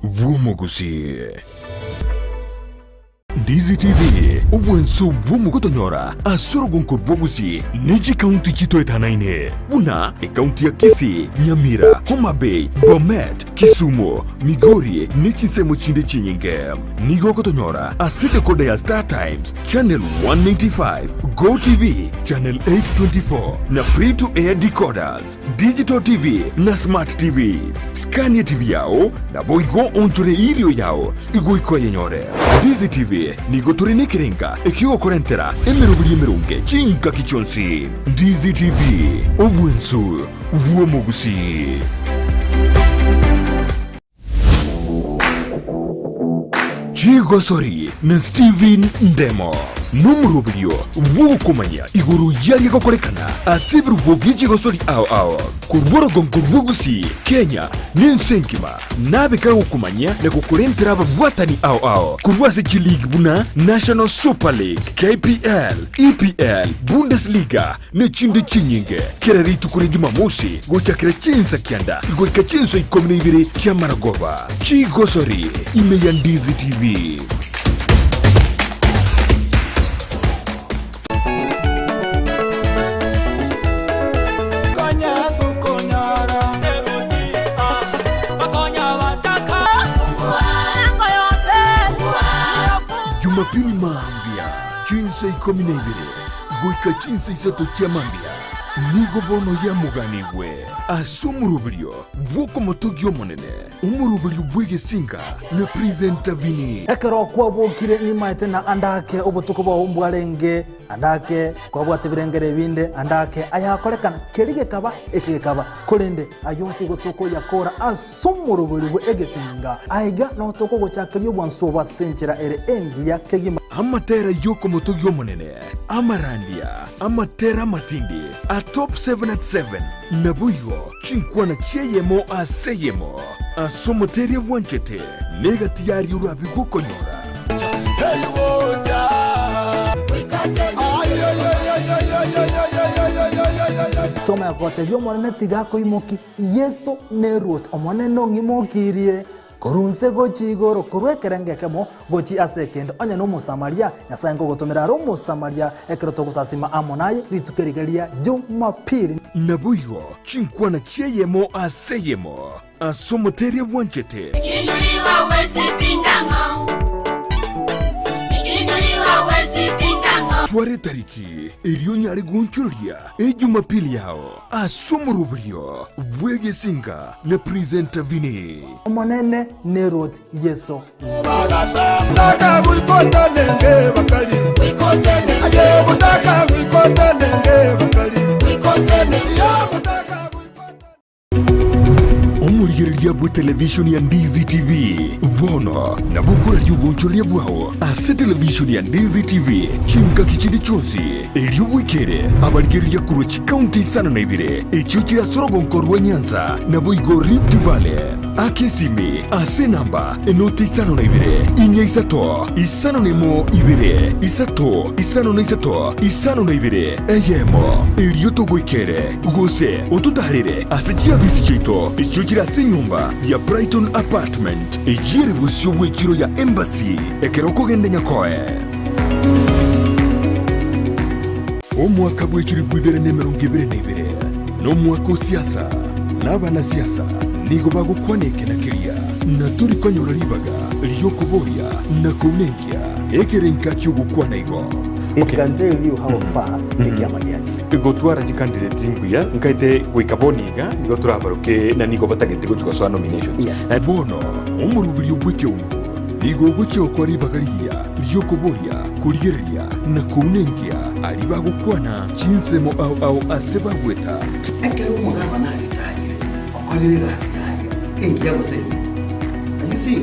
bw'omogusii. Ndizi TV, obwanso bw'omogotonyora ase orogonko rwa Gusii ne chikaunti chitoetanaine buna ekaunti ya Kisii, Nyamira, Homa Bay, Bomet, Kisumu, Migori ne chinsemo chinde chinyinge. Nigo ogotonyora ase decoder ya Star Times, Channel 195, Go TV, Channel 824 na Free to Air decoders. Digital TV na Smart TVs. Skania TV yao naboigo onchore erio yao igoika oyenyore. Dizi TV nigo tore nekerenga ekiogokorentera emeroberi emeronge chingaki chionsi. Dizi TV, obwensu bw'omogusii. Chigosori na Stephen Ndemo nomoroberio bw'ogokomanya igoro y'aria gokorekana ase ebirubo bie chigosori ao ao korwa orogongo rwa Gusii, Kenya na ense engima nabe kagokomanyia na gokorentera ababwatani ao ao korwa ase chiligi buna National Super League, KPL, EPL, Bundesliga ne chinde chinyinge, kera rituko ria Jumamosi gochakera chinsa kianda goika chinsa ikomi na ibere chi'amaragoba. Chigosori ime ya Ndizi TV. Jumapili mambia chinsa ikomi na ibere Goika chinsa isato chia mambia nigo bono yamoganigwe ase omoroberio bw'okomotogia Omonene, omoroberio bw'egesinga na Presenter Vinny. Ekero kwabokire nimaete na ande ake obotuko bwao mbwarenge, ande ake kwabwate ebirengero ebinde, ande ake ayakorekana, keria gekaba, eke gekaba. Korende ayio onsi igo tokoyakora ase omoroberio bwe egesinga. Aiga nao tokogochakeria obwansu obo ase enchera ere engiya kegima. Amatera y'okomotogia Omonene, amarandia, amatera amatindi, a Top 7 at 7, naboigo chinkwana chi'eyemo ase eyemo ase omoteria bwanchete, negati yaria orabe gokonyora. Tomanya gotebia Omonene tiga akoimokie, Yeso neruoti, Omonene ong'imokirie korwa inse gochia igoro, korwa ekerengo ekemo gochia ase ekende. Onye n'Omosamaria, Nyasae nkogotomera are Omosamaria ekero togosasima amo naye rituko eriga ria Jumapili. Naboigo chinkwana chi'eyemo ase eyemo ase omoteria bwanchete. Twara etariki erio onyare goonchoreria Ejumapili yao ase omoroberio bw'egesinga na Presenter Vinny. Omonene nerwoti Yeso. Omorigereria bwe televishoni ya Ndizi TV bono nabo okoraria obonchoreria bwao ase televishoni ya Ndizi TV chingaki chinde chionsi, erio bwekere abarigereria korwa chikaunti isano na ibere echio chire ase orogonko rwa Nyanza naboigo Rift Valley. Aka esimi ase enamba enoti isano na ibere, inya isato, isano na emo ibere, isato, isano na isato, isano na ibere, eyemo, erio togoikere, gose ototaarere ase chiabisi chiaito echio chire ase enyomba ya Brighton Apartment, eyio ere bosio bw'echiro ya Embassy, ekero okogenda Nyakoe. Omwaka bw'echilifu ibere na emerongo ebere na ibere nomwaka o siasa, na abanasiasa nigo bagokwana eke na keria, na tori konyora ribaga ri'okoboria na kounenkia ekerenka ki'ogokwana igo. It can tell you how far ekiama giachire. Gotwara chicandidate mbuya nkaete goika bono iga nigo torabaroke na nigo batagete gochia gosoa nominations. Yes. Bono omoroberio bw'ekeungo nigo ogochia gokora ribaga rigiya ri'okoboria, korigereria, na kounenkia aria bagokwana chinsemo ao ao ase bagweta. Ekero omogabana aritayire, okorire egasi yaye engiya gose embe. And you see,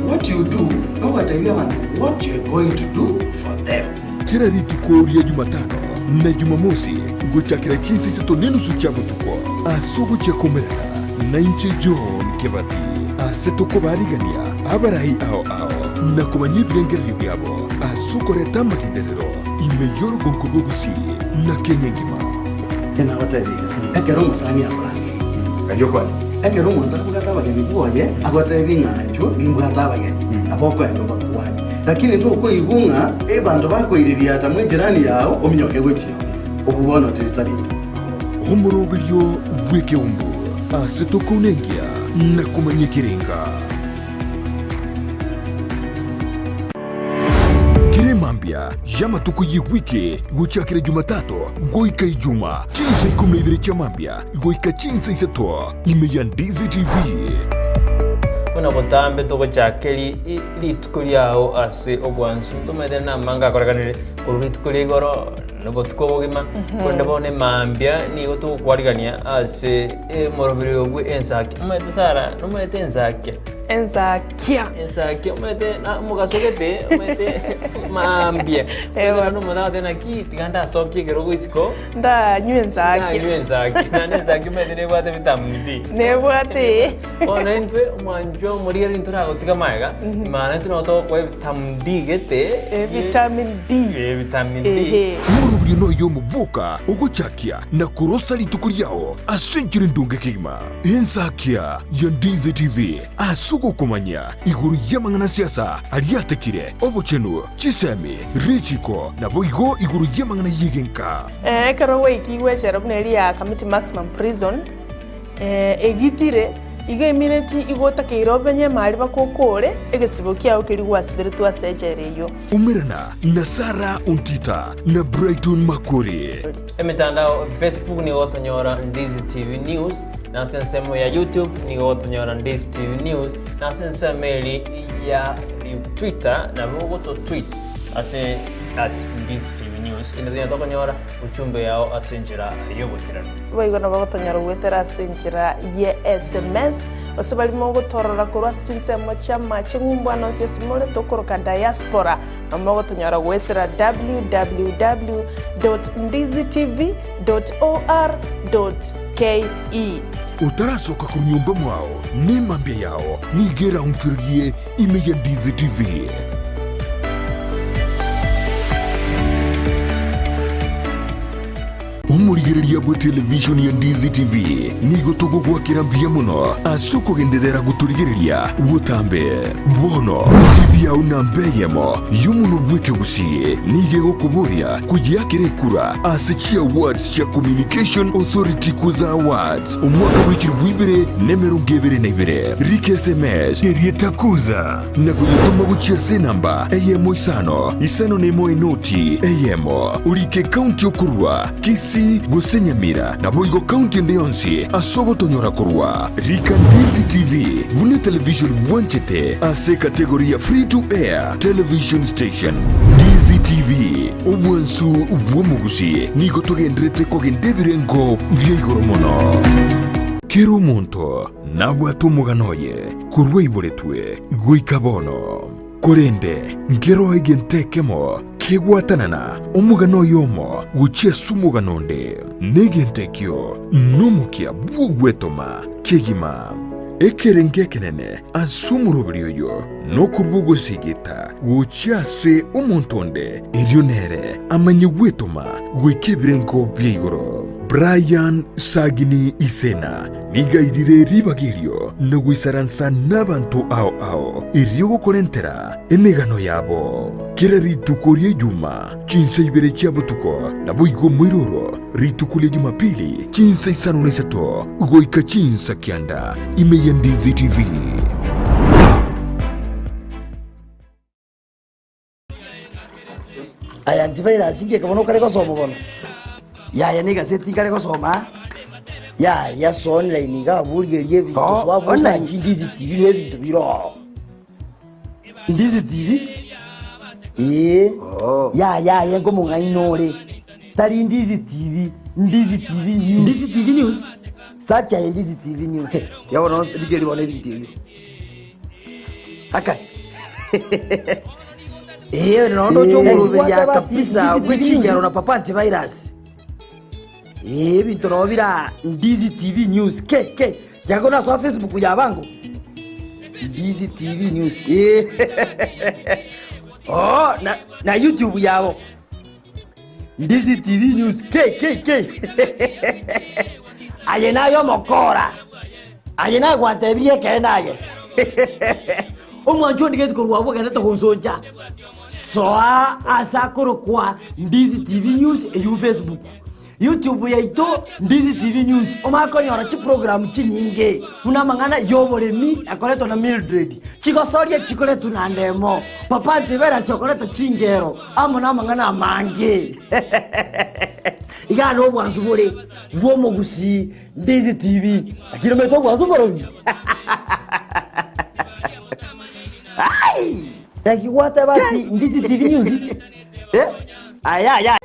what you do, nogotebia abanto what you are going to do for them. Kera rituko ria Jumatano na Jumamosi gochakera chinsa isato nenusu chia botuko ase ogochia komerana nainche John Kebati ase tokobarigania abarai ao ao na komanya ebirengererio biabo ase okoreta amagenderero ime y'orogonko rwa Gusii na Kenya engima. Nabatebirie, ekero omosani akorangeirie. Erio kwane. Ekero omonto abwate abageni bwoye, agotebi ng'a inchuo nimbwate abageni, nabo okoenda obakwanie. Lakini tokoigwa ng'a abanto bakoiririata mw'ejirani yao ominyoke gochia oo, obwo bono teri tari engiya. Omoroberio bw'ekeumbu ase tokounenkia na komanya ekerenga. Kera emambia y'amatuko y'ewiki gochakera Jumatatu goika Ijuma, chinsa ikomi na ibere chia mambia goika chinsa isato, ime ya Ndizi TV. Buna botambe togochaka rituko riao ase obwansu, ntomaete namange akorekanire korwa rituko ria igoro na obotuko obogima, korende bono emambia nigo togokwarigania ase emoroberi obwe ensaki. Omanyete Sarah, nomanyete ensakia? Ensakia. Ensakia omanyete na omogaso gete omanyete mambia. Ewa. Omanyete omonto agoteba naki tiga ndasokie ekerogo isiko. Ndanywe ensakia. Ndanywe ensakia. Naende ensakia omanyete nebwate vitamin D. Nebwate. Bono intwe omwanchwa omorigereria ntoragotiga magega, maana intwe nabo togokoa evitamin D gete. Vitamin D. Eh, vitamin D. Ehe. Omoroberio noyo omoboka ogochakia na korosa rituko riao ase enchera endonge kegima. Ensakia ya Ndizi TV ase ogokomanya igoro y'amang'ana siasa aria atekire, obochenu, chisemi, richiko, naboigo igoro y'amang'ana y'egenka. Ekero gwaikigwe echela buna eria ya Kamiti Maximum Prison, egitire, igo emineti igo otakeire obenye emari baka okore egesibo kiao keria gwasiberetwe ase echela eyio. Umerana na Sarah Ontita na Brighton Makori. Emetandao Facebook nigo gotonyora Ndizi TV News, na ase ensemo ya YouTube nigo gotonyora Ndizi TV News, na ase ensemo eri ya Twitter nabo ogoto tweet ase at Ndizi TV News. Kende tonya tokonyora ujumbe yao ase enchera y'oboikeranu. Boigo nabo gotonyora goetera ase enchera ye sms, gose baria mogotorora korwa ase chinsemo chi'amache ng'umbu ande onsi ase more tokoroka diaspora, nabo mogotonyora goetera www dot ndizitv dot or dot ke. Otarasoka korwa nyomba mwao nemambia yao nigo eraonchorerie ime ya Ndizi TV. Omorigereria bwe televishoni ya Ndizi TV nigo togogwakera mbuya mono ase okogenderera gotorigereria botambe. Bono TV yao namba eyemo y'omonwa bw'ekegusii nigo egokoboria koyeakera ekura ase chiawards chia Communication Authority Kuza Awards omwaka bw'echilifu ibere na emerongo ebere na ibere. Rika SMS erieta Kuza na koyetoma gochia ase enamba eyemo isano isano na emo enoti eyemo. Orike ekaunti okorua, Kisii gose Nyamira, naboigo kaunti ende yonsi ase ogotonyora korwa. Rika Ndizi TV buna etelevision bwanchete ase ekategori ya Free to Air Television Station. Ndizi TV, obwansu bw'omogusi, nigo togenderete kogenda ebirengo bia igoro mono. Kera omonto nabwate omogano oye korwa aiboretwe goika bono. Korende nkeroo egento ekemo kegwatanana omogano oyomo gochia ase omogano onde, na egento ekio nomokia bw'ogwetoma kegima. Ekerengo ekenene ase omoroberi oyo nokorua ogosigita gochia ase omonto onde, erio nere amanye gwetoma goika ebirengo bia igoro. Brian Sagini Isena Nigo airire ribaga erio na goisaransa nabanto ao ao, erio gokorentera emegano yabo. Kera rituko ri'Ejuma, chinsa ibere chia botuko, naboigo moiroro rituko ria Jumapili, chinsa isano na isato goika chinsa kianda, ime ya Ndizi TV. Aya antivirus ngeke bono okare gosoma bono. Yaya na egaseti nkare gosoma. Yaya so online iga abwo origererie ebinto Oh, so abwo online. osachi Ndizi TV na ebinto bire oo. Ndizi TV? Ee. Oh. Yaya aye nkomong'aini ore. Tari Ndizi TV, Ndizi TV News. Ndizi TV News? Search aye Ndizi TV News. Ya bono rigereria bono ebinto ebio. Akai. Eh, nondo Eh, chomoroberia gwateba ati kabisa Ndizi TV gwechingero na papa antivirus. Eh, ebinto nabo bira Ndizi TV News. Ke ke. Jago na so Facebook ya bango. Ndizi TV News. Eh. Oh, na na YouTube yabo. Ndizi TV News. Ke ke ke. Aye nayo mokora. Aye naye gwantebirie ekeene aye. Omwancho ondigeti korwa abwo ogenderete gonsoncha. Soa ase akorokwa Ndizi TV News eywo Facebook. YouTube yaito Ndizi TV News omanye konyora chiprogram chinyinge buna amang'ana y'oboremi ekoretwa na Mildred, chigosoria chikoretwa na Ndemo, Papa Antivirus okoreta chingero amo namang'ana amange. Igaa nobwansu bore bw'omogusii Ndizi TV. Lakini omanyete obwansu mborobi? Ai! Naki gwateba ati Ndizi TV News? Eh? Aya aya.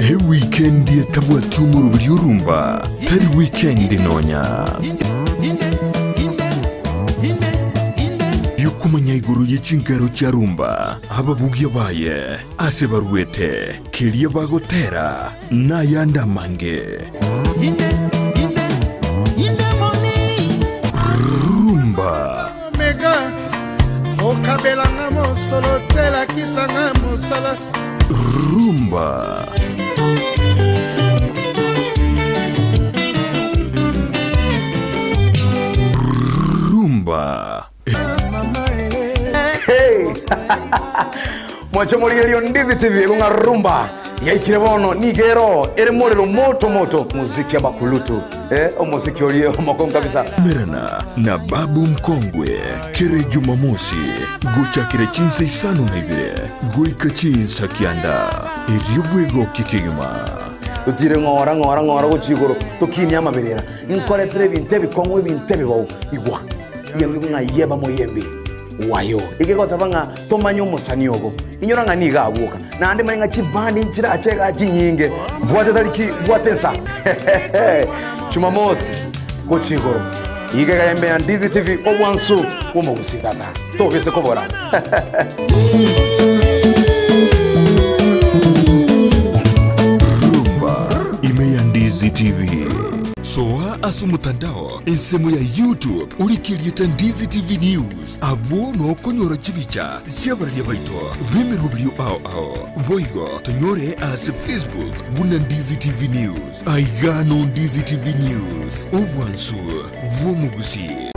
Ewikendi etabwati omoroberi orumba tari wikendi nonya. Yokomanya igoro ye chinkero chia rumba, ababugia baye, ase baruete, keria bagotera, na ayande amange. Rumba. Omega okabelanga mosolo te lakisanga mosala. Rumba. Rumba. Hey! Mwache morigerio Ndizi TV ekong'a rumba yaikire bono nigo ero ere morero moto moto muziki abakulutu eh, omosiki orie omokongu kabisa Merana na Babu Mkongwe kere Jumamosi gochakire chinsa isano na ibere goika chinsa kianda erio bwegokie kegima. Totire ng'ora ng'ora ng'ora gochia igoro tokinie amaberera nkoretere ebinto ebikong'u ebinto ebibao igwa Yembe ng'a yeba moyembe wayo egegoteba ng'a tomanye omosani obo inyora ng'a nigo agwoka naende manye ng'a chibandi nchirache igaa chinyinge bwate tariki bwate ensa Jumamosi gochia igoro iga iga yembe ya Ndizi TV obwansu bw'omogusii tata tobise kobora. Rumba ime ya Ndizi TV. Soa ase omotandao Ensemo ya YouTube orike erieta Ndizi TV News, abwo nokonyora chibicha chi'abararia baito b'emeroberio ao ao. Boigo tonyore ase Facebook buna Ndizi TV News. Aiga no Ndizi TV News, obwansu bw'omogusii.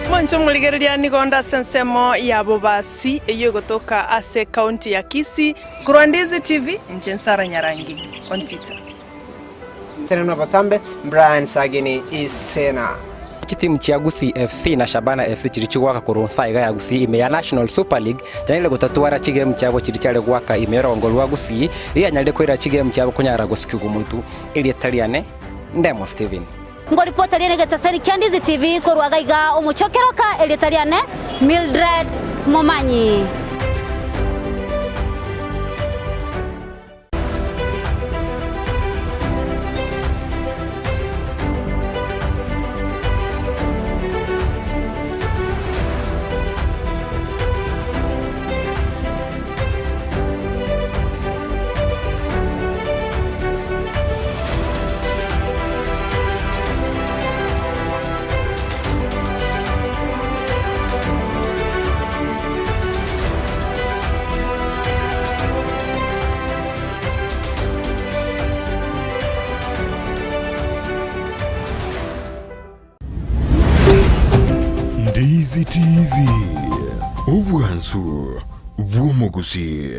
Mwanche omorigereria nigo onde ase ensemo ya Bobasi eyio egotoka ase ekaunti ya Kisii. Korwa Ndizi TV, inche Nsara Nyarangi Ontita. Tenena botambe, Brian Sagini Isena. Chitimu chia Gusii FC na Shabana FC chiria chigoaka korwa nsa iga ya Gusii ime ya National Super League chianyarire gotatwara chigemu chiabo chiria chiare goaka ime y'orongo rwa Gusii rianyarire koira chigemu chiabo konyara gosikigwa omotu erieta riane Ndemo Steven. Ngoripota riane egetaseri kia Ndizi TV korwa gaiga omochokeroka erieta riane Mildred Momanyi. Ndizi TV, obwansu bw'omogusii.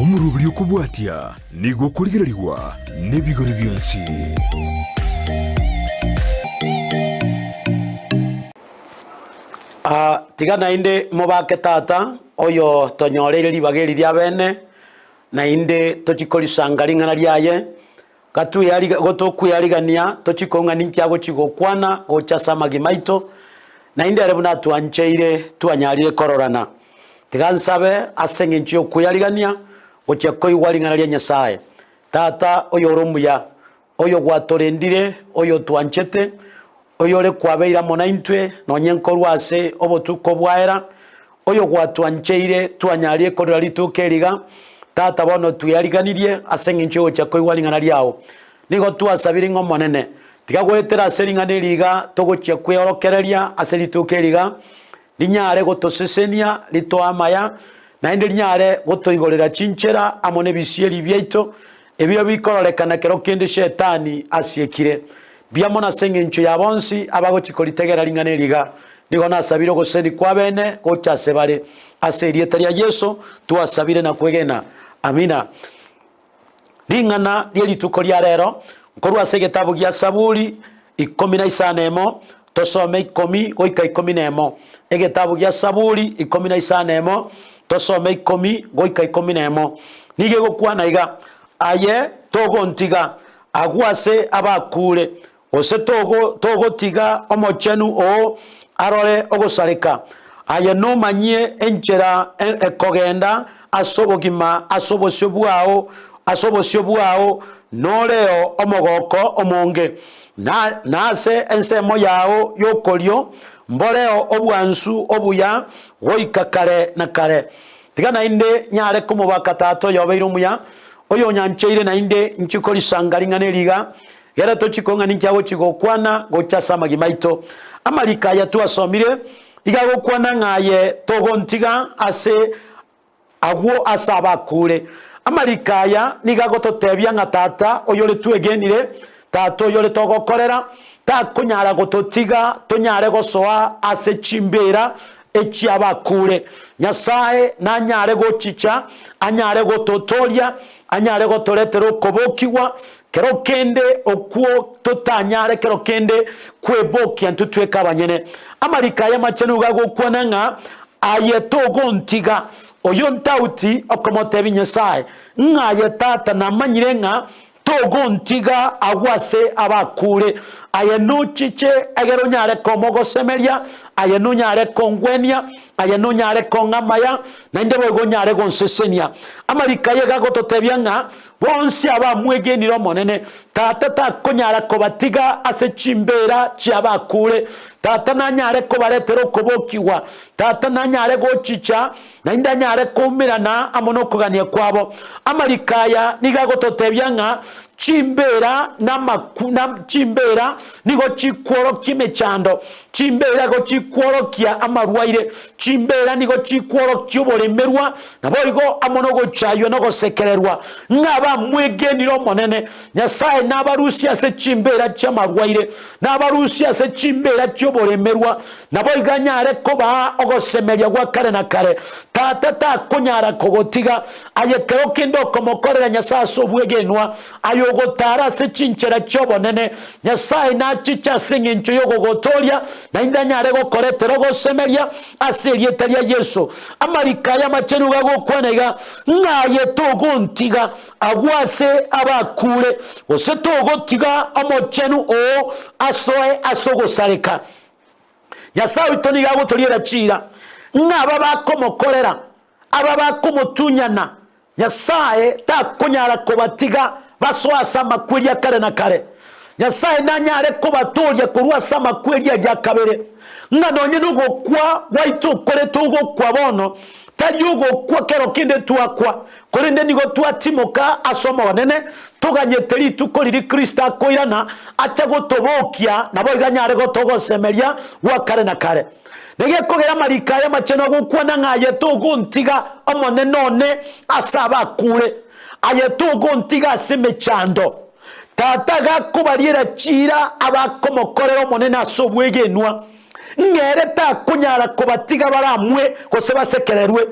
Omoroberi okobwatia nigo okorigererigwa nebigori bionsi. Ah, tiga naende mobake tata, oyo tonyoreire ribaga eri ria bene, naende tochie korisanga ring'ana riaye, gatweyariga gotokwyarigania tochie kong'a ninki agochia gokwana gocha ase amagima aito, naende ere buna atwancheire twanyarire kororana. Tiga nsabe ase eng'encho ya okweyarigania gochia koigwa ring'ana ria Nyasae. Tata oyore omuya, oyo gwatorendire, oyo otwanchete, oyore kwabeire amo naintwe, nonye nkorwa ase obotuko bwaera, oyo gwatwancheire twanyarie korera rituko eri iga, Tata bono tweariganirie ase engencho y'ogochia koigwa ring'ana riao. Nigo twasabire ng'a Omonene, tiga goetera ase ring'ana eri iga togochia kweorokereria ase rituko eri iga, rinyare gotosesenia, ritoe amaya, naende rinyare gotoigorera chinchera amo nebisieri biaito, ebio bikororekana kero kende Shetani asiekire. Mbuya mono ase engencho ya bonsi abagochia koritegera ring'ana eri iga. Nigo nasabire ogoseseni kw'abene gocha ase bare. Ase erieta ria Yeso twasabire na kwegena. Amina. Ring'ana rie rituko ria rero nkorwa ase egetabu gia Saburi ikomi na isano emo, tosome ikomi goika ikomi na emo. Egetabu gia Saburi ikomi na isano emo, tosome ikomi goika ikomi na emo. Nigo egokwana iga, Aye togontiga agwo ase abakure, gose togo togotiga Omochenu oo arore ogosareka. Aye nomanyie enchera ekogenda ase obogima ase obosio bwao, ase obosio bwao noreo omogoko omonge, na na ase ensemo yao y'okorio mboreo obwansu obuya goika kare na kare. Tiga naende nyare komobaka Tata oyobeire omuya, oyonyancheire naende inche korisanga ring'ana eri iga, Gera tochie kong'a ninki agochia gokwana gocha ase amagima aito. Amariko aya twasomire iga agokwana ng'a aye togontiga ase agwo ase abakure. Amariko aya nigo agototebia ng'a Tata oyore twegenire, Tata oyore togokorera, takonyara gototiga tonyare gosoa ase chimbera echi'abakure. Nyasae nanyare gochicha, anyare gototoria, anyare gotoretera okobokigwa, kero kende okwo totanyare kero kende kwebokia intwe tweka abanyene. Amariko aya amachenu igo agokwana ng'a aye togontiga, oyo ntauti okomotebia Nyasae, ng'a aye Tata namanyire ng'a Togontiga agwo ase abakure. Aye nochiche egere onyare komogosemeria, aye nonyare kongwenia, aye nonyare kong'a amaya, naende boigo onyare gonsesenia. Amariko aye gagototebia ng'a bonsi abamwegenire Omonene, Tata takonyara kobatiga ase chimbeera chi'abakure. Tata nanyare kobaretera okobokigwa. Tata nanyare gochicha naende anyare koumerana amo nokogania kwabo. Amariko aya nigo agototebia ng'a chimbeera namaku na chimbeera nigo chikworokia emechando, chimbeera nigo chikworokia amarwaire, chimbeera nigo chikworokia oboremerwa, naboigo amo nogochaywa na ogosekererwa. Ng'a bamwegenire Omonene, Nyasae nabarusie ase chimbeera chi'amarwaire, nabarusie ase chimbeera chi'oboremerwa, Naboigo anyare kobaa ogosemeria gwa kare na kare. Tata takonyara kogotiga aye kero kende okomokorera Nyasae ase obwegenwa, aye ogotaara ase chinchera chi'obonene. Nyasae nachiche ase engencho y'ogogotooria, naende anyare gokoretera ogosemeria ase erieta ria Yeso. Amariko aya amachenu gagokwana iga, ng'a aye togontiga agwo ase abakure, gose togotiga Omochenu oo asoe ase ogosareka. Nyasae oito nigo agotoriera chiira, ng'a aba bakomokorera, aba bakomotunyana, Nyasae takonyara kobatiga basoe ase amakweri a kare na kare. Nyasae nanyare kobatooria korwa ase amakweri aria a kabere, ng'a nonye nogokwa gwaito okore togokwa bono, tari ogokwa kero kende twakwa, Korende nigo twatimoka ase Omonene, toganyete rituko riria Kristo akoirana ache gotobokia, naboigo anyare gotogosemeria gwa kare na kare. Negekogera amariko aya amachenu agokwana ng'a aye togontiga Omonene one ase abakure, aye togontiga ase emechando. Tata gakobariera chiira abakomokorera Omonene ase obwegenwa, ng'a ere takonyara kobatiga baramwe gose basekererwe.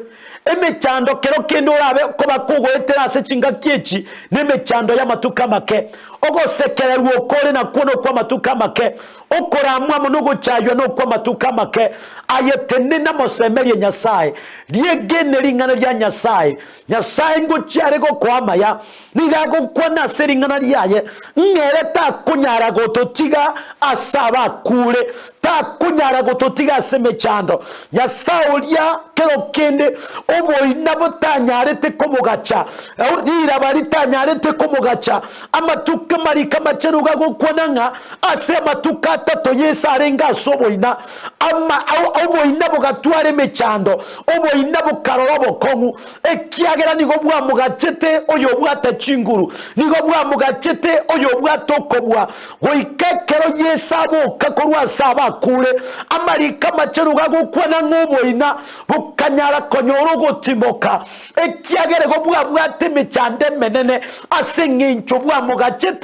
Emechando kero kende orabe koba kogoetera ase chingaki echi nemechando y'amatuko amake. Ogosekererwa okore nakwo nokw'amatuko amake, okoramwa amo nogochaywa nokw'amatuko amake. Aye tenena mosemerie Nyasae, riegene ring'ana ria Nyasae. Nyasae ngochia are gokoa amaya, nigo agokwana ase ring'ana riaye, ng'a ere takonyara gototiga ase abakure, takonyara gototiga ase emechando. Nyasae oria kero kende oboina botanyarete komogacha, riraba ritanyarete komogacha, amatuko amariko amachenu gagokwana ng'a ase amatuko atato Yeso arenge ase oboina, ama oboina bogatwara emechando, oboina bokarora obokong'u, ekiagera nigo bwamogachete oyobwate chinguru, nigo bwamogachete oyobwate okobua, goika ekero Yeso aboka korwa ase abakure. Amariko amachenu gagokwana ng'a oboina bokanyara konyora ogotimoka, ekiagera igo bwabwate emechando emenene ase engencho bwamogachete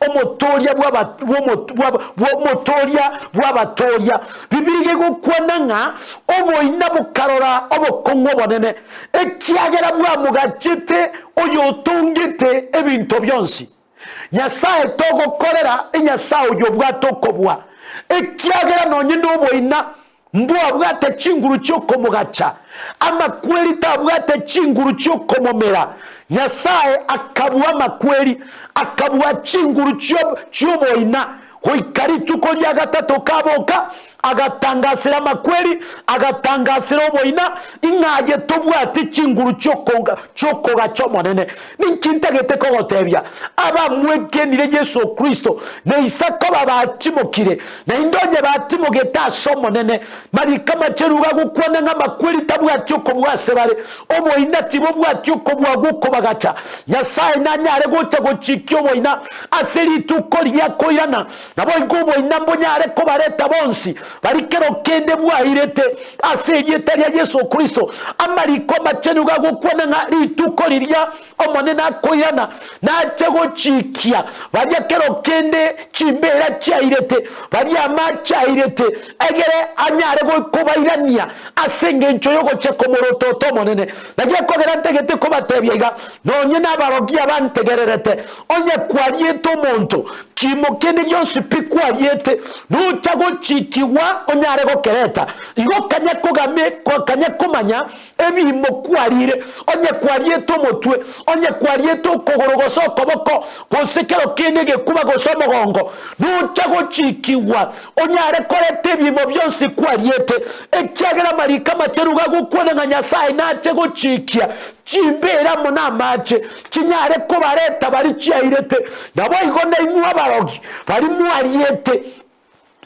omotoria bw'omotoria bw'abatooria. Bibilia egokwana ng'a oboina bokarora obokong'u obonene, ekiagera bwamogachete oyotongete ebinto bionsi. Nyasae togokorera enyasae oyio obwate okobua, ekiagera nonye noboina mbwabwate chinguru chi'okomogacha, amakweri tabwate chinguru chi'okomomera. Nyasae akabua amakweri, akabua chinguru chi'oboina, goika rituko ria gatato kaboka, agatangasera amakweri, agatangasera oboina, ing'a aye tobwati chinguru chi'okogacha Omonene. Ninki ntagete kogotebia? Abamwegenire Yeso Kristo, na Isaka babatimokire, naende onye batimogete ase Omonene, mariko amachenu gagokwana ng'a amakweri tabwati okobua ase bare, oboina tibobwati okobua gw'okobagacha. Nyasae nanyare gocha gochikia oboina ase rituko riria akoirana, Naboigo oboina mbonyare kobareta bonsi baria kero kende bwairete ase erieta ria Yeso Kristo. Amariko amachenu gagokwana ng'a rituko riria Omonene akoirana, nache gochikia baria kero kende chimbeera chiairete, baria amache airete, egere anyare kobairania ase engencho y'ogochia komorotota Omonene. Naki ekogera ntagete kobatebia iga, nonye nabarogi abantegererete, onye kwariete omonto, Kiimo kende gionsi pi kwariete, nocha gochikigwa onyare gokereta. Igo kanya kogame, kanya komanya ebiimo kwarire, onye kwariete omotwe, onye kwariete okogoro gose okoboko, gose kero kende egekuba gose omogongo, nocha gochikigwa onyare koreta ebiimo bionsi kwariete, ekiagera amariko amachenu gagokwana ng'a Nyasae nache gochikia Chimbeere amo namache chinyare kobareta baria chiairete, naboigo nainwe abarogi baria mwariete,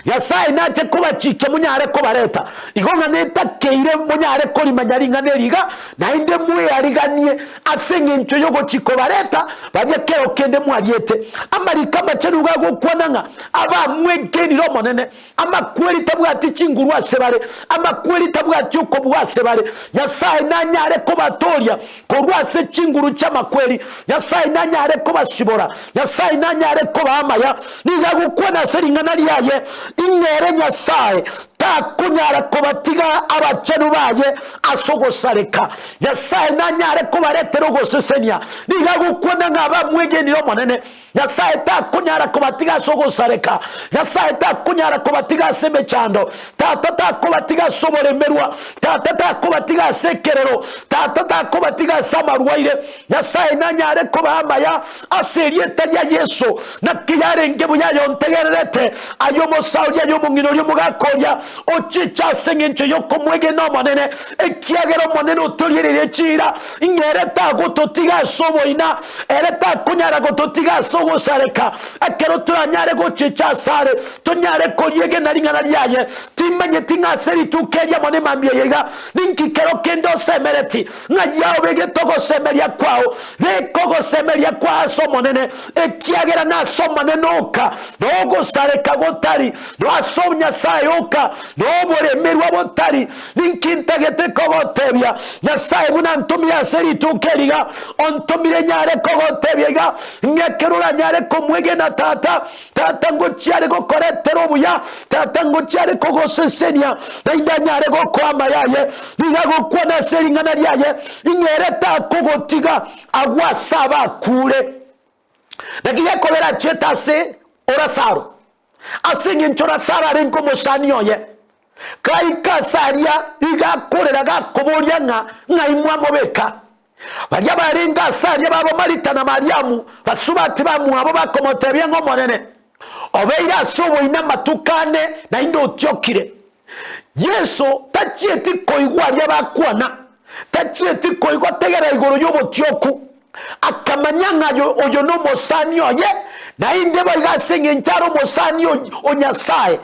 Nyasae nache kobachikia monyare kobareta. Igo ng'a netakeire monyare korimanya ring'ana eri iga, naende mweariganie ase engencho y'ogochia kobareta baria kero kende mwariete. Amariko amachenu igo agokwana ng'a abamwegenire Omonene Amakweri tabwati chinguru ase bare, amakweri tabwati okobua ase bare. Nyasae nanyare kobatooria korwa ase chinguru chi'amakweri, Nyasae nanyare kobasibora, Nyasae nanyare kobaa amaya. Nigo agokwana ase ring'ana riaye, ing'a ere Nyasae takonyara kobatiga abachenu baye ase ogosareka. Nyasae nanyare kobaretera ogosesenia. Nigo agokwana ng'a abamwegenire Omonene. Nyasae takonyara kobatiga ase ogosareka, Nyasae takonyara kobatiga ase emechando, Tata takobatiga ase oboremerwa, Tata takobatiga ase ekerero, Tata takobatiga ase amarwaire. Nyasae nanyare kobaa amaya ase erieta ria Yeso. Naki yarenge buya aye ontegererete, aye omosauri, aye omong'ina oria omogaka oria, ochiche ase engencho y'okomwegena Omonene, ekiagera Omonene otoriereirie chiira, ng'a ere tagototiga ase oboina, Ere takonyara gototiga ase ogosareka, ekero toranyare gochicha asare, tonyare koriegena ring'ana riaye. Timanyeti ng'a ase rituko eri amo nemambia eye iga, ninki kero kende osemereti, ng'a yao obegete ogosemeria kwao, beka ogosemeria kwao ase Omonene, ekiagera nase Omonene oka nogosareka gotari, no ase Nyasae oka. Na oboremerwa botari. Ninki ntagete kogotebia? Nyasae buna antomire ase rituko eri iga, ontomire nyare kogotebia iga, ng'a ekero oranyare komwegena Tata, Tata ngochia are gokoretera obuya, Tata ngochia are kogosesenia, naende anyare gokoa amaya aye. Nigo agokwana ase ring'ana riaye, ing'a ere takogotiga agwo ase abakure. Naki gekogera achiete ase o Lazaro, ase engencho Lazaro arenge omosani oye. Gaika ase aria iga akorera gakoboria ng'a ng'ai mwamobeka. Baria barenge ase aria babo Marita na Mariamu, basubati bamwabo, bakomotebia ng'a Omonene, obeire ase oboina amatuko ane, naende otiokire. Yeso tachieti koigwa aria bakwana, tachieti koigwa tegerera igoro y'obotioku. Akamanya ng'a oyo nomosani oye, naende boigo ase engencho are omosani o Nyasae,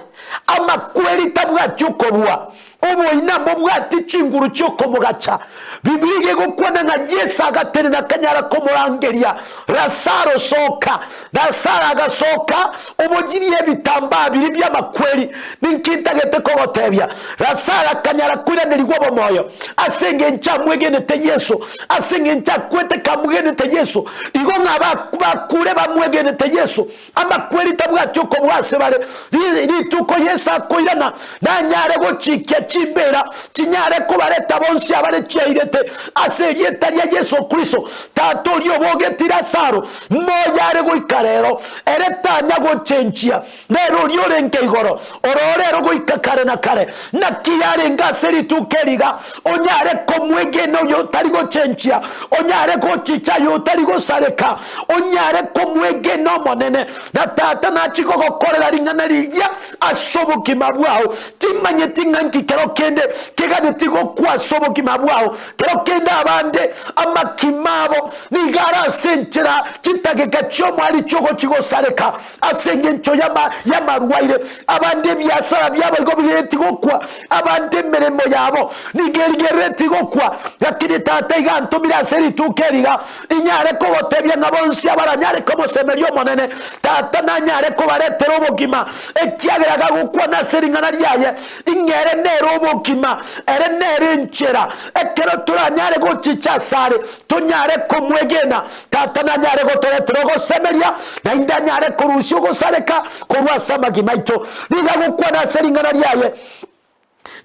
amakweri tabwati okobua, oboina mbobwati chinguru chi'okomogacha. Bibilia iga egokwana ng'a Yeso agatenena akanyara komorangeria, Lazaro, soka! Lazaro agasoka, obogirie ebitambaa biria bi'amakweri. Ninki ntagete kogotebia? Lazaro akanyara koiranerigwa obomoyo ase engencho amwegenete Yeso, ase engencho akwete kamwegenete Yeso. Igo ng'a bakure bamwegenete Yeso, amakweri tabwati okobua ase bare. Rituko Yeso akoirana, nanyare gochikia chimbeera chinyare kobareta bonsi abare chiairete ase erieta ria Yeso Kristo. Tata oria obogetie Lazaro moyo are goika rero, ere tanya gochenchia, nere oria orenge igoro, ororo ero goika kare na kare. Naki yarenge ase rituko eri iga, onyare komwegena oyo otari gochenchia, onyare gochicha aye otari gosareka, onyare komwegena Omonene, na Tata nachie gogokorera ring'ana riria ase obogima bwao. Timanyeti ng'a nki kero kende keganeti gokwa ase obogima bwao. Kero kende abande amakima abo nigo are ase enchera chitageka chi'omwari chi'ogochia gosareka ase engencho y'amarwaire. Abande ebiasara biabo igo bigereti gokwa, abande emeremo yabo nigo erigerereti gokwa. Lakini Tata iga antomire ase rituko eri iga, inyare kogotebia ng'a bonsi abaranyare komosemeria Omonene, Tata nanyare kobaretera obogima, ekiagera gagokwana ase ring'ana riaye, ing'a ere nere obogima, ere nere enchera. Ekero toranyare gochicha asare, tonyare komwegena, Tata nanyare gotoretera ogosemeria, naende anyare korusia ogosareka korwa ase amagima aito. Nigo agokwana ase ring'ana riaye,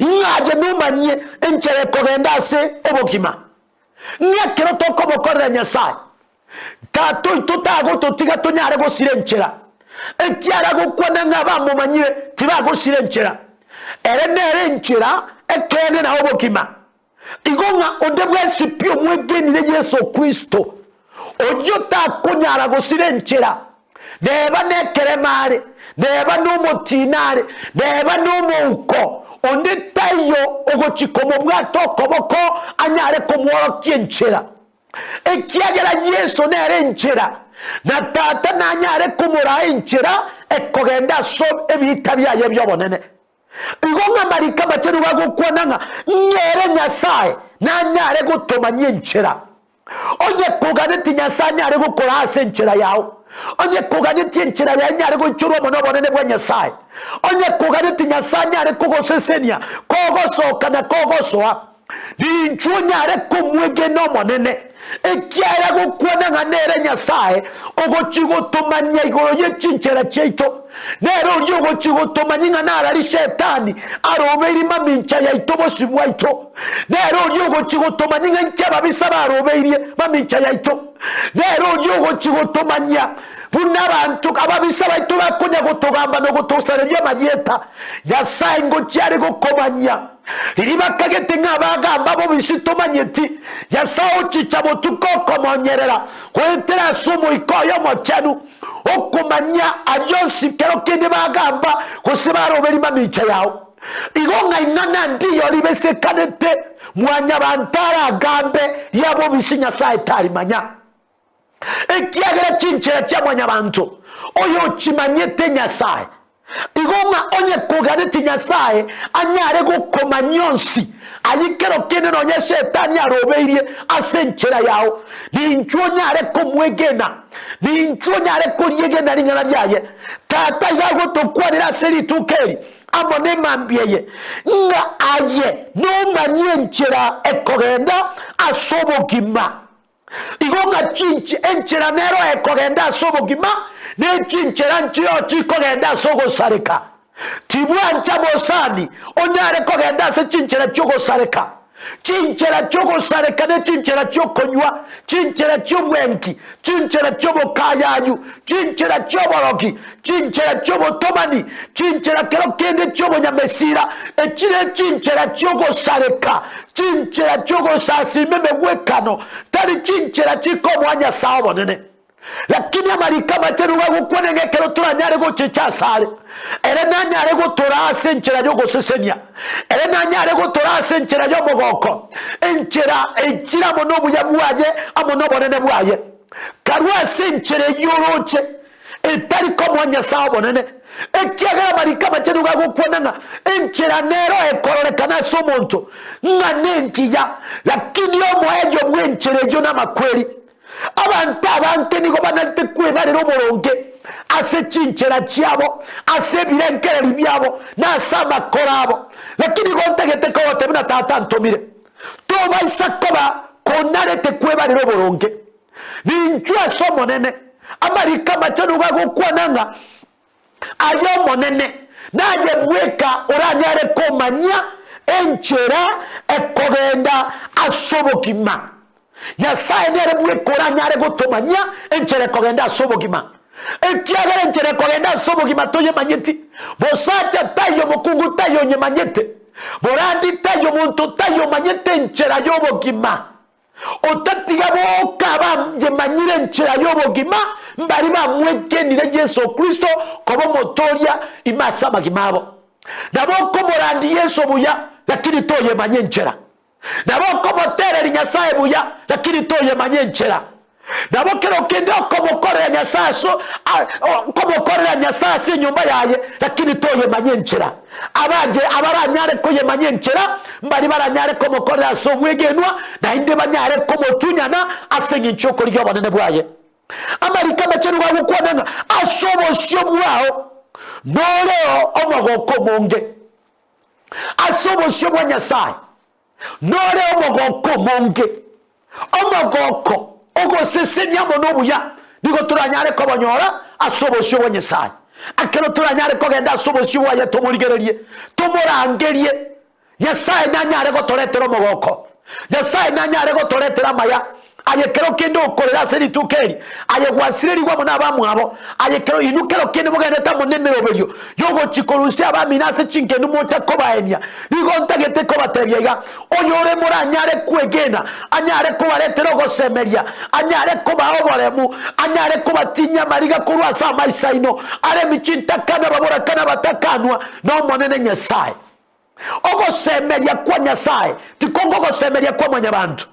ng'a aye nomanyie enchera ekogenda ase obogima, ng'a ekero tokomokorera Nyasae, Tata oito tagototiga tonyare gosira enchera, ekiagera agokwana ng'a abamomanyire tibagosira enchera. Ere nere enchera, ekeene na obogima. Igo ng'a onde bwensi pi omwegenire Yeso Kristo, oyio takonyara gosira enchera, neba nekerema are, neba nomotiina are, neba nomouko, onde taiyo ogochia komobwata okoboko anyare komworokia enchera. Ekiagera Yeso nere enchera, na Tata nanyare komoraa enchera ekogenda ase ebiita biaye bi'obonene. Igo ng'a amariko amachenu gagokwana ng'a ng'ere Nyasae nanyare gotomanyia enchera. Onye koganeti Nyasae anyare gokoraa ase enchera yao, onye koganeti enchera yaye enyare goichorwa amo nobonene bwa Nyasae, onye koganeti Nyasae anyare kogosesenia kogosoka na kogosoa, Ninchwe onyare komwegena Omonene, ekiagera gokwana ng'a nere Nyasae ogochia gotomanyia igoro ye chinchera chiaito, nere oria ogochia gotomanyia ng'a narari Shetani arobeiri mamincha yaito bosio bwaito, nere oria ogochia gotomanyia ng'a inki ababisa barobeirie mamincha yaito, nere oria ogochia gotomanyia buna abanto ababisa baito bakonya gotogamba na gotosareria amarieta. Nyasae ngochia are gokomanyia. Riria bakagete ng'a bagamba bobisi tomanyeti, Nyasae ochicha botuko okomonyerera goetera ase Omoika oye Omochenu, okomanyia aria onsi kero kende bagamba gose baroberia mamincha yao. Igo ng'a ing'ana ndiyo ribesekanete mwanyabanto aragambe ria bobisi Nyasae tarimanya. Ekiagera chinchera chia mwanyabanto oyochimanyete Nyasae, igo ng'a onye koganeti Nyasae anyare gokomanyia onsi ayio kero kende nonya Shetani arobeirie ase enchera yao, ninchwe onyare komwegena, ninchwe onyare koriegena ring'ana riaye. Tata iga agotokwanera ase rituko eri. amo nemambia eye, ng'a aye nomanye enchera ekogenda ase obogima. Igo ng'a chinche enchera nero ekogenda ase obogima, ne chinchera nchireo chikogenda ase ogosareka. Tibwancha bosani onyare kogenda ase chinchera chi'ogosareka. Chinchera chi'ogosareka ne chinchera chi'okonywa, chinchera chi'obwenki, chinchera chi'obokayayu, chinchera chi'oborogi, chinchera chi'obotomani, chinchera kero kende chi'obonyamesira, echi ne chinchera chi'ogosareka, chinchera chi'ogosasima emegwekano, tari chinchera chikomoa Nyasae obonene. Lakini amariko amachenu gagokwana ng'a ekero toranyare gochecha asare, ere nanyare gotoraa ase enchera y'ogosesenia, ere nanyare gotoraa ase enchera y'omogoko, enchera eichire amo nobuya bwaye amo nobonene bwaye. Karue ase enchera eyio oroche, etari komoa Nyasae obonene, ekiagera amariko amachenu gagokwana ng'a enchera nero ekororekana ase omonto ng'a nengiya, lakini omoerio bw'enchera eyio namakweri. Abanto abange nigo banarete kwebarera oboronge ase chinchera chiabo, ase ebirengererio biabo, na ase amakoro abo. Lakini igo ntagete kogotebia buna Tata antomire, tobaisa koba konarete kwebarera oboronge. Ninchwe ase Omonene, amariko amachenu gagokwana ng'a Aye Omonene, naye bweka oranyare komanya enchera ekogenda ase obogima. Nyasae nere bweka oranyare gotomanyia enchera ekogenda ase obogima. Ekiagera enchera ekogenda ase obogima toyemanyeti, bosacha taiyo mokungu taiyo onyemanyete, borandi taiyo monto taiyo omanyete enchera y'obogima. Otatiga boka abayemanyire enchera y'obogima, mbaria bamwegenire Yeso Kristo koba Omotoria ime ase amagima abo. Nabo okomorandia Yeso buya, lakini toyemanya enchera. Nabo okomotereria Nyasae buya, lakini toyemanya enchera. Nabo kero kende okomokorera Nyasae aso okomokorera Nyasae ase enyomba yaye, lakini toyemanya enchera. Abaje abaranyare koyemanya enchera, mbari baranyare komokorera ase obwegenwa, naende banyare komotunyana ase engencho y'okorigia obonene bwaye. Amariko amachenu gagokwana ng'a ase obosio bwao noreo omogoko omonge, ase obosio bwa Nyasae Nore omogoko omonge, omogoko ogosesenia amo nobuya, nigo toranyare kobonyora ase obosio bwa Nyasae. Ekero toranyare kogenda ase obosio bwaye tomorigererie, tomorangerie, Nyasae nanyare gotoretera omogoko, Nyasae nanyare gotoretera amaya. Aye kero kende okorera ase rituko eri, aye gwasirerigwe amo nabamwabo, aye kero inwe kero kende mogenderete amo nemeroberio y'ogochia korusia abamino ase chingendu mocha kobaenia. Nigo ntagete kobatebia iga, oyore moranyare kwegena, anyare kobaretera ogosemeria, anyare kobaa oboremu, anyare kobatinyia amariga korwa ase amaiso aino, aremi chintakana ababoraka na abatakanwa n'Omonene Nyasae. Ogosemeria kwa Nyasae tikonga ogosemeria kwa mwanyabanto.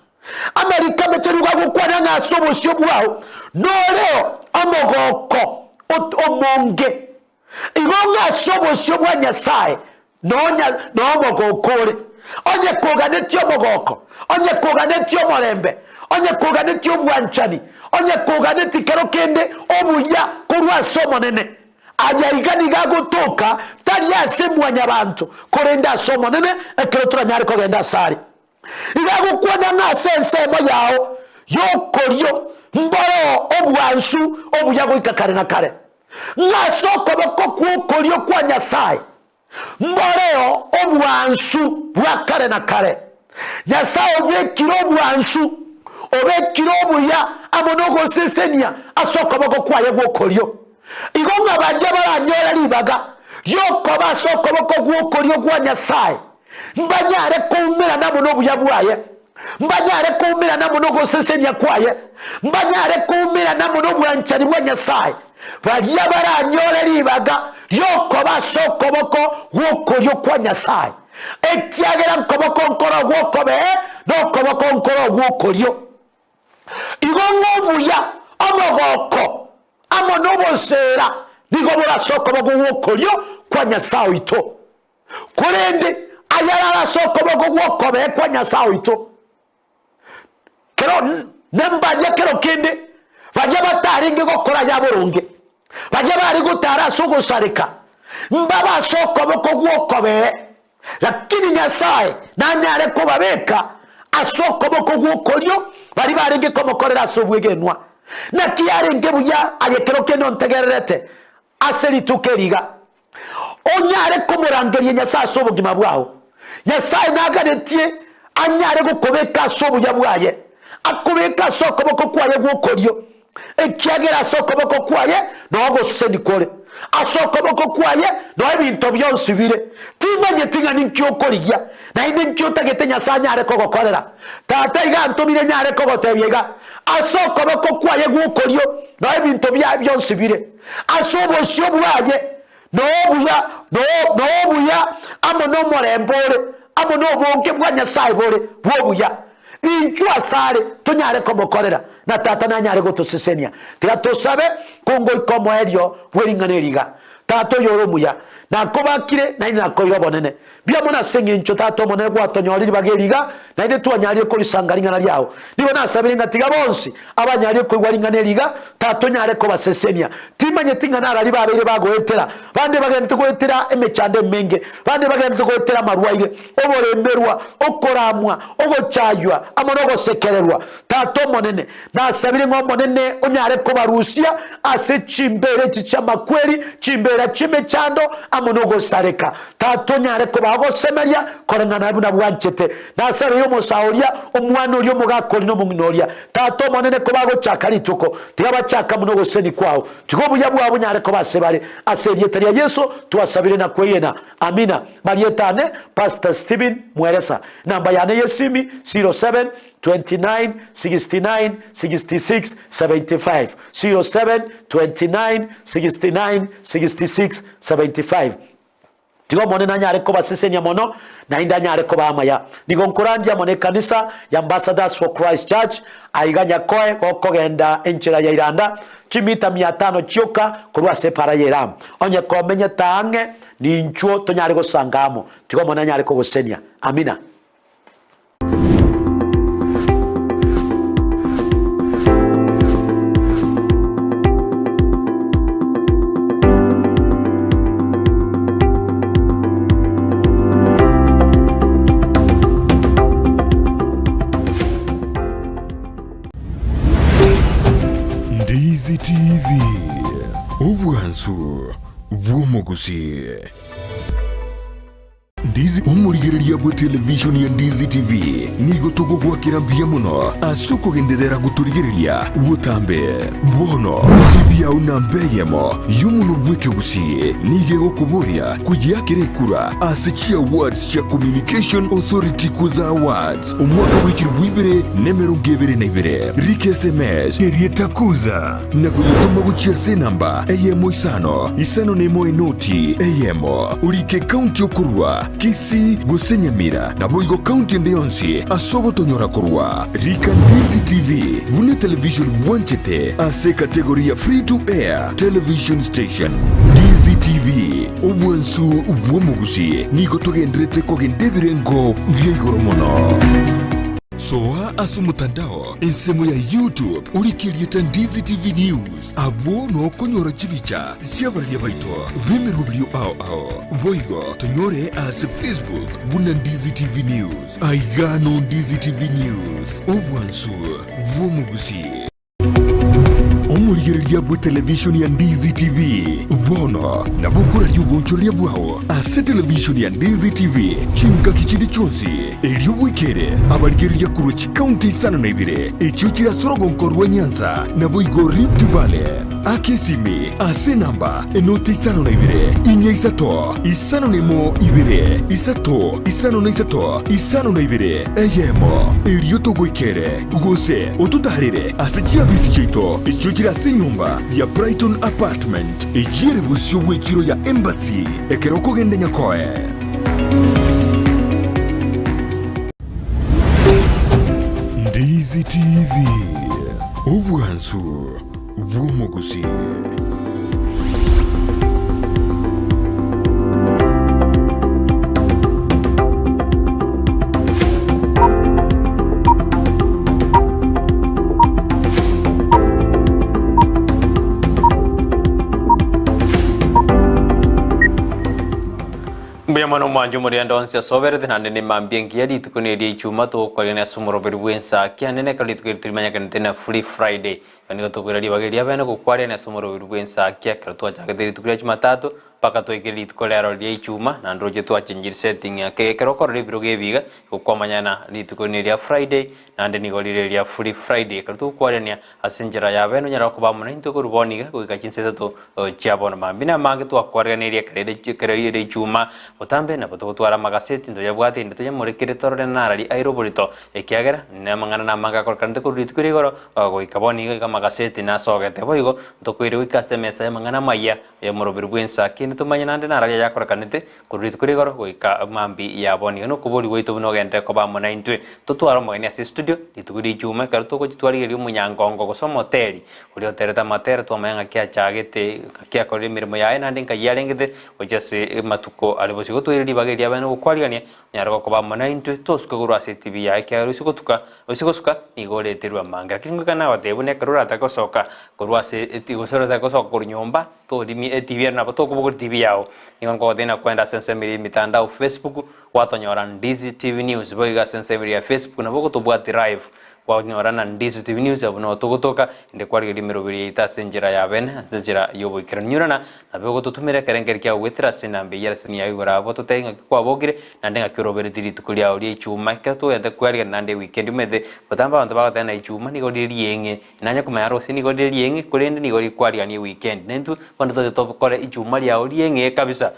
Amariko amachenu gagokwana ng'a ase obosio bwao noreo omogoko omonge. Igo ng'a ase obosio bwa Nyasae nonya nomogoko ore. Onye koganetie omogoko, onye koganetie omorembe, onye koganetie obwanchani, onye koganetie kero kende obuya korwa ase Omonene, Aya iga nigo agotoka, tari ase mwanyabanto, korende ase Omonene, ekero toranyare kogenda asare. Iga agokwana ng'a ase ensemo yao y'okorio mboroo obwansu obuya goika kare na kare, ng'a ase okoboko kw'okorio kwa Nyasae mboreo obwansu bwa kare na kare. Nyasae obekire obwansu, obekire obuya amo nogosesenia ase okoboko kwaye gw'okorio. Igo ng'a baria baranyore ribaga ri'okoba ase okoboko gw'okorio gwa Nyasae mbanyare koumerana amo nobuya bwaye, mbanyare koumerana amo nogosesenia kwaye, mbanyare koumerana amo nobwanchani bwa Nyasae. Baria baranyore ribaga ri'okoba ase okoboko gw'okorio kwa Nyasae, ekiagera nkoboko nkoro gw'okobee, na okoboko nkoro gw'okorio. Igo ng'a obuya, omogoko, amo noboseera nigo bore ase okoboko gw'okorio kwa Nyasae oito. Korende ayare are ase okoboko gw'okobee kwa Nyasae oito, kero nembaria kero kende baria batarenge gokora aya boronge, baria bare gotara ase ogosareka. Mbabe ase okoboko gw'okobee, lakini Nyasae nanyare kobabeka ase okoboko gw'okorio baria barenge komokorera ase obwegenwa. Naki yarenge buya aye ekero kende ontegererete ase rituko eri iga, onyare komorangeria Nyasae ase obogima bwao. Nyasae naganetie anyare gokobeka ase obuya bwaye, akobeke ase okoboko kwaye gw'okorio, ekiagera ase okoboko kwaye noo ogoseseni kore, ase okoboko kwaye noo ebinto bionsi bire. Timanyeti ng'a ninki okorigia, naende inki otagete Nyasae anyare kogokorera. Tata iga antomire nyare kogotebia iga, ase okoboko kwaye gw'okorio noo ebinto biaye bionsi bire, ase obosio bwaye Nobuya, nobuya amo nomorembe ore, amo nobonge bwa Nyasae bore bw'obuya. Inchuo asare tonyare komokorera, na Tata nanyare gotosesenia. Tiga tosabe kongoika omoerio bwe ring'ana eri iga. Tata oyore omuya, nakobakire naende nakoire obonene. Mbuya mono ase engencho Tata Omonene gwatonyorire ribaga eri iga, naende twanyarire korisanga ring'ana riao. Nigo nasabire ng'a tiga bonsi abanyarire koigwa ring'ana eri iga, Tata onyare kobasesenia. Timanyeti ng'a narari babeire bagoetera, bande bagenderete goetera emechando emenge, bande bagenderete goetera amarwaire, oboremerwa, okoramwa, ogochaywa, amo nogosekererwa. Tata Omonene, Nasabire ng'a Omonene onyare kobarusia ase chimbeera echi chi'amakweri, chimbeera chi'emechando, amo nogosareka. Tata onyare kobaa ogosemeria koreng'ana buna bwanchete. Nasabeire omosae oria, omwana oria, omogaka oria, na omong'ina oria. Tata Omonene, kobagochaka rituko, tiga bachake amo nogoseseni kwao. Tiga obuya bwao bonyare koba ase bare. Ase erieta ria Yeso twasabire na kwegena. Amina. Marieta ane, Pastor Stephen Mweresa. Enamba yane y'esimi, 07 29 69 66 75 07 29 69 66 75 Tiga Omonene anyare kobasesenia mono, naende anyare kobaa amaya. Nigo nkorandia amo nekanisa ya Ambassadors for Christ Church aiga Nyakoe gokogenda enchera ya Iranda, chimita mia tano chioka korwa ase epara ya Elamu. Onye komenyete ang'e ninchwo tonyare gosanga amo. Tiga Omonene anyare kogosenia. Amina. Ndizi TV, obwansu bw'omogusii. Ndizi Omorigereria bwe television ya Ndizi TV nigo togogwakera mbuya mono ase okogenderera gotorigereria botambe. Bono TV yao namba eyemo y'omonwa bw'ekegusii nigo egokoboria koyeakera ekura ase chi awards chia Communication Authority Kuza Awards omwaka bwe chilifu ibere na emerongo ebere na ibere. Rika SMS erieta Kuza na koyetoma gochia ase enamba eyemo isano isano na emo enoti eyemo, orike ekaunti okorua, Kisii gose Nyamira, naboigo kaunti ende yonsi ase ogotonyora korwa. Rika Ndizi TV buna etelevision bwanchete ase ekategori ya Free to Air Television Station. Ndizi TV, obwansu bw'omogusii, nigo togenderete kogenda ebirengo bia igoro mono. Soa ase omotandao ensemo ya YouTube orike erieta Ndizi TV News, abwo nokonyora chibicha chi'abararia baito b'emeroberio ao ao. Boigo tonyore ase Facebook buna Ndizi TV News. Aiga no Ndizi TV News, obwansu bw'omogusii. Omorigereria bw'etelevishoni ya Ndizi TV bono nabo okoraria obonchoreria bwao ase televishoni ya Ndizi TV chingaki chinde chionsi, erio bwekere abarigereria korwa chikaunti isano na ibere echio chire ase orogonko rwa Nyanza naboigo Rift Valley. Aka esimi ase enamba enoti isano na ibere, inya isato, isano na emo ibere, isato, isano na isato, isano na ibere, eyemo, erio togoikere. Gose ototaarere ase chiabisi chiaito echio chire ase enyomba ya Brighton Apartment, eyio ere bosio bw'echiro ya Embassy, ekero okogenda Nyakoe. Ndizi TV, obwansu bw'omogusii. Mbuya mono omwancho omorende onsi ase oberete, naende nemambia engiya rituko neria ichuma togokwarigania ase omoroberi bw'ensa kiane nekero rituko eri torimanyekanete na Free Friday. Igo nigo tokoira ribaga eria bene gokwarigania ase omoroberi bw'ensa kia ekero twachagete rituko ria Jumatatu mpaka twaikire rituko rero ria ichuma naende roche twachenchiri setting ake ekero okorora ebirogo ebi iga igo kwamanyana rituko neria Friday naende nigo rire eria Free Friday ekero togokwarigania Ase enchera ya bene onyare koba amo naintwe korwa bono iga goika chinsa isato chia bono. Mambia namange twakwareganeria ekero ere echuma, botambe nabo togotwara amagaseti ntoyabwate inde toyamorekere torore narari aire oborito, ekiagera namang'ana namange akorekanete korwa rituko ria igoro goika bono iga iga amagaseti nasogete. Boigo ntokoire goika ase emesa y'amang'ana amaya y'omoroberi bw'ensa kende tomanye naende narari ayakorekanete Korwa rituko rigoro goika mambia ya bono iga nokobori gwaito buna ogenderere koba amo naintwe. Totware omogeni ase estudio rituko ria ichuma ekero togochia twarigereria omonyangongo gose omoteri oria oterete amatera twamanya ng'aki achagete ng'aki akorire emeremo yaye naende nkai arengete gochia ase amatuko are bosio. Igo toire ribaga eria abene gokwarigania onyare gokoba amo naintwe tosuke korwa ase etibi yaye ekiagera oise gotuka oise gosuka nigo oreterwe amange. Lakini ngoika nagotebia buna ekero oratake gosoka korwa ase eti gose oratake gosoka korwa nyomba Torimie etibi ere nabo tokobogoria tibi yao. Nigo nkogotebia ng'a kwenda ase ensemo eria y'emitandao Facebook, gwatonyora Ndizi TV News boigo ase ensemo eria ya Facebook nabo ogotobwatia live gwanyora na Ndizi TV News abwo noo togotoka inde kwarigeria emeroberi yaito ase enchera ya bene ase enchera y'oboikeranu. Nyurana nabo ogototumera ekerengerio kiago goetera ase enamba eyio ase esimi yao igoro abwo totebie ng'aki kwabokire naende ng'aki oroberetie rituko riao ria ichuma ekero togente kwarigeria naende eweekend omanyete botambe abanto bagoteba ng'a ichuma nigo rire rieng'e Nanye komanya rose nigo rire rieng'e, korende nigo rikwariania ewikendi. Na intwe bono toche tokore ichuma riao rieng'e kabisa,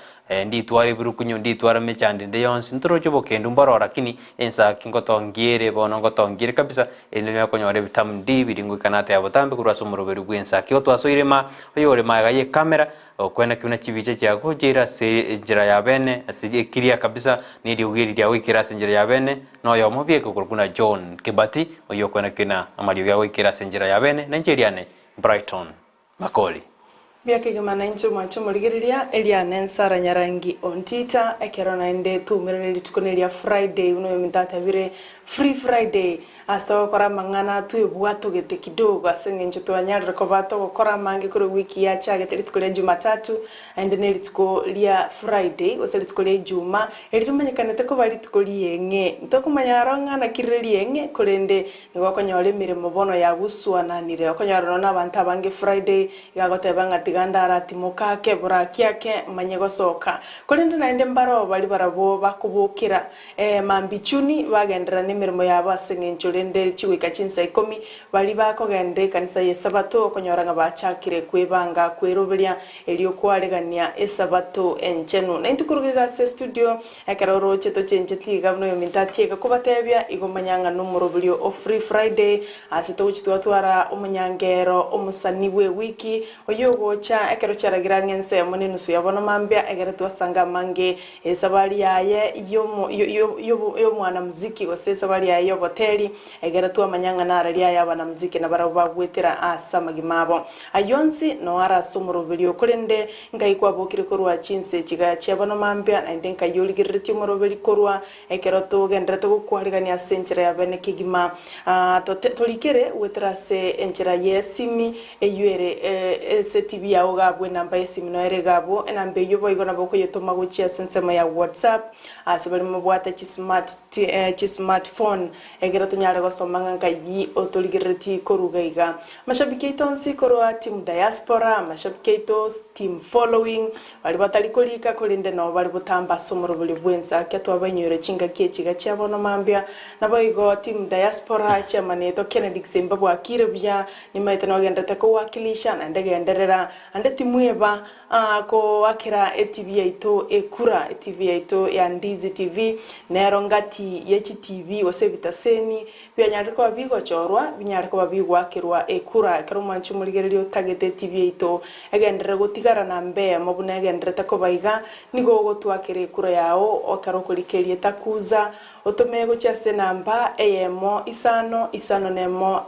nditware ebirukunyu, nditware emechando ende yonsi, ntoroche obokendu mboroo lakini ensaki ngotongia ere bono ngotongia ere kabisa, erinde onyare konyora ebitamu ndi biri ngoika nateba botambe korwa ase omoroberi bw'ensaki. Igo twasoire maa, oyore magega y'ekamera, Okweneki buna chibicha chiagocheire ase enchera ya bene, ase ekiria kabisa, na eriogi eri riagoikera ase enchera ya bene, na oyomo bieka okorokwa buna John Kibati, oyio okweneki buna amariogi agoikera ase enchera ya bene, na inche eriane Brighton Makori. Mbuya kegima nainche omwanche omorigereria, eriane Nsara Nyarangi Ontita, ekero naende twaumerane rituko neria Friday buna oyominto atabire Free Friday, Ase togokora amang'ana twebwatogete kidogo ase engencho twanyarire koba togokora amange korwa ewiki yachagete rituko ria Jumatatu naende ne rituko ria Friday gose rituko ria Ijumaa eri rimanyekanete koba rituko ri'eng'e. Ntokomanya aro ng'a naki rire ri'eng'e korende nigo okonyora emeremo bono yagusuananire okonyora nonya na abanto abange Friday iga agoteba ng'a tiga ndaratimoke ake boraki ake manye gosoka. Korende naende mbaroo baria barabwo bakobokera Ee, mambia chuni bagenderera nemeremo yabo ase engencho rende chigoika chinsa ikomi, baria bakogenda ekanisa y'Esabato okonyora ng'a bachakire kwebanga kweroberia erio kwaregania Esabato enchenu. Naintwe koruga iga ase estudio, ekero oroche tochencheti iga buna oyominto atieka kobatebia, igo manya ng'a nomoroberio o Free Friday, ase togochi twatwara omonyangero omosani bw'ewiki, oyio ogocha ekero chiaragire ang'e ensemo na enusu ya bono mambia, egere twasanga amange Esabari yaye y'omwanamuziki gose esabari yaye y'oboteri, ekero twamanya ng'a nararia aye abanamuziki nabarabwo bagwetera ase amagima abo. Ayio onsi noo are ase omoroberio, korende nkai kwabokire korwa chinse chiga chia bono mambia, naende nkai origereretie omoroberi korwa ekero togendererete gokwarigania ase enchera ya bene kegima. Torikere goetera ase enchera y'esimi Eyio ere ase TV yao iga abwo enamba y'esimi noyo ere iga abwo, enamba eyio boigo nabo okoyetoma gochia ase ensemo ya WhatsApp ase baria mobwate chismart chismart phone ekero tonyare gosoma ng'a nkai otorigereretie korwa iga iga. Amashabiki aito onsi korwa team diaspora, amashabiki aito team following, baria batari korika korende nabo bare botambe ase omoroberio bw'ensa ekia twabainyoire chingaki echi iga chia bono mambia. Naboigo team diaspora, chairman yaito Kennedy Gisemba bwakire buya, Nimaete nogenderete kowakilisha, naende genderera, naende timweba koakera etibi yaito ekura, etibi yaito ya Ndizi TV, nero ngati ye chitibi gose ebitaseni bianyarire koba bigochorwa, binyare koba bigoakerwa ekura. Ekero omwanchi omorigereria otagete etibi yaito egenderere gotigara namba eyemo buna egendererete koba iga, nigo ogotwakera ekura yao ekero okorika erieta Kuza Otome gochia ase enamba eyemo isano isano nemo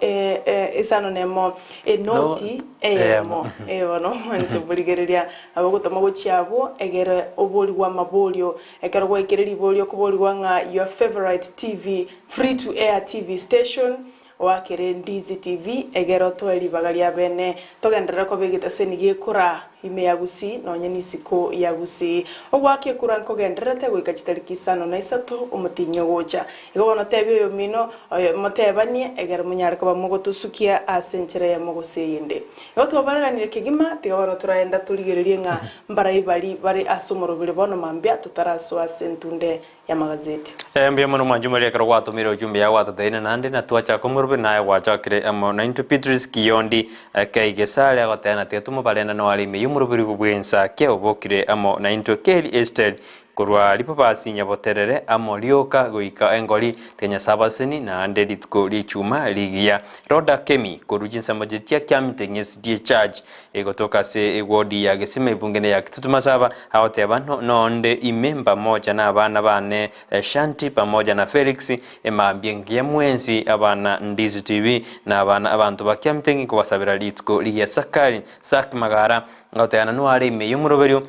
isano nemo enoti eyemo. Ee bono mwanche borigereria nabo ogotoma gochia abwo egere oborigwe amaborio. Ekero gwaikire riborio okoborigwa ng'a your favourite TV, free to air TV station, oakere Ndizi TV egere otoe ribaga ria bene togenderere koba egetaseni gekora. Ime ya Gusii nonye nisiko ya Gusii. Ogoaka ekura nkogendererete goika chitariki isano na isato omotienyi ogocha. Igo bono tebia oyomino oyo motebanie egere monyare koba mogotosukia ase enchera eyemo gose eyende. Igo twabareganire kegima, tiga bono toraenda torigererie ng'a mbarai baria bare ase omoroberi bono mambia totarasoa ase entunde y'amagazeti. Mbuya mono mwanche Maria ekero gwatomire ojumbe yao gwatoteine naende na twachaka omoroberi naye gwachakire amo naintwe Beatrice Kiyondi Kei Gesare agoteba na tiga tomobarenda noare ime y'omoroberi bw'ensakia obokire amo naintwe Kelly Estel korwa Ribobasi Nyaboterere amo rioka goika engori tiga Nyasae abaseni naende rituko ri'echuma rigiya Rhoda Kemi korwa chinsemo chia Kiamite SDA Church Egotoka ase ewodi ya Gesima ebungene ya Kitutu Masaba, agoteba, Nonde ime mpamoja nabana bane Shanti pamoja na Felix, emambia engiya mwensi abana Ndizi TV na abana abanto ba Kiamitengi nkobasabera rituko rigiya Sakari Sak Magara agoteba nanware ime yomoroberio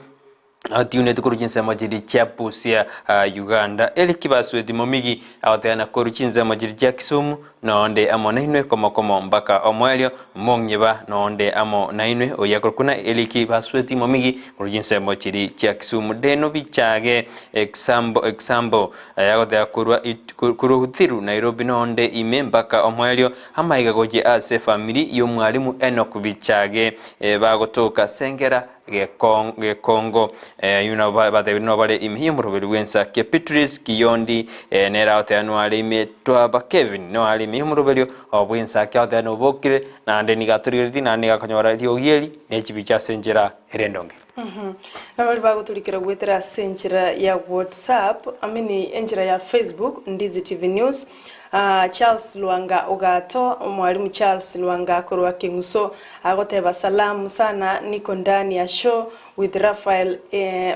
atiunete korwa chinsemo chiria chia Busia Uganda. Eric Basweti Momigi agoteba korwa chinsemo chiria chia Kisumu Nonde amo nainwe komo-komo mpaka omoerio, mong'iba nonde amo nainwe, oyio akorokwa na Eliki Basweti Momigi korwa chinsemo chiria chia Kisumu. Deno bichage example example ayagoteba korwa it korwa Uthiru Nairobi nonde ime mpaka omoerio, amaiga gochia ase efamiri y'omwalimu Enock Bichage bagotoka Sengera Gekongo. Ayio nabo batebirie nabo bare ime y'omoroberi bw'ensakia. Beatrice Kiyondi nere agoteba noare ime twaba Kevin noare ime y'omoroberio bw'ensakia agoteba nobokire naende nigo atorigeretie naende nigo akonyora riogi eri ne chibicha ase enchera ere endonge. Nabaria bagotorikera goetera ase enchera ya WhatsApp, I mean enchera ya Facebook, Ndizi TV News, Charles Lwanga Ogato, Omwalimu Charles Lwanga korwa Keng'uso agoteba salamu sana niko ndani ya show with Raphael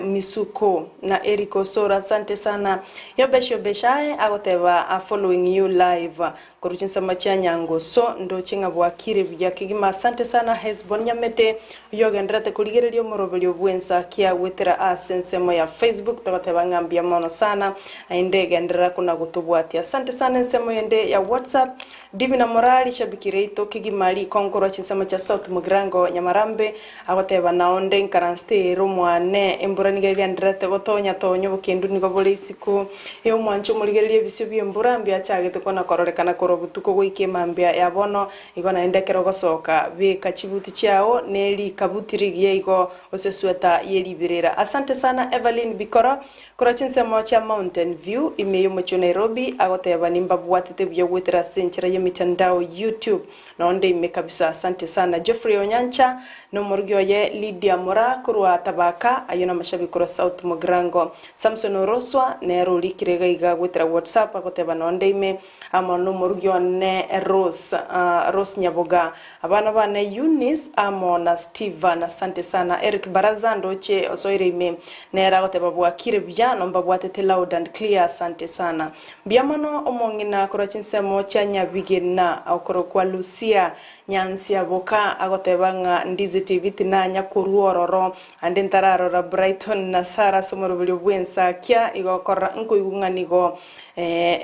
Misuko na Eric Osoro asante sana Yobesh Yobesh aye agoteba following you live korwa chinsemo chia Nyangoso ndoche ng'a bwakire buya kegima asante sana Hesbon Nyamete oyio ogendererete korigereria omoroberio bw'ensakia goetera ase ensemo ya Facebook togoteba ng'a mbuya mono sana Naende genderera kona gotobwatia. Asante sana ensemo yende ya WhatsApp. Divina Morari shabiki reito kegima rikonkorwa chinsemo chia South Mugirango Nyamarambe agoteba naonde inkaranste ere omwane embura nigo egendererete gotonya tonya obokendu nigo bore isiko ya omwancho omorigereria ebisio bi'embura mbiachagete kona kororekana korwa botuko goika emambia ya bono igo naende ekero ogosoka beka chibuti chiao ne rikabuti rigiya igo gose sweta ye riberera. Asante sana Evelyn Bikoro Korwa chinsemo chia Mountain View, ime y'omochie o Nairobi, agoteba nimbabwatete buya goetera ase enchera y'emitandao YouTube. Nonde ime kabisa. Asante sana Geoffrey Onyancha na omorugi oye Lydia Moraa korwa Tabaka, ayio namashabiki korwa South Mugirango. Samson Oroswa nere orikire iga iga goetera WhatsApp agoteba nonde ime amo nomorugi one Rose, Rose Nyaboga, abana bane Eunice amo na Steven. Asante sana Eric Baraza ndoche osoire ime Nere agoteba bwakire buya nombabwatete loud and clear asante sana. Mbuya mono omong'ina korwa chinsemo chia Nyabigena okorokwa Lucia Nyansiaboka agoteba ng'a Ndizi TV tinanya korwa ororo ande ntararora Brighton na Sarah ase omoroberio bw'ensakia igo okorora nkoigwa ng'a nigo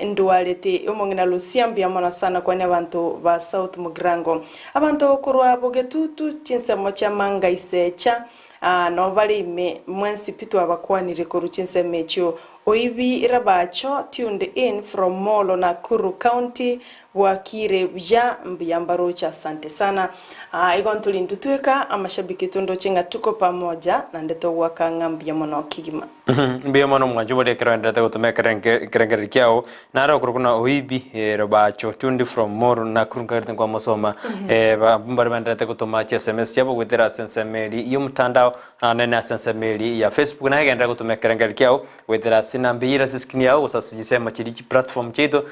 ndwarete. Omong'ina Lucia mbuya mono sana kwania abanto ba South Mugirango. Abanto korwa Bogetutu chinsemo chia Manga Isecha Aa nao bare ime mwensi pi twabakwanire korwa chinsemo echio. Oibi Rabacho tuned in from Molo Nakuru County bwakire buya mbuya mbaroche asante sana. Aa igo ntori intwe tweka amashabiki tondoche ng'a tuko pamoja naende togoaka ng'a mbuya mono kegima. Mbuya mono omwanchi oboria ekero oenderete gotoma ekerengererio kiao Naro okorokwa na Oibi Robacho tuned from Moro Nakuru nkagerete nkwamosoma abwo mbare baenderete gotoma chi sms chiabo goetera ase ensemo eri y'omotandao naende na ase ensemo eri ya Facebook naye genderera gotoma ekerengererio kiao goetera ase enamba eyio ere ase escreen yao gose ase chinsemo chiria chi platform chiaito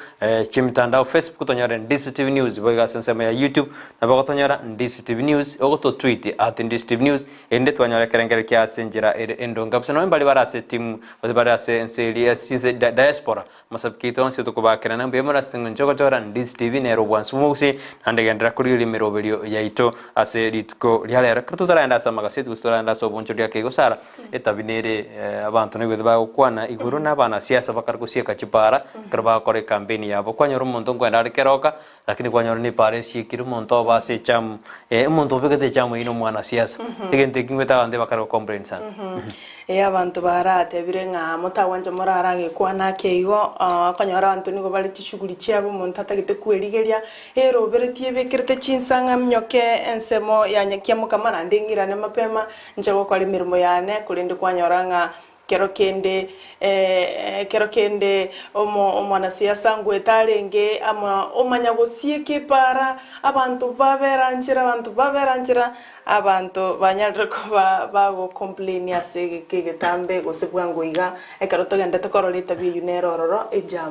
chi'emitandao Facebook tonyore Ndisi TV News boigo ase ensemo ya YouTube nabo ogotonyora Ndisi TV News ogoto tweet at Ndisi TV News Erinde twanyora ekerengererio kia ase enchera ere endonge kabisa nonya mbaria bare ase etimu gose bare ase ense eria ase chinse diaspora amasabiki aito onsi tokobakerana mbuya mono ase eng'encho ogochora Ndizi TV nere obwansu bw'omogusii naende genderera korigereria emeroberio yaito ase rituko ria rero. Ekero totaragenda ase amagaseti gose totaragenda ase obonchori ake igo Sarah etabi nere abanto naigwete bagokwana igoro na abanasiasa bakare gosieka chipara ekero bagokora ekampeni yabo kwanyora omonto nkoenda are. Keroka, lakini kwanyora na epara esiekire omonto oba ase echamu, omonto obegete echamu eywo na omwanasiasa. Egento ekio ngoeta abanto bakare go complain sana. Ee, abanto baratebire ng'a motagwancha morare agekwana ake igo, okonyora abanto nigo bare chishughuli chiabo omonto atagete kwerigeria, eroberetie ebekerete chinsang'a minyoke ensemo ya nyakiamokama naende ng'irane mapema nche gokora emeremo yane, korende kwanyora ng'a kero kende ekero kende omo omwanasiasa ngoeta arenge ama omanya gosieka epaara, abanto babera nchera abanto babera nchera. Abanto banyarire koba bago complain ase egeka egetambe gose bwango iga, ekero togendete korora etabia eyio nere ororo ejam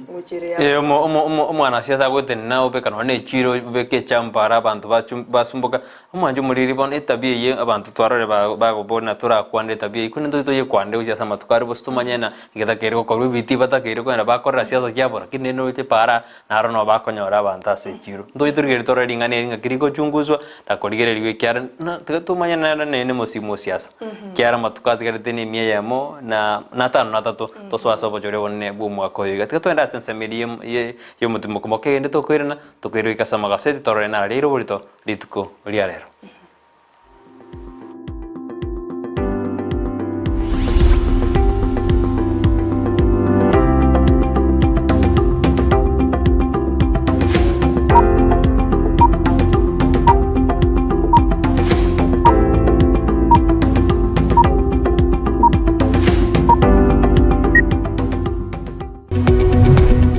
gochia ere Eh, omo- omo- omo- omwanasiasa agotenena obeka nonya na echiro obeke ejam para abanto bachu basumboka, omwancho omoriri bono etabia eye abanto twarorire ba- bagobori na torakwane etabia eyio korende ntobwenerete toyekwanere gochia ase amatuko aria gose tomanye ng'a getakeire gokorwa ebitii batakeire kogenda bakorera siasa chiabo lakini rende oroche para Naro nabo bakonyora abanto ase echiiro. Ntoche torigererie torore ring'ana eri ng'aki rigochunguswa na korigererigwa ekiagera na tiga tomanye nere nere nomosimo o siasa. Ekiagera amatuko atigarete na emia eyemo na na atano na atato tosoe ase obochori obonene bwa omwaka oyo iga. Tiga togende ase ensemo eria ye ye y'omotimoko moke egende tokoirana, tokoirwa goika ase amagaseti torore narareire oborito rituko ria rero.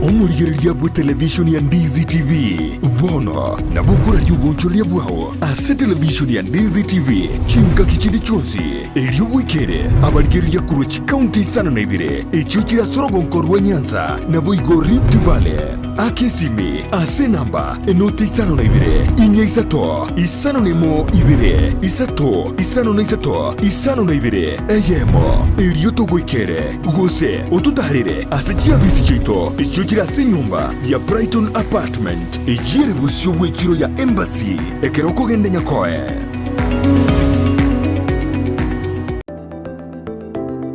Omorigereria bwe televishoni ya Ndizi TV bono nabo okoraria obonchoreria bwao ase televishoni ya Ndizi TV chingaki chinde chionsi, erio bwekere abarigereria korwa chikaunti isano na ibere echio chire ase orogonko rwa Nyanza naboigo Rift Valley. Aka esimi ase enamba enoti isano na ibere, inya isato, isano na emo ibere, isato, isano na isato, isano na ibere, eyemo, erio togoikere. Gose ototaarere ase chiabisi chiaito echio chire ase enyomba ya Brighton Apartment, eyio ere bosio bw'echiro ya Embassy, ekero okogenda Nyakoe.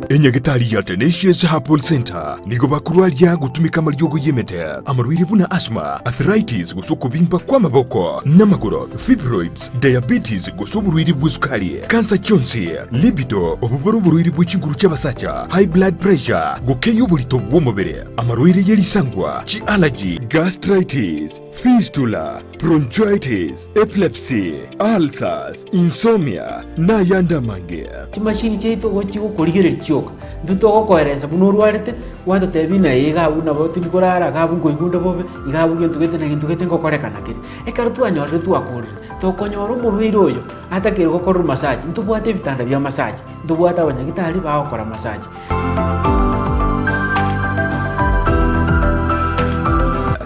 Enyagetari ya Tenacious Herbal Centre nigo bakorwaria gotumeka amariogo y'emete, amarwaire buna asthma, arthritis gose okobimba kw'amaboko n'amagoro, fibroids, diabetes gose oborwaire bw'esukari, kansa chionsi, libido, obwo bore oborwaire bwe chinguru chi'abasacha, high blood pressure, gokeyia oborito bw'omobere, amarwaire ye risangwa, chi'allergy, gastritis, fistula, bronchitis, epilepsy, ulcers, insomnia, na ayande amange. Chimashini chiaito igo chigokorigereria chioka, intwe togokoeresa buna orwarete, gwatotebia ng'a ee iga abwo nabo tindi korara, iga abwo nkoigwa onde bobe, iga abwo gento gete na gento gete ngokorekana kere. Ekero twanyorire twakorire, tokonyora omorwaire oyo atakeire gokorerwa massage, ntobwate ebitanda bia massage, ntobwate abanyagitari bagokora massage.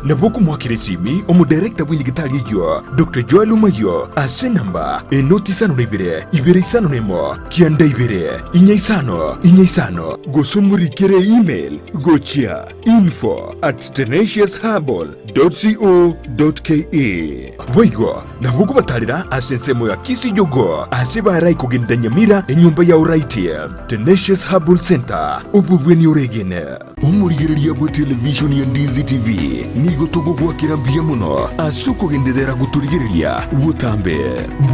Nabo okomoakera esimi omodirector bw'enyagitari eyio, Doctor Joel Omayio, ase enamba enoti isano na ibere, ibere isano na emo, kianda ibere, inya isano, inya isano, gose omorikere email gochia info at tenaciousherbal dot co dot ke. Boigo nabo okobatarera ase ensemo ya Kisijogo ase barai kogenda Nyamira enyomba ya Oraiti, Tenacious Herbal Center, obobweni oregene. Omorigereria bwe television ya Ndizi TV nigo togogoakera mbuya mono ase okogenderera gotorigereria botambe.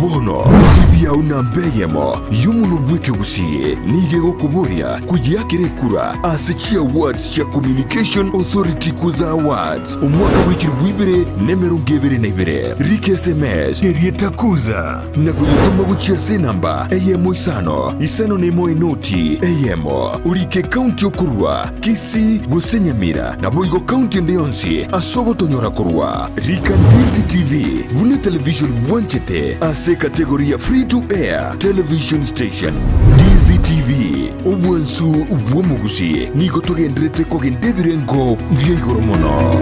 Bono TV yao namba eyemo y'omonwa bw'ekegusii nigo egokoboria koyeakera ekura ase chiawards chia Communication Authority Kuza Awards omwaka bw'echilifu ibere na emerongo ebere na ibere. Rika SMS erieta Kuza na koyetoma gochia ase enamba eyemo isano isano na emo enoti eyemo. Orike ekaunti okorua, Kisii gose Nyamira, naboigo kaunti ende yonsi ase ogotonyora korwa. Rika Ndizi TV buna television bwanchete ase ekategori ya Free to Air Television Station. Ndizi TV, obwansu bw'omogusi, nigo togenderete kogenda ebirengo bia igoro mono.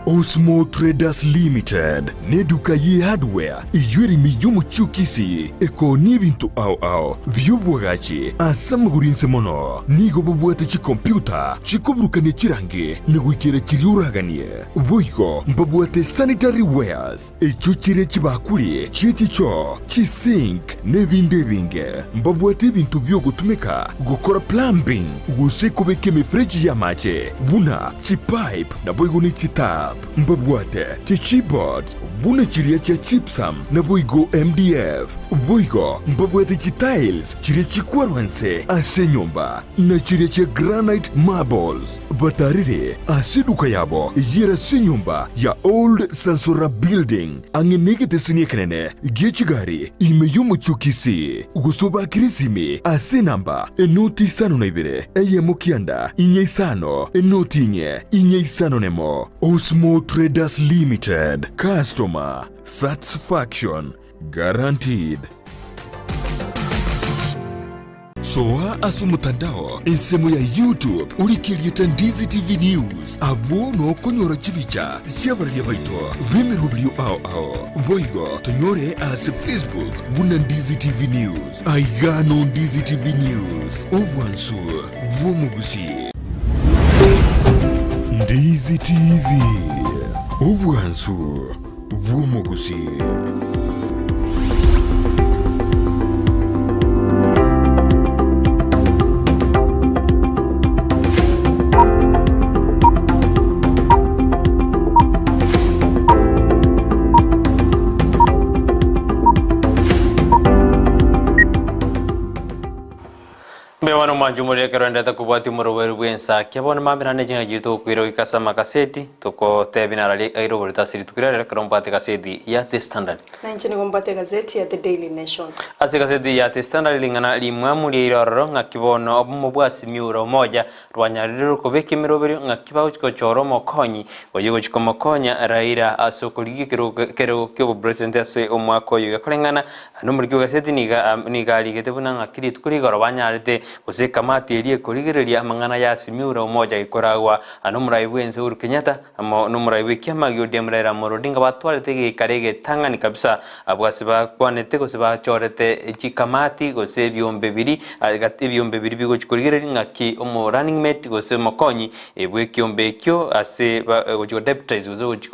Osmo Traders Limited neduka ye hardware eyio ere ime y'omochie o Kisii ekoonia ebinto ao ao bi'obwagachi ase amagoro inse mono. Nigo babwate chikompiuta chikoburukania chirangi na goikera chiria oraganie. Boigo mbabwate sanitary wares echio chire chibakuri chie chichoo, chisink na ebinde ebinge. Mbabwate ebinto bi'ogotumeka gokora plumbing gose kobeka emefereji y'amache buna chipipe naboigo ne chitap. Mbabwate chichipboards buna chiria chia gypsum naboigo MDF. Boigo mbabwate chitiles chiria chikwarwa inse ase enyomba na chiria chia granite marbles. Batarire ase eduka yabo eyio ere ase enyomba ya Old Sansora Building ang'e negeteseni ekenene gie chigari ime y'omochie o Kisii, gose obakire esimi ase enamba enoti isano na ibere eyemo kianda inye isano enoti inye inye isano nemo. Osmo Traders Limited, Customer Satisfaction Guaranteed. Soa ase omotandao ensemo ya YouTube orike erieta Ndizi TV News, abwo nokonyora chibicha chi'abararia baito b'emeroberio ao ao. Boigo tonyore ase Facebook buna Ndizi TV News. Aiga no Ndizi TV News, obwansu bw'omogusi. Ndizi TV, obwansu bw'omogusi. Mbuya bono mwanche omorero ekero ndete kobwatia omoroberi bw'ensaki. Bono mambia naende chingaki chiria togokwira goika ase amakaseti, togotebia narari aire oborito ase rituko riria ekero mbwate egaseti ya The Standard. Na inche nigo mbwate egazeti ya The Daily Nation. Ase egaseti ya The Standard ring'ana rimwamu riaire ororo ng'aki bono obomo bwa Simiyu ore omoja rwanyarire kobeka emeroberio ng'aki bagochia gochora omokonyi oyio ogochia komokonya Raila ase okorigia ekerogo ekerogo ki'obopresident ase omwaka oyo iga koreng'ana Nomoriki bw'egaseti nigo nigo arigete buna ng'aki rituko rigoro banyarete gose ekamati eria ekorigereria amang'ana ya Azimio la Umoja gekoragwa nomorai bw'ense Uhuru Kenyatta amo nomorai bw'ekiama gia ODM Raila Amolo Odinga batwarete egeikaro egetang'ani kabisa abwo ase bakwanete gose bachorete chikamati gose ebiombe biri ebiombe biri bigochi korigereria ng'aki omo running mate gose omokonyi bw'ekiombe ekio ase gochi go deputize gose gochi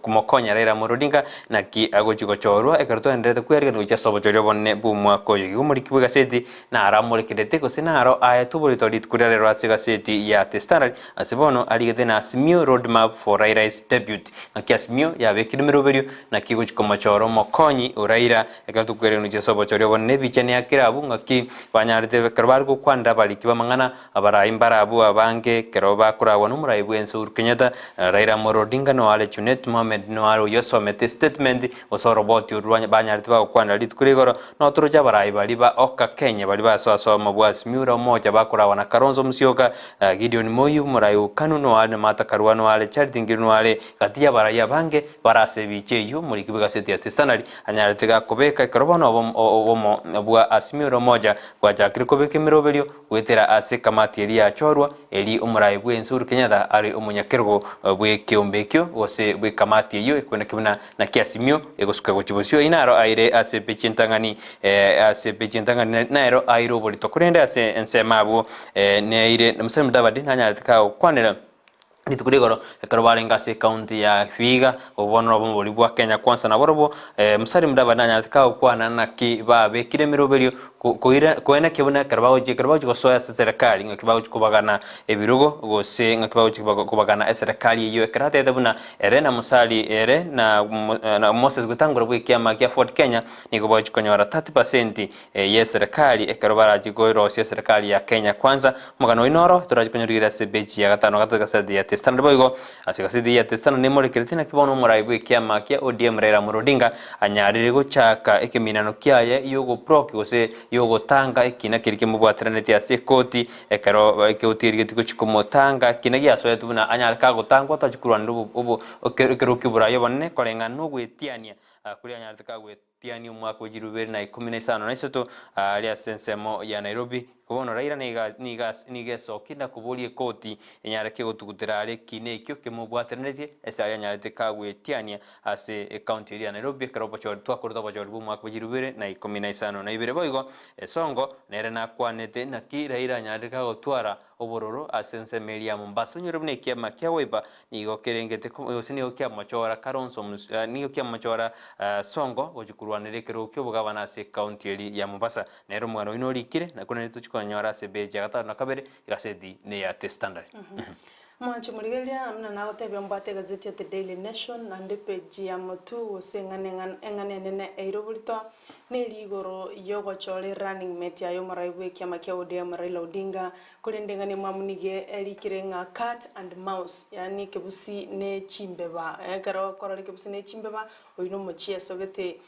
komokonya Raila Amolo Odinga Naki agochia gochorwa ekero twaendererete kwearigania gochia ase obochori obonene bw'omwaka oyo. Igo omoriki bw'egaseti naro amorekerete, gose naro aetwe oborito rituko ria rero ase egaseti ya The Standard, ase bono arigete na Azimio Road Map for Raila's Debut. Naki Azimio yabekire emeroberio, naki egochia komochora omokonyi o Raila ekero tokwearigania gochia ase obochori obonene. Ebicha neakire abwo ng'aki banyarete ekero bare gokwanera abariki b'amang'ana Abarai mbarabwo abange ekero bakoragwa nomorai bw'ense Uhuru Kenyatta, Raila Amolo Odinga noare Junet Mohamed noare oyio osomete statement gose oroboti orwo banyarete bagokwanera rituko ria igoro notoroche abarai baria ba Oka Kenya baria basoa soa mabwasi Miura Omocha bakoragwa na Kalonzo Musyoka, Gideon Moi omorai o Kanu noare na Martha Karua noare Charity Ngilu noare gati y'abarai abange bare ase ebicha eyio omoriki bw'egaseti ya The Standard anyarete gakobeka ekero bono obomo bwa Azimio la Umoja bwachakire kobeka emeroberio Goetera ase ekamati eria yachorwa, eri omorai bw'ense Uhuru Kenyatta are omonyakerogo bw'ekeombe ekio gose bw'ekamati eyio ekoboneka buna naki Azimio egosuka gochia bosio. Eyio naro aire ase epeji entang'ani ase epeji entang'ani nero aire oborito korende ase ensemo abwo neire Musalia Mudavadi nanyarete kagokwanera Rituko rigoro ekero barenge ase ekaunti ya Vihiga, obwo bono nobomo boria bwa Kenya Kwanza naborobwo, Musalia Mudavadi nanyarete kagokwana naki babekire emeroberio koira koenekia buna ekero bagochia ekero bagochia gosoa ase eserekari ng'aki bagochia kobagana ebirogo gose ng'aki bagochia kobagana eserekari eyio ekero atebete buna ere na Musalia ere na na Moses Wetangula bwa ekiama kia Ford Kenya nigo bagochia konyora 30% y'eserekari ekero barachie korosia eserekari ya Kenya Kwanza. Omogano oino oro torachie konyorigereria ase epeji ya gatano gatato egaseti ya The Standard boigo ase egaseti eye ya The Standard nemorekeretie naki bono omorai bw'ekiama kia ODM Raila Amolo Odinga anyarire gochaka ekeminano kiaye y'ogoproki gose y'ogotanga ekina keria kemobwateranetie ase ekoti ekero ekoti erigetie gochia komotanga ekina giasoetwe buna anyare kagotangwa tachia korwanera obo obo ekero ki'oborai obonene koreng'ana nogwetiania koria anyarete kagwetiania. kagwetiania omwaka o chilifu ibere na ikomi na isano na isato aria ase ensemo ya Nairobi. Bono Raila niga niga nigo esokia na koboria ekoti enyare kegotugutera are ekina ekio kemobwateranetie ase aria anyarete kagwetiania ase ecounty eria ya Nairobi ekero obochori twakorete obochori bwa omwaka bwa chilifu ibere na ikomi na isano na ibere. Boigo Esongo nere nakwanete naki Raila anyarete kagotwara obororo ase ensemo eria ya Mombasa onyore buna ekiama kia Wiper nigo kerengete gose nigo kiamochora Kalonzo nigo kiamochora Sonko gochia korwanera ekerogo ki'obogabana ase ecounty eria ya Mombasa. Nere omogano oyio norikire na korende tochia konyora ase epeji ya gatano na kabere egaseti neya The Standard. Mwanche morigereria buna nagotebia mbwate egazeti ya The Daily Nation naende epeji ya motwe gose eng'ana eng'ana eng'ana enene eire oborito neri igoro yogochora erunning mate yaye omorai bw'ekiama kia ODM Raila Odinga korende eng'ana emwamu nigo erikire ng'a cat and mouse yaani ekebusi ne chimbeba ekero okorora ekebusi ne chimbeba Oyio nomochieso gete.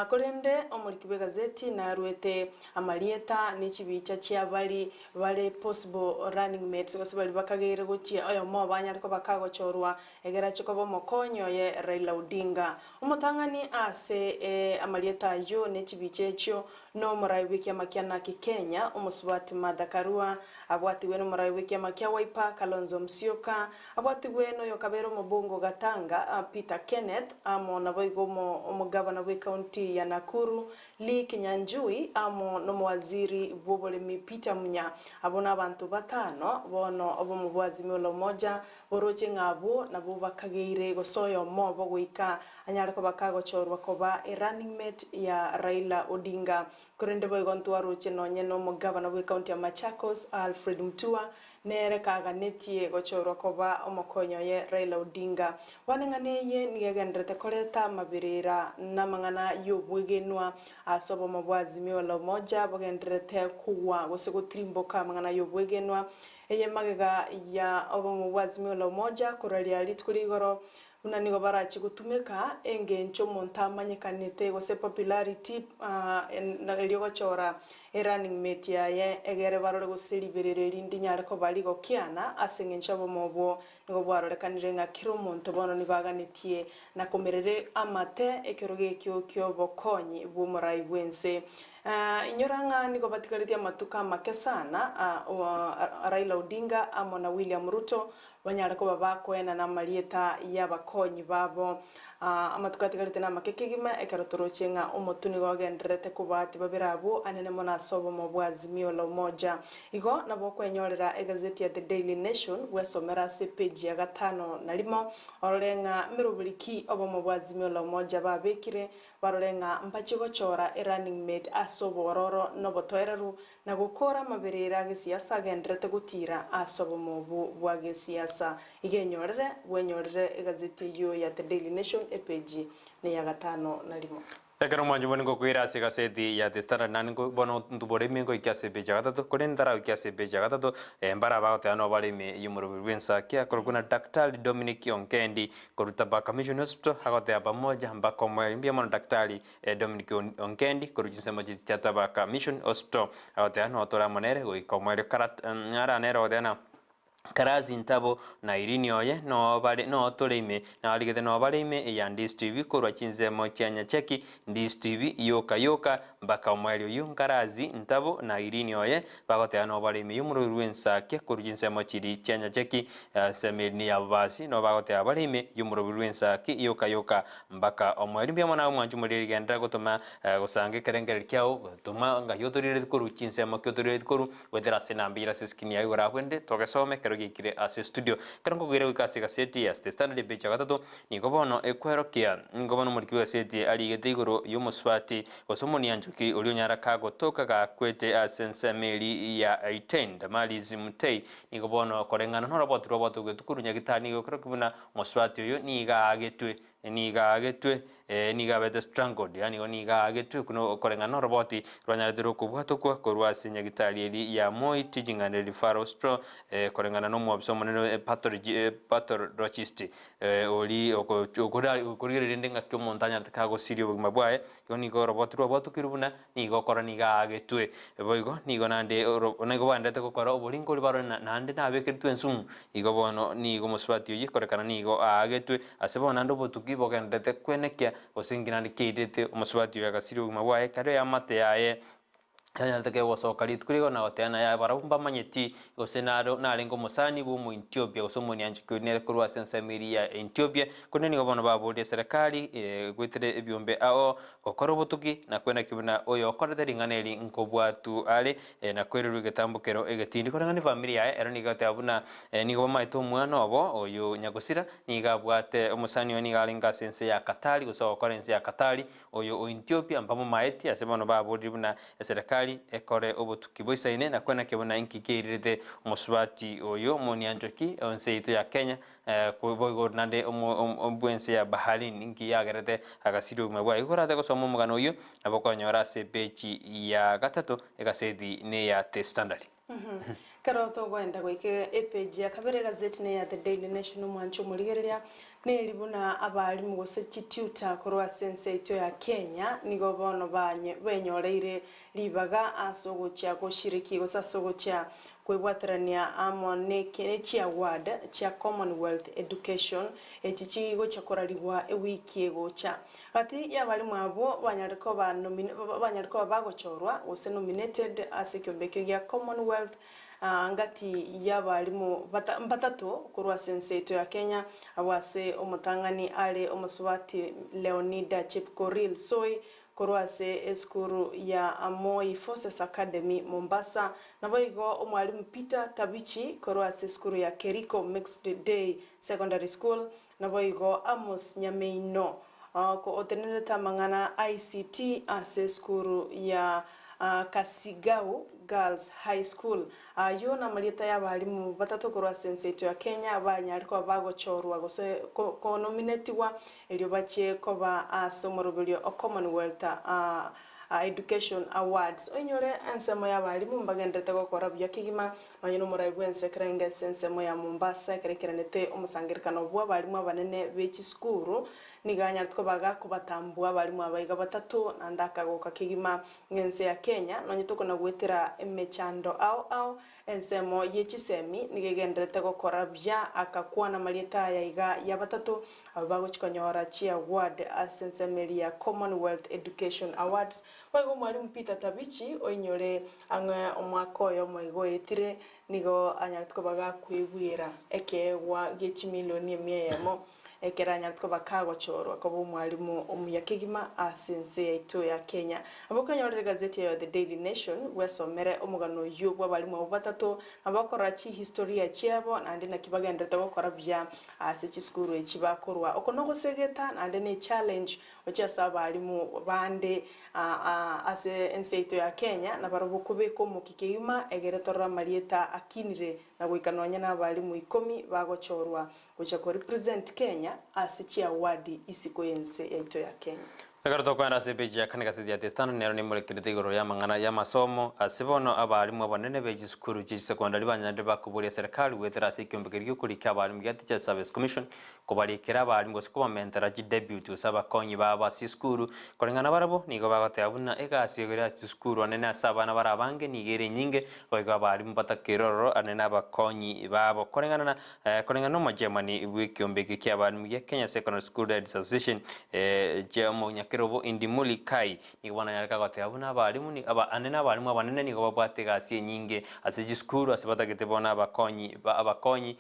Korende omoriki bw'egazeti naruete amarieta ne chibicha chia bari bare possible running mates gose bari bakageire gochia oyomo obo anyare koba kagochorwa egere ache koba omokonyi oye Raila Odinga. Omotang'ani ase amarieta ayio ne chibicha echio nomorai bw'ekiama kia Naki Kenya omosubati Martha Karua abwatigwe nomorai bw'ekiama kia Wiper Kalonzo Musyoka Abwatigwe noyokabere omobunge o Gatanga, Peter Kenneth, amo naboigo omogavana bw'ecounty ya Nakuru, Lee Kinyanjui, amo nomowaziri bw'oboremi Peter Munya. Abwo nabanto batano bono ab'omo Azimio la Umoja boroche ng'a abwo nabwo bakageire gose oyomo obo goika anyare koba kagochorwa koba erunning mate ya Raila Odinga. Korende boigo ntwaroche nonye nomogavana bw'ecounty ya Machakos, Alfred Mutua, Nere kaganetie gochorwa koba omokonyi oye Raila Odinga. Bono eng'ana eye nigo egendererete koreta amaberera namang'ana y'obwegenwa ase obomo bwa Azimio la Umoja bogendererete kogwa gose gotirimboka amang'ana y'obwegenwa eye magega ya obomo bwa Azimio la Umoja koraria rituko ria igoro Buna nigo barache gotumeka engencho omonto amanyekanete gose popularity erio gochora erunning mate yaye egere barore gose riberera eri ndinyare koba rigokiana ase engencho obomo obwo nigo bwarorekanire ng'a kera omonto bono nigo aganetie na komerere amate ekerogo ekio kiobokonyi bw'omorai bwense. Inyora ng'a nigo batigaretie amatuko amake sana Raila Odinga amo na William Ruto Banyare koba bakoenana amarieta y'abakonyi babo. Amatuko atigarete namake kegima, ekero toroche ng'a omotwe nigo ogendererete kobaa tibabere abwo anene mono ase obomo bwa Azimio la Umoja. Igo nabo okwenyorera egazeti ya The Daily Nation bwesomera ase epeji ya gatano na rimo, orore ng'a meroberi ki obomo bwa Azimio la Umoja babekire, barore ng'a mbache gochora erunning mate ase obororo na obotoereru Na gokora amaberera a gesiasa agendererete gotiira ase obomo obwo bwa gesiasa. Iga enyorere, bwenyorere egazeti eyio ya The Daily Nation epeji neya gatano na rimo. Ekero omwancho bwane ngokoira ase egaseti ya The Standard naende nko bono ntubore ime ngoike ase epeji ya gatato, korende ntaragoika ase epeji ya gatato, mbare abagoteba nabo bare ime y'omoroberi bw'ensakia akorokwa na Daktari Dominic Onkendi korwa Tabaka Mission Hospital agoteba pamoja mpaka omoerio. Mbuya mono Daktari Dominic Ongendi korwa chinsemo chia Tabaka Mission Hospital agoteba notore amo nere goika omoerio Karat ara nere ogoteba ng'a Karasi Ntabo na Irene oye noo bare noo tore ime narigete noo bare ime eya Ndisi TV korwa chinsemo chia Nyacheki Ndisi TV yoka yoka mpaka omoerio oyio Nkarasi Ntabo na Irene oye bagoteba noo bare ime y'omorweri bw'ensakia korwa chinsemo chiria chia Nyacheki ensemo eri neya Bobasi noo bagoteba bare ime y'omorweri bw'ensaki yoka yoka Mpaka omoerio mbuya mono aye omwanchi omoriri genderera gotoma gosanga ekerengererio kiao gotoma ngai otorireti korwa chinsemo ki otorireti korwa goetera ase enamba eyio ase eskrini yago igoro abwo ende togesome ekero giaikire ase studio. Ekero nkokoira goika ase egaseti ya The Standard epeji ya gatato nigo bono ekwerokia nigo bono omoriki bw'egaseti arigete igoro y'omosubati gose omonianchoki oria onyara kagotoka gakwete ase ensemo eria ya Iten Damaris Muthei nigo bono koreng'ana noroboti rw'obotogetu korwa Nyagitari nigo ekerokia buna Mosubati oyo nigo aagetwe, nigo aagetwe, ee, nigo abete strangled, yaani igo nigo aagetwe buna okoreng'ana noroboti rwanyarete rokobwatokwa korwa ase nyagitari eria ya Moi Teaching and Referral Hospital, eh, koreng'ana na omwabisa omonene pathology, eh, pathologist, eh, oria oko okora okorigereria rende ng'aki omonto anyarete kagosiria obogima bwaye, igo nigo oroboti rwabwatokirwe buna nigo okora nigo aagetwe. Boigo nigo naende oro nigo baenderete gokora oboringori barore na naende nabekeretwe ensumu. Igo bono nigo omosubati oyio korekana nigo aagetwe ase bono naende obotuki. obotuki bogendererete kwenekia gose inki naende kiairete omosubati oyo agasiria obogima bwaye ekero eamate yaye yanyarete kegosoka rituko rigo na goteba naye aye barabwo mbamanyeti gose naro narenge omosani bwa omoetiopia gose omonianchiki oria nere korwa ase ensemo eria ya Etiopia. Korende nigo bono baboria eserekari goetera ebiombe ao gokora obotuki na kwenaki buna oyo okorete ring'ana eri nkobwatu are na kwererwa egetambo kero egetindi. Koreng'ana efamiri yaye ero nigo egoteba buna nigo bamaete omwana obo oyo nyagosira nigo abwate omosani oye nigo arenge ase ense ya Katari gose ogokora ense ya Katari Oyo o Ethiopia mbamomaeti ase bono baborire buna eserekari ekore obotuki boisaine na kwenaki buna inki keirirete omosubati oyo omonianchoki o ense yaito ya Kenya boigo naende bwense ya Bahrain inki yagerete agasiria obogima bwaye. Igo orate gosoma omogano oyio nabo okonyora ase epeji ya gatato egaseti neya The Standard. Ekero togoenda goika epeji ya kabere egazeti neya The Daily Nation omwanche omorigereria neri buna abalimu gose chitutor korwa ase ense yaito ya Kenya nigo bono banye benyoreire ribaga ase ogochia goshiriki gose ase ogochia kwebwaterania amo ne chiaward chia Commonwealth Education echi chigochia korarigwa ewiki egocha. Gati y'abalimu abwo banyare koba banyare koba bagochorwa gose nominated ase ekeombe ekio gia Commonwealth ngati y'abalimu batato korwa ase ense yaito ya Kenya, abwo ase omotang'ani are omosubati Leonida Chepkorir Soi korwa ase esukuru ya Moi Forces Academy Mombasa, naboigo omwalimu Peter Tabichi korwa ase esukuru ya Keriko Mixed Day Secondary School, Naboigo Amos Nyameino, otenenerete amang'ana ICT ase esukuru ya Kasigau Girls High School. Ayio namarieta y'abalimu batato korwa ase ense yaito ya Kenya banyare koba bagochorwa gose konominetigwa erio bachie koba ase omoroberio o Commonwealth Education Awards. Oinyore ensemo y'abalimu mbagenderete gokora buya kegima Nonya nomorai bw'ense ekerenge ase ensemo ya Mombasa ekero ekeranete omosangererekano bw'abalimu abanene be chisukuru, nigo anyarete koba gakobatambua abalimu aba iga batato naende akagoka kegima ng'ense ya Kenya nonya tokona goetera emechando ao ao ensemo ye chisemi nigo egendererete gokora buya akakwana amarieta aya iga ya batato abwo bagochi konyora chiaward ase ensemo eria ya Commonwealth Education Awards. Boigo omwalimu Peter Tabichi oinyore Ang'e omwaka oyomo igo oetire, nigo anyarete koba gakwegwera ekeegwa gie chimilioni emia eyemo, ekero anyarete koba kagochorwa koba omwalimu omuya kegima ase ense yaito ya Kenya. Nabo okanyorire egazeti eyo The Daily Nation, bwesomere omogano oyio bw'abalimu abwo batato, nabo okorora chihistoria chiabo naende naki bagenderete gokora buya ase chisukuru echi bakorwa. Oko nogosegeta naende ne echallenge Gochia ase abalimu bande ase ense yaito ya Kenya, nabarabwo kobeka omokia kegima egere torore amarieta akinire na goika nonya na abalimu ikomi bagochorwa gochia ko represent Kenya ase chiawadi isiko y'ense yaito ya Kenya. Ekero tokoenda ase epeji ya kane gaseti ya The Standard nero nemorekerete igoro y'amang'ana y'amasomo ase bono abalimu abanene be chisukuru chie chisekondari banyarire bakoboria serikali goetera ase ekiombe keria gi'okorika abalimu gia Teachers Service Commission Kobarikera abalimu gose kobamentera chideputy gose abakonyi babo ase chisukuru, koreng'ana barabwo nigo bagoteba buna egasi ere ase chisukuru anene ase abana bare abange nigo ere enyinge, boigo abalimu batakeire ororo anene abakonyi babo. Koreng'ana na koreng'ana na omochairman bw'ekiombe eke kia abalimu gia Kenya Secondary School Heads Association Omonyakerobo Indimuli Kai nigo bono anyarete goteba buna abalimu ni aba anene abalimu abanene nigo babwate egasi enyinge ase chisukuru ase batagete bono abakonyi ba abakonyi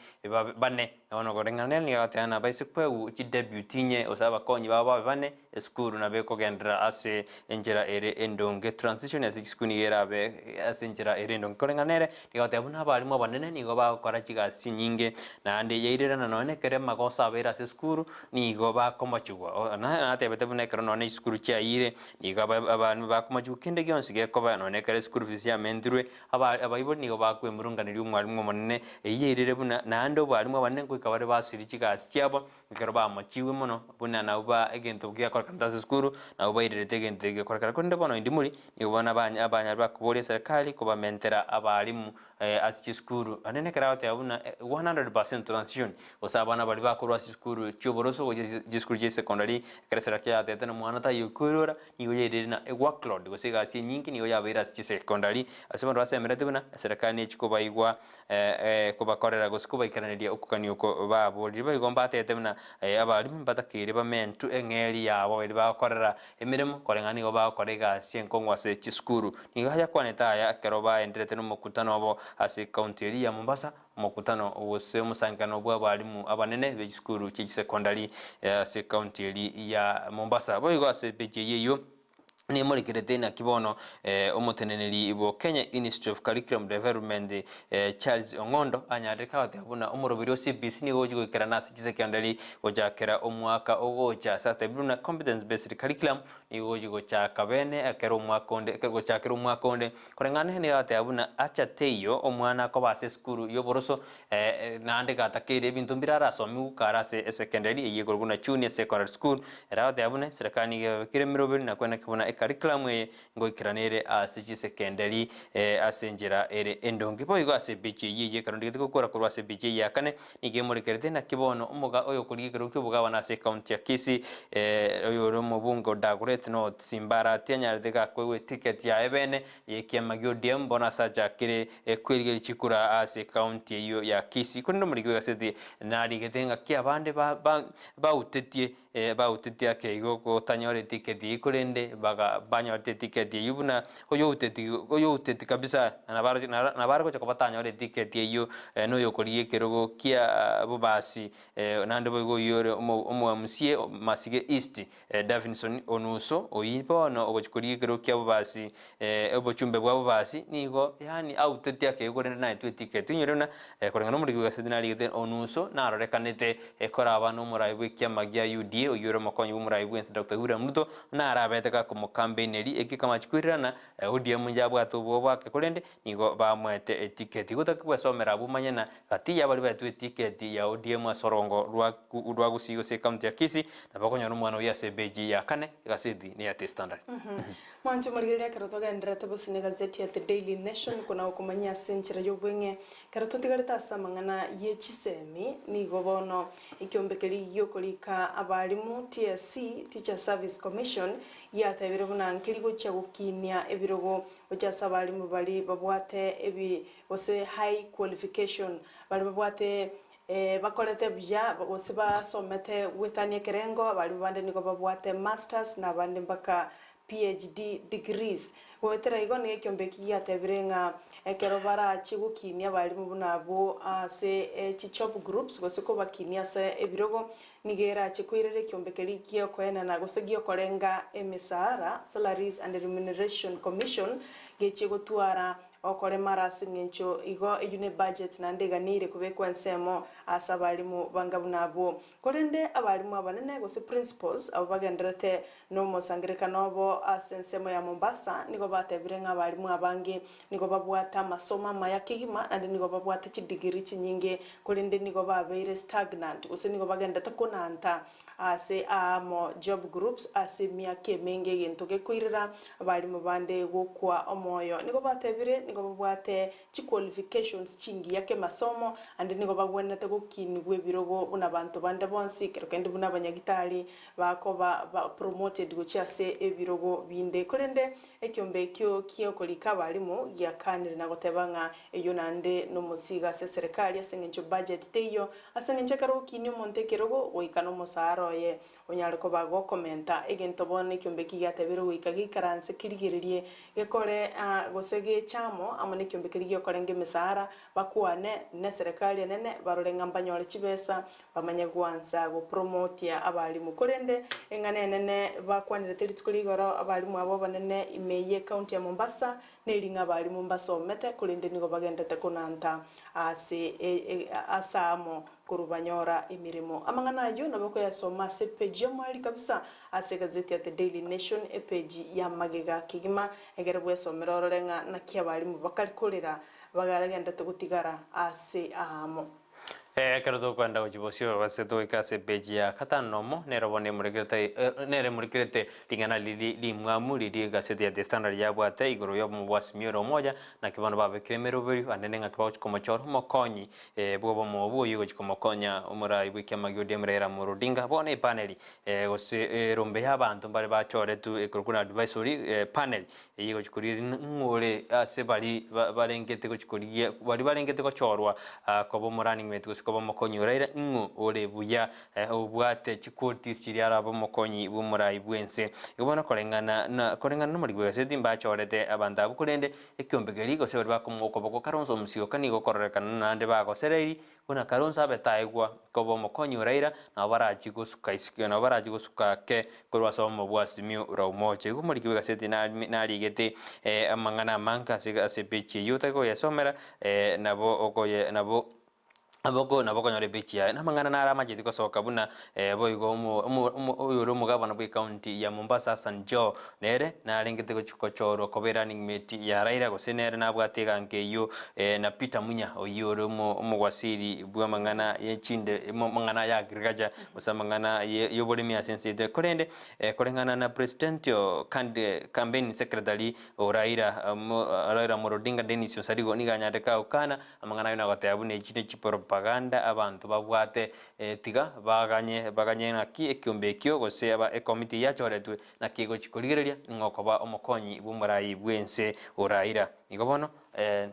bane. Na bono koreng'ana nere nigo agoteba nabaise kwegwa chideputy inye gose abakonyi babo babe bane, esukuru nabo ekogenderera ase enchera ere endonge. Transition ase chisukuru nigo erabe ase enchera ere endonge. Koreng'ana nere nigo agoteba buna abalimu abanene nigo bagokora chigasi chinyinge, naende yairerana nonye na ekero amagoso abeire ase esukuru, nigo bakomochigwa. Natebete buna ekero nonye chisukuru chiayire, nigo abalimu bakomochigwa kende gionsi gekoba nonye ekero eschool fees yamentirwe, Abaibori nigo bakwemurunganeria omwalimu omonene, eyio yairire buna naende obwalimu abanene ngoika bare basirie chigasi chiabo, ekero bamochigwe mono, buna nabwo ba egento giakorekanete ase esukuru, nabwo bairerete egento eke gekorekana. Korende bono indi muri, nigo bono abanyari bakoboria eserekari kobamentera abalimu ase chisukuru. Naende nekero agoteba buna 100% transition, gose abana baria bakorwa ase chisukuru chi'oboroso gochia chisukuru chia secondary, ekero eserekari yatebete na omwana. Mwana taiyo koirora, nigo yairire na eworkload gose egasi enyinge nigo yabeire ase chisecondary ase abanto basemereti buna eserekari nechi kobaigwa kobakorera gose kobaikeraneria okogania oko baborire. Boigo mbatebete buna abalimu mbatakeire bamentwe eng'eri yabo eria bagokorera emeremo koreng'ana nigo bagokora egasi enkong'u ase chisukuru. Nigo ayakwanete aya ekero baenderete nomokutano obo ase ecounty eria ya Mombasa, omokutano gose omosangererekano bw'abalimu abanene be chisukuru chie chisecondary ase ecounty eria ya Mombasa. Boigo ase epeji eyio eyio Nemorekerete naki bono omoteneneri bo Kenya Institute of Curriculum Development Charles Ong'ondo anyarire kagoteba buna omoroberi o CBC nigo ogochia goikerana ase chisekondari gochakera omwaka ogocha ase atebire buna Competence Based Curriculum nigo ogochia gochaka bene ekero omwaka onde gochakera omwaka onde koreng'ana nigo agoteba buna acha teiyo omwana akoba ase esukuru y'oboroso Naende gatakeire ebinto mbire arasomigwe kare ase esekenderi eyio ekorokwa buna Junior Secondary School, ere agoteba buna eserekari nigo ebabekire emeroberi na kweneka buna ecurriculum eye ngoikerana ere ase chisekenderi ase enchera ere endonge. Boigo ase epeji eyio eyio ekero ndigete gokora korwa ase epeji eye ya kane, nigo emorekerete naki bono omoga oyokorigia ekerogo ki'obogabana ase ecounty ya Kisii oyore omobunge o Dagoretti North Simba Arati anyarete gakoegwa eticket yaye bene Y'ekiama gi'ODM bono ase achakire kwerigeria chikura ase ekaunti eyio ya Kisii. Korende omoriki bw'egaseti narigete ng'aki abande bautetie bautetie ake igo gotanyora etiketi eyio korende baga banyorete etiketi eyio buna oyouteti oyouteti kabisa nabo are gocha koba tanyora etiketi eyio noyokorigia ekerogo kia bobasi naende boigo oyio ore omoamusie Masige East Davinson Onuso, oyio bono ogochia korigia ekerogo kia bobasi, obochumbe bwa bobasi, nigo yaani auteti akegwa korende naetwe etiketi. Onyore buna koreng'ana nomoriki bw'egaseti narigete Onuso narorekanete koraba nomorai bw'ekiama gia UDA oyio ore omokonyi bw'omorai bw'ense Doctor William Ruto narabete gakomokampeneri eki kamachi koirerana ODM yabwate obwoba ake korende nigo bamoete etiketi. Gotaki gwesomera abwo omanye na Gati y'abaria baetwe etiketi ya ODM ase orongo rwa Gusii gose ekaunti ya Kisii, nabo okonyora omwana oyio ase epeji ya kane egaseti neya The Standard. Mwanche omorigereria ekero togendererete bosio na egazeti ya The Daily Nation kona gokomanyia ase enchera y'obweng'e ekero totigarete ase amang'ana ye chisemi nigo bono ekiombe keria gi'okorika abalimu TSC, Teachers Service Commission, giatebire buna nkeri gochia gokinia ebirogo gochia ase abalimu baria babwate ebi gose high qualification, baria babwate bakorete buya gose basomete goetania ekerengo, abarimu bande nigo babwate masters na abande mpaka PhD degrees. Goetera igo nigo ekiombe eki giatebire ng'a ekero barache gokinia abarimu buna abwo ase chijob groups gose kobakinia ase ebirogo, nigo erache koirera ekiombe keria giokoenana gose giokorenga emesaara, Salaries and Remuneration Commission, gechie gotwara Okoremara ase engencho igo eyio ne budget naende eganeire kobekwa ensemo ase abalimu banga buna abwo. Korende abalimu abanene gose principals abwo bagendererete nomosangererekano obo ase ensemo ya Mombasa nigo batebire ng'a abalimu abange nigo babwate amasomo amaya kegima naende nigo babwate chidegree chinyinge korende nigo babeire stagnant gose nigo bagendererete konanta ase aamo job groups ase emiaka emenge egento gekoirera Abalimu bande gokwa omoyo nigo batebire nigo babwate chiqualifications chingiya kemasomo ande nigo bagwenerete gokinigwa ebirogo buna banto bande bonsi ekero kende buna abanyagitari bakoba ba promoted gochia ase ebirogo binde. Korende ekiombe ekio kiokorika abalimu giakanire na goteba ng'a eyio naende nomosigo ase eserekari ase eng'encho budget teiyo ase eng'encho ekero ogokinia omonto ekerogo goika nomosaara oye Onyare koba gokomenta egento bono ekiombe eki giatebire goika geikaranse kerigererie gekore gose geche amo amo nekiombe keria giokorenga emesaara, bakwane neserekari enene barore ng'a mbanyore chibesa bamanye gwansa gopromotia abalimu. Korende eng'ana enene bakwanerete rituko ria igoro abalimu abo abanene ime ye county ya Mombasa neri ng'a abalimu mbasomete korende nigo bagendete konanta ase ase amo Korwa banyora emeremo. Amang'ana ayio nabo okoyasoma ase epeji y'omoerio kabisa ase egazeti ya The Daily Nation, epeji ya magega kegima, egere bwesomere orore ng'a naki abalimu bakare korera bagagendete gotigara ase aamo. Ekero tokwenda gochia bosio gose togoika ase epeji ya gatano nomo, nero bono emorekerete nere emorekerete ring'ana riria rimwamu riria egaseti ya The Standard yabwate igoro y'obomo bwa Azimio la Umoja, naki bono babekire emeroberio anene ng'aki bagochia komochora omokonyi bw'obomo obwo oyio ogochia komokonya omorai bw'ekiama gia ODM Raila Amolo Odinga. Bono epaneli gose erombe y'abanto mbare bachoretwe ekorokwa na advisory panel Eyio egochia korigia ng'o ore ase baria barengete gochia korigia, baria barengete gochorwa koba omorunning mate gose koba omokonyi oraire, ng'o ore buya obwate chiqualities chiria arabe omokonyi bw'omorai bw'ense. Igo bono koreng'ana na koreng'ana nomoriki bw'egaseti mbachorete abanto abwo korende ekiombe keria gose baria bakomoa okoboko kare onsi omosioka nigo okororekana naende bagosereiri Buna Kalonzo abe taegwa koba omokonyi o Raila, nabo barachie gosuka isiko, nabo barachie gosuka ake korwa ase obomo bwa Azimio la Umoja. Igo omoriki bw'egaseti narigete amang'ana amange ase ase epeji eyio otari koyesomera nabo okoye nabo nabo nabo okonyora epeji yaye. Na amang'ana naro amacheti gosoka buna boigo omo omo omo oyore omogavana bwe ekaunti ya Mombasa Hassan Joho nere narengete gochia gochorwa koba erunning mate ya Raila gose nere nabwate eganka eyio na Peter Munya oyio ore omogwasiri bw'amang'ana ye chinde amang'ana ya agriculture gose amang'ana y'oboremi ase ense yaito. Korende koreng'ana na presidential campaign secretary o Raila Raila Amolo Odinga Dennis Onsarigo nigo anyarete kagokana amang'ana ayio nagoteba buna echi ne chipropaganda abanto babwate tiga baganye baganye ng'aki ekiombe ekio gose aba ekomiti eyio yachoretwe naki egochi korigereria ning'o okoba omokonyi bw'omorai bw'ense o Raila. Igo bono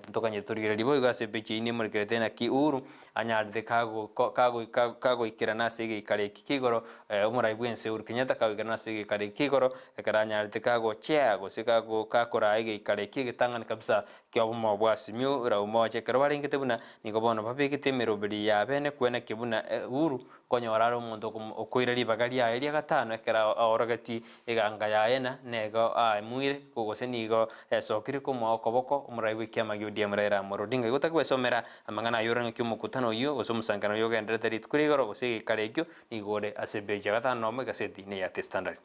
ntokanye torigererie boigo ase epeji eyio nemorekerete naki Uhuru anyarete kagoikerana ase egeikaro eki kia igoro, omorai bw'ense Uhuru Kenyatta kagoikerana ase egeikaro eki kia igoro, ekero anyarete kagochea gose kakoraa egeikaro eki egetang'ani kabisa ki'obomo bwa Simiyu Rauma Oche ekero barengete buna nigo bono babegete emeroberi y'abene kweneki buna Uhuru Nkonyora are omonto okoira ribaga riaye ria gatano ekero aorogeti eganga yaye na nigo aemuire, gose nigo esokire komoa okoboko omorai bw'ekiama gia ODM Raila Amolo Odinga. Igo otagwesomera amang'ana ayio ore ng'aki omokutano oyio gose omosangererekano oyio ogendererete rituko ria igoro gose egeikaro ekio nigo ore ase epeji ya gatano nomo egaseti neya The Standard.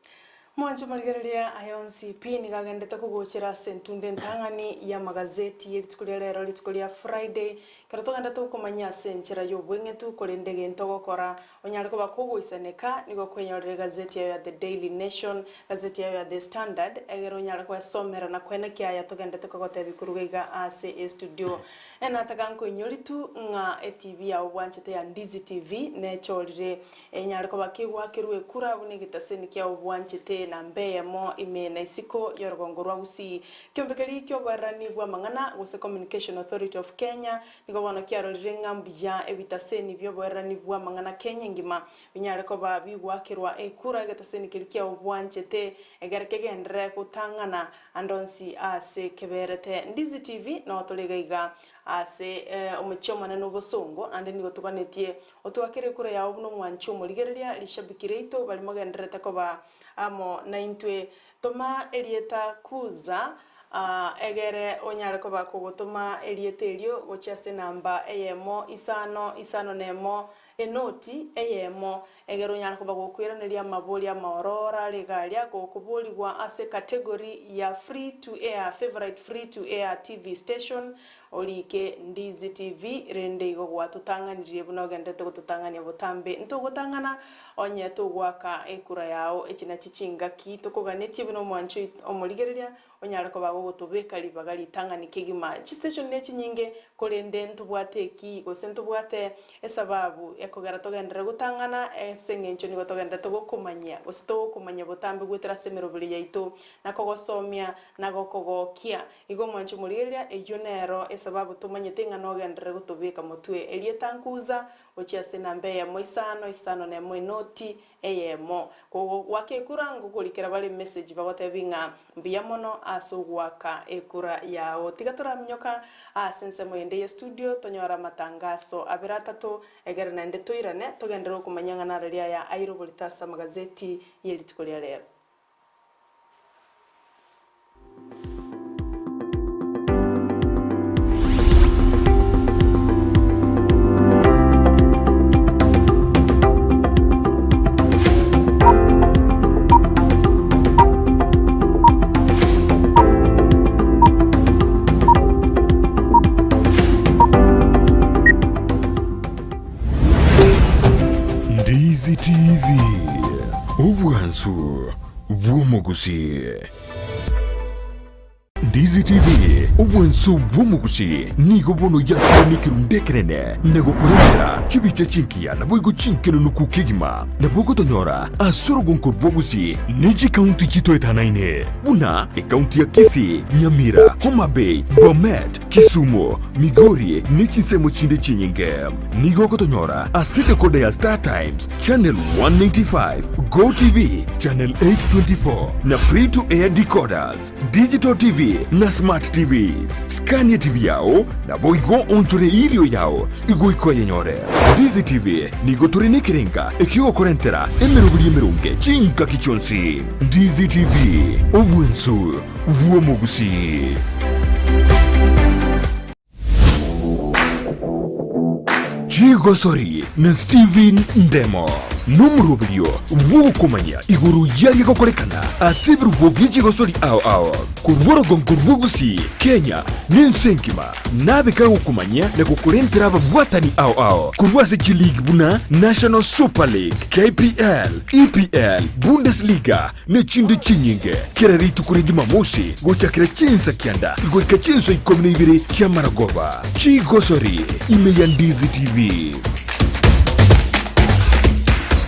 Mwanche morigererie aya onsi pi nigo agendete kogochera ase entunda entang'ani y'amagazeti ye rituko ria rero, rituko ria Friday, ekero togendete gokomanyia ase enchera y'obweng'etu, korende egento ogokora onyare koba kogoisaneka, nigo okwenyorera egazeti yayo ya The Daily Nation, egazeti yayo ya The Standard, egere onyare gwesomera na koenekia aya togendete kogotebia koruga iga ase estudio. Enataka nkoinyori tu ng'a etv yao bwanchete ya Ndizi TV nechorire Enyare koba kegwakerwa ekura buna egetaseni kiao bwanchete na mbeyemo ime na isiko y'orogongo rwa Gusii. Ekiombe keria ki'oboererani bw'amang'ana gose Communication Authority of Kenya nigo bono kiarorire ng'a mbuya ebitaseni bi'oboererani bw'amang'ana Kenya engima binyare koba bigwakerwa ekura egetaseni keria kiao bwanchete egere kegenderere gotang'ana ande onsi ase keberete. Ndizi TV noo tore iga iga ase omochie omonene obosongo naende nigo toganetie Otwakere ekura yao buna omwanchi omorigereria rishabiki riaito baria mogendererete koba amo naintwe. Toma erieta Kuza, egere onyare koba kogotoma erieta erio gochia ase enamba eyemo isano isano nemo enoti eyemo, egere onyare koba gokoiraneria amaborio amaororo are iga aria gokoborigwa ase category ya free to air favourite free to air TV station Orike Ndizi TV, rende igo gwatotang'anirie buna ogenderete gototang'ania botambe. Ntogotang'ana onye togoaka ekura yao. Echi nachi chingaki tokoganetie buna omwanchi oito omorigereria onyare koba gogotobeka ribaga ritang'ani kegima. Chistation nechinyinge korende ntobwate eki gose ntobwate esababu ekogera togenderere gotang'ana ase eng'encho nigo togenderete gokomanyia gose togokomanyia botambe goetera ase emeroberi yaito na kogosomia na gokogokia. Igo omwanche omorigereria, eyio nero esababu tomanyete ng'a nogenderere gotobeka motwe. Erieta nkuza gochia ase enamba eyemo isano isano nemo enoti eyemo. Goaka ekura ngokorikera bare emessage bagotebi ng'a mbuya mono ase ogoaka ekura yao. Tiga toraminyoka ase ensemo ende ye studio tonyore amatangaso abere atato egere naende toirane togenderere gokomanyia ng'a narari aya aire oborito ase amagazeti ye rituko ria rero. bw'omogusii. Ndizi TV, obwanso bw'omogusii, nigo bono yakire nekerundu ekenene na gokorentera chibicha chingiya naboigo chinkenenuku kegima. Nabo ogotonyora ase orogonko rwa Gusii ne chikaunti chitoetanaine buna ekaunti ya Kisii, Nyamira, Homa Bay, Bomet, Kisumu, Migori ne chinsemo chinde chinyinge. Nigo ogotonyora ase decoder ya Star Times, Channel 195, Go TV, Channel 824 na Free to Air decoders, Digital TV na Smart TVs. Skania TV yao naboigo onchore erio yao igoika oyenyore. Ndizi TV nigo tore nekerenga ekiogokorentera emeroberi emeronge chingaki chionsi. Ndizi TV, obwensu bw'omogusii. Chigosori na Stephen Ndemo nomoroberio bw'ogokomanya igoro y'aria gokorekana ase ebirubo bie chigosori ao ao korwa orogongo rwa Gusii, Kenya na ense engima. Nabe kagokomanyia na gokorentera ababwatani ao ao korwa ase chileague buna National Super League, KPL, EPL, Bundesliga ne chinde chinyinge. Kera rituko ria Jumamosi gochakera chinsa kianda goika chinsa ikomi na ibere chi'amaragoba. Chigosori ime ya Ndizi TV.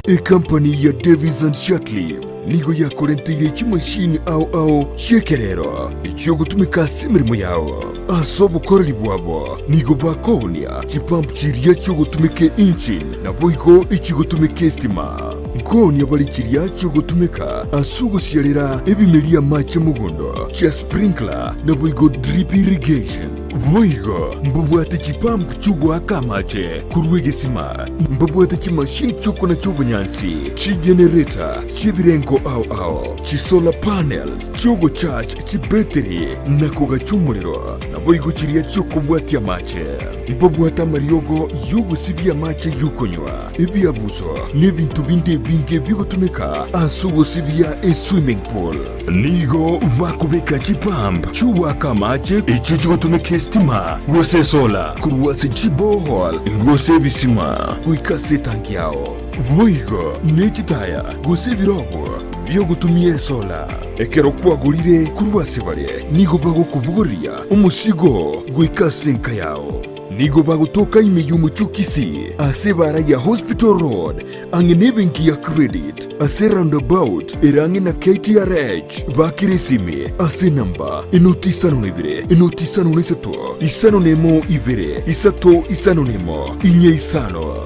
Ekampani ya Davis and Shatliff nigo yakorenteire chimashini ao ao chi'ekerero echiogotumeka ase emeremo yao. Ase obokoreri bwabo nigo bakoonia chipump chiria chiogotumeka engine naboigo echigotumeka estima. Nkoonia bare chiria chiogotumeka ase ogosiarera ebimeria amache mogondo, chia sprinkler, naboigo drip irrigation. Boigo mbabwate chipump chi'ogoaka amache korwa egesima, mbabwate chimashini chi'okonacha obonyansi, chigenerator chi'ebirengo ao ao, chisolar panels chi'ogocharge chibetiri na kogacha omorero, naboigo chiria chi'okobwatia amache. Mbabwate amariogo y'ogosibia amache y'okonywa. Ebiabuso n'ebinto binde ebinge bigotumeka ase ogosibia eswimming pool. Nigo bakobeka chipump chi'ogoaka amache echio chigotumeka esitima gose esola korwa ase chiborehole gose ebisima goika ase etanki yao. Boigo ne chitaya gose ebirogo biogotumia esola. Ekero kwagorire korwa ase bare nigo bagokobogoria omosigo goika ase enka yao. Nigo bagotoka ime y'omochie o Kisii ase ebaara ya Hospital Road ang'e nebenki ya Credit ase roundabout ere ang'e na KTRH. Bakire esimi ase enamba enoti isano na ibere enoti isano na isato isano na emo ibere isato isano na emo inye isano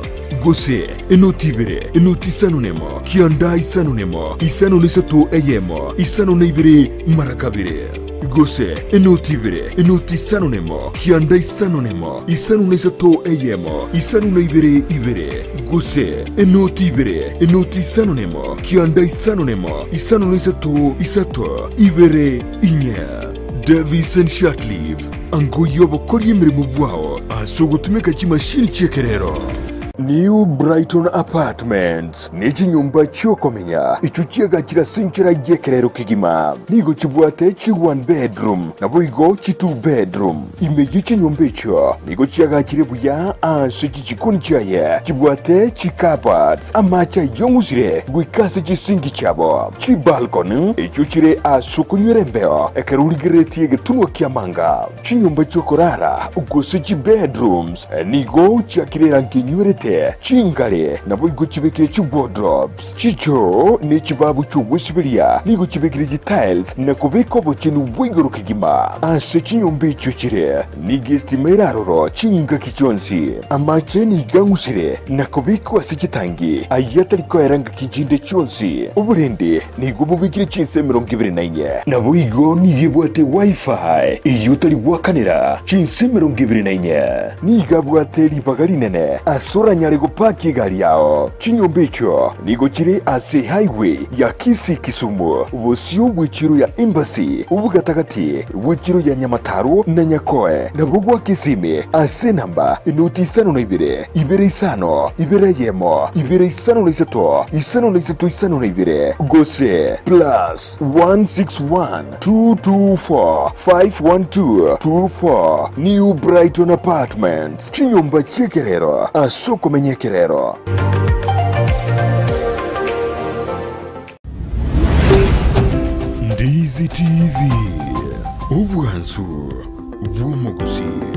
gose enoti ibere enoti isano na emo kianda isano na emo isano na isato eyemo isano na ibere mara kabere. Gose enoti ibere, enoti isano nemo, kianda isano nemo, isano na isato eyemo, isano na ibere ibere. Gose enoti ibere, enoti isano nemo, kianda isano nemo, isano na isato isato ibere inye. Davison Shatliff, ango y'obokoria emeremo bwao ase ogotumeka chimashini chi'ekerero. New Brighton Apartments ne chinyomba chi'okomenya echio chiagachire ase enchera y'ekerero kegima. Nigo chibwate chi one bedroom naboigo chi two bedroom. Ime ye chinyomba echio nigo chiagachire buya ase chichikoni chiaye chibwate chi cupboards, amache ayong'usire goika ase chisinki chiabo, chibalcony echio chire ase okonywera embeo ekero origereretie egetunwa ki'amanga. Chinyomba chi'okorara gose chibedrooms nigo chiakire erangi enywerete, chingare naboigo chibekire chiwardrobes, chichoo ne chibabu chi'ogwesiberia nigo chibekire chitiles na kobeka obochenu bwa igoro kegima. Ase chinyomba echio chire nigo estima ere aroro chingaki chionsi. Amache nigo ang'usire na kobekwa ase chitangi ayio atari koera ngaki chinde chionsi. Oborende Nigo bobekire chinsa 24. Naboigo nigo ebwate Wi-Fi eyio otari goakanera chinsa 24. Nigo abwate ribaga rinene ase oranyare gopaki egari yao. Chinyomba echio nigo chire ase highway ya Kisii-Kisumu, bosio bw'echiro ya Embassy, obogatagati bw'echiro ya Nyamataro na Nyakoe, nabo gwa Kisimi ase enamba enoti isano na ibere. Ibere isano, ibere eyemo, ibere isano na isato, isano na isato isano na ibere, gose plus 161 224 512 24 New Brighton Apartments, chinyomba chi'ekerero ase okomenya ekerero. Ndizi TV, obwansu bw'omogusii.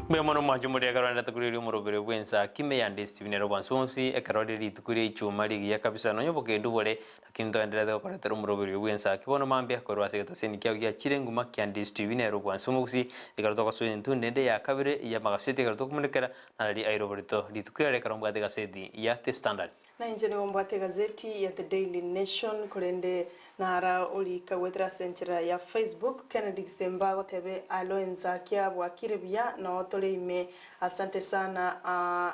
Mbuya mono mwanche omorero ekero orendete korigereria omorobere bw'ensa kime ya Ndisi TV nere obwansu bonsi ekero rire rituko ria ichuma rigiya kabisa nonya obokendu bore lakini toendererete gokoretera omoroberi oyo bw'ensa ki bono mambia korwa ase egetaseni kiao giachire nguma kia Ndisi TV nere obwansu omogusi ekero togosoa entunde ende ya kabere y'amagaseti ekero tokomonekera narari aire oborito rituko riare ekero mbwate egaseti ya The Standard. Na inche nigo mbwate egazeti ya The Daily Nation, korende nara orika goetera ase enchera ya Facebook. Kennedy Gisemba agotebe alo ensakia bwakire buya noo tore ime asante sana aah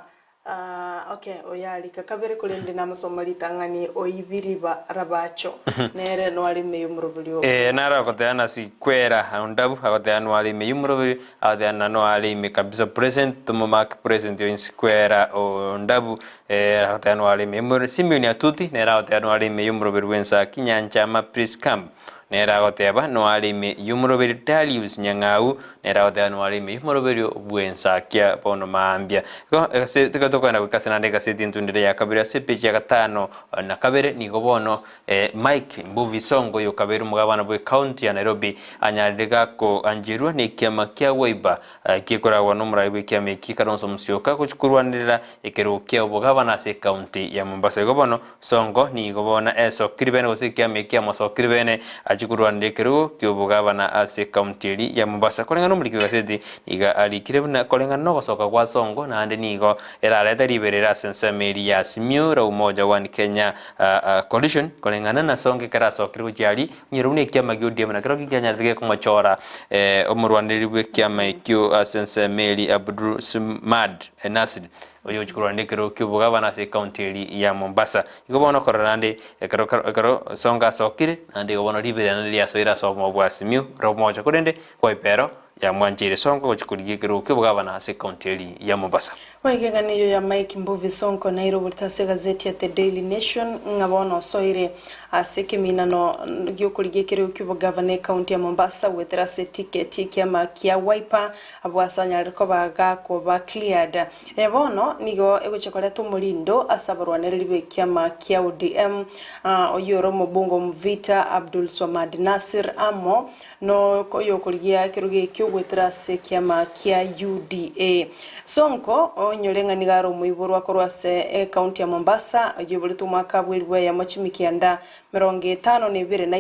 okay oyo arika kabere korende namosoma ritang'ani oibiri ba rabacho nere noare ime yomoroberi oo. Ee, naro agoteba nasikwera ondabu agoteba noare ime yomoroberi Athana no are ime kabisa present tomomark present oyo nsikwera ondabu eh, agoteba no are ime yomoroberi Simeon Atuti nere agoteba no are ime yomoroberi bw'ensaki Nyanchama Priest Camp nere agoteba no are ime yomoroberi Darius Nyang'au nere agoteba no are ime yomoroberi bw'ensakia bono mambia. Igo egase tiga tokogenda goika ase naende egaseti entundere ya kabere ase epeji ya gatano na kabere nigo bono Mike Mbuvi Sonko oyo okabeire omogabana bwe county ya Nairobi anyarire gakoancherwa nekiama kia Wiper gekoragwa nomorai bwekiama eki Kalonzo Musyoka gochia korwanerera ekerogo kia obogabana ase ecounty ya Mombasa. Igo bono Sonko nigo bono esokire bene gose ekiama eki kiamosokire bene achie korwanerera ekerogo kiobogabana ase ecounty eri ya Mombasa. Koreng'ana nomoriki bw'egaseti nigo arikire buna koreng'ana nogosoka gwa Sonko naende nigo erarete riberera ase ensemo eri ya Azimio la Umoja One Kenya Coalition koreng'ana na Sonko ekero asokire gochia aria, onyore buna ekiama gia ODM nakero kianyarete gekomochora omorwanereri bw'ekiama ekio ase ensemo eria Abdulswamad Nassir oyo ogochia korwanera ekerogo kia obogabana ase ecounty eria ya Mombasa. Igo bono okorora naende ekero ekero Sonko asokire naende igo bono riberera naende riasoire ase obomo bwa Azimio la Umoja korende Wiper yamwancheire Sonko gochia korigia ekerogo kia obogabana ase ecounty eria ya Mombasa. Boigo eyio ya Mike Mbuvi Sonko nairoborete ase egazeti ya The Daily Nation ng'a bono osoire ase ekeminano gi'okorigia ekerogo ki'obogavana ekaunti ya Mombasa goetera ase etiketi y'ekiama kia Wiper abwo ase anyarire koba gakoba cleared. Eye bono nigo egochia koreta omorindo ase abarwanereri b'ekiama kia ODM oyio ore omobunge Mvita Abdulswamad Nassir amo Noyokorigia ekerogo ekio goetera ase ekiama kia UDA. Sonko onyore ng'a nigo are omoiborwa korwa ase ecounty ya Mombasa, oyoiboretwe omwaka bw'elifu eyemo chimikianda 52 na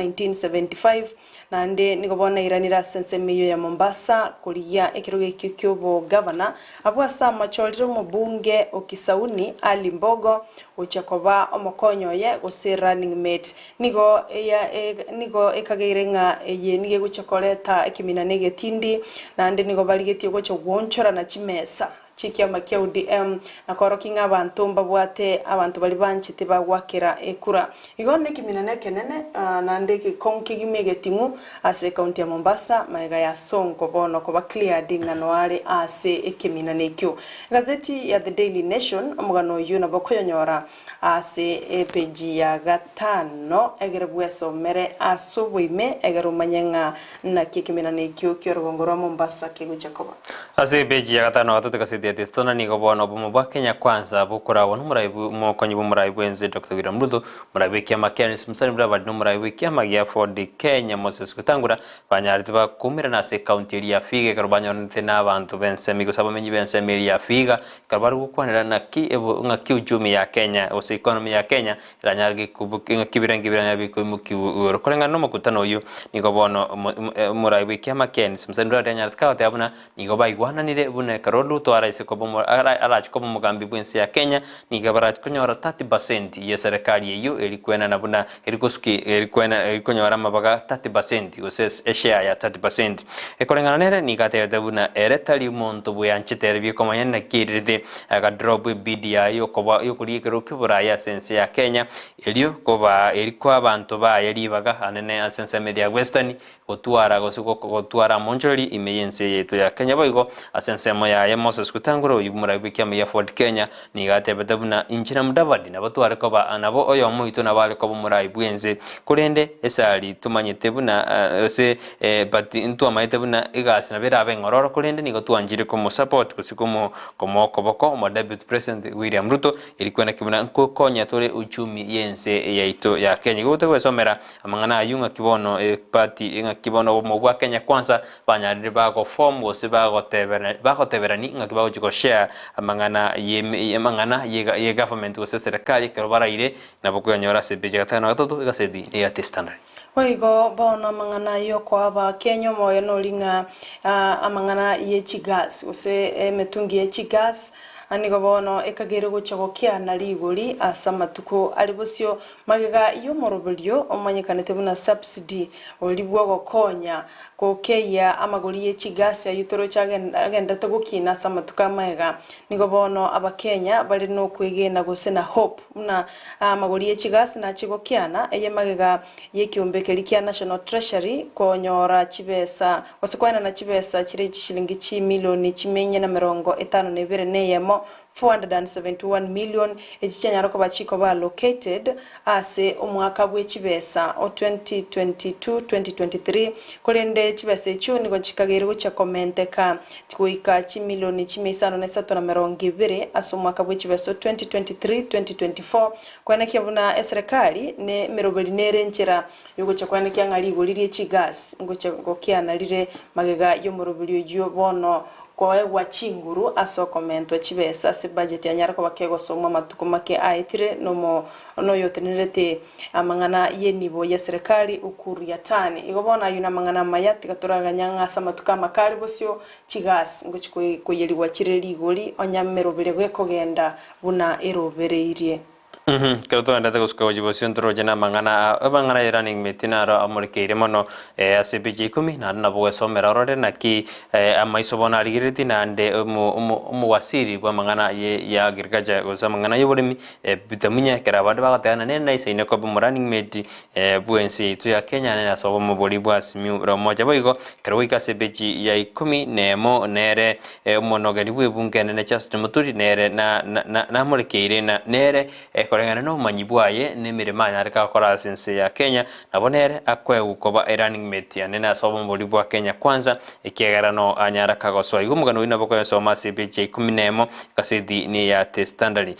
1975, naende nigo bono airanire ase ensemo eyio ya Mombasa korigia ekerogo ekio ki'obogavana abwo ase amachorire omobunge o Kisauni Ali Mbogo gochia koba omokonyi oye gose running mate. Nigo eya nigo ekageire ng'a eye nigo egochia koreta ekemina na egetindi, naende nigo barigetie gochia goonchorana chimesa chi'ekiama kia ODM, na koorokia ng'a abanto mbabwate abanto baria banchete bagoakera ekura. Igo nekemina nekenene, naende egekong'u kegima egeting'u ase ecounty ya Mombasa, magega ya Sonko bono koba cleared ng'a noare ase ekemina nekio. Egazeti ya The Daily Nation omogano oyio nabo okoyonyora Ase epeji ya gatano, egere bwesomere ase oboime, egere omanye ng'a naki ekemenano ekio ki'orogongo rwa Mombasa kegochia koba. Ase epeji ya gatano gatato egaseti ya The Standard nigo bono obomo bwa Kenya Kwanza bokoragwa nomorai omokonyi bw'omorai bw'ense Doctor William Ruto, omorai bw'ekiama kia Ernest Musalia Mudavadi na omorai bw'ekiama gia Ford Kenya Moses Wetangula banyarete bakoumerana ase ekaunti eria ya Vihiga ekero banyoranete na abanto b'ensemo gose abamenyi b'ensemo eria ya Vihiga Ekero bare gokwanera naki ng'aki uchumi ya Kenya gose economy ya Kenya eranyare ng'aki ebirengo biranyare bikoimokiwa igoro. Koreng'ana na omokutano oyio nigo bono omorai bw'ekiama kia NC Musalia Mudavadi anyarete kagoteba buna nigo baigwananire buna ekero Ruto araise koba arache koba omogambi bw'ense ya Kenya nigo barache konyora 30 percent y'eserekari eyio eri kwenana buna eri gosuki eri kwena eri konyora amabaga 30 percent gose eshare ya 30 percent. Ekoreng'ana nere nigo atebete buna ere tari omonto bweanchete ere biekomanya naki erirete agadrop ebid yaye yokoba yokorigia ekerogo ki'oboraai ase ense ya Kenya erio kobaa eri koa abanto baye ribaga anene ase ensemo eria ya Western gotwara gose gotwara amonchoreri ime y'ense yaito ya Kenya boigo ase ensemo yaye Moses. Wetangula oyio omorai bw'ekiama gia Ford Kenya nigo atebete buna inche na Mudavadi nabo tware koba nabo oyomo oito nabo are koba omorai bw'ense korende esari tomanyete buna gose but ntwamanyete buna egasi nabo erabe eng'ororo korende nigo twanchire komosupport gose komo komoa okoboko omo Deputy President William Ruto eri kwenaki buna nkokonya tore uchumi y'ense yaito ya Kenya. Igo togwesomera amang'ana ayio ng'aki bono eparty ng'aki bono obomo bwa Kenya Kwanza banyarire bago form gose bagotebera bagoteberani ng'aki bagochi go share amang'ana ye amang'ana ye government gose eserekari ekero baraire nabo koyanyora ase epeji ya gatano na gatato egaseti ya The Standard. Boigo bono amang'ana y'okoa Abakenya omoyo nori ng'a amang'ana ye chigas gose emetungi ye chigas nigo bono ekageire gocha gokiana rigori ase amatuko are bosio magega y'omoroberio omanyekanete buna subsidy oria bw'ogokonya gokeyia amagori ye chigasi ayio toroche agenderete gokina ase amatuko amaega. Nigo bono Abakenya bare nokwegena gose na hope buna amagori ye chigasi nachie gokiana eye magega y'ekeombe keria kia National Treasury konyora chibesa gose koenana chibesa chire chishilingi chimilioni chiminya na merongo etano na ibere na eyemo, 471 million, echi chianyara koba chikoba allocated ase omwaka bwe chibesa o 2022-2023, korende chibesa echio nigo chikageire gochia komenteka goika chimilioni chimia isano na isato na merongo ebere ase omwaka bwe chibesa o 2023-2024, koenekia buna eserekari ne emeroberi nere enchera yogochia koenekia ng'a rigori rie chigas ngochia gokiana rire magega y'omoroberi oyio bono Koegwa chinguru ase okomentwa chibesa ase budget anyare koba kegosomwa amatuko make aetire nomo noyotenenerete amang'ana y'enibo ya serikali Ukur Yatani. Igo bono ayio namang'ana amaya tiga toraganya ng'a ase amatuko amakare bosio chigas ngochi koyerigwa chire rigori onye emerobere gekogenda buna erobereirie. Ekero twaendete gosuka gochia bosio ntoroche namang'ana aa, amang'ana ya running mate naro amorekeire mono ase epicha ikomi, naende nabo ogwesomera orore naki amaiso bono arigereretie naende omo omo omowasiri bw'amang'ana ye ya agriculture gose amang'ana ya oboremi Peter Munya ekero abande bagoteba ng'a nere naisaine koba omo running mate bw'ense yaito ya Kenya nere ase obomo boria bwa Azimio la Umoja. Boigo ekero goika ase epeji ya ikomi na emo nere Omonogeni bw'ebungo enene Justin Muturi nere namorekeire na nere koreng'ana nobomanyi bwaye na emeremo anyare gokora ase ense ya Kenya, nabo nere akoegwa koba erunning mate yane ase obomo bwa Kenya Kwanza ekiagera no anyare kagosoa. Igo omogano oyio nabo okoyosoma ase epeji ya ikomi na emo egaseti neya The Standard.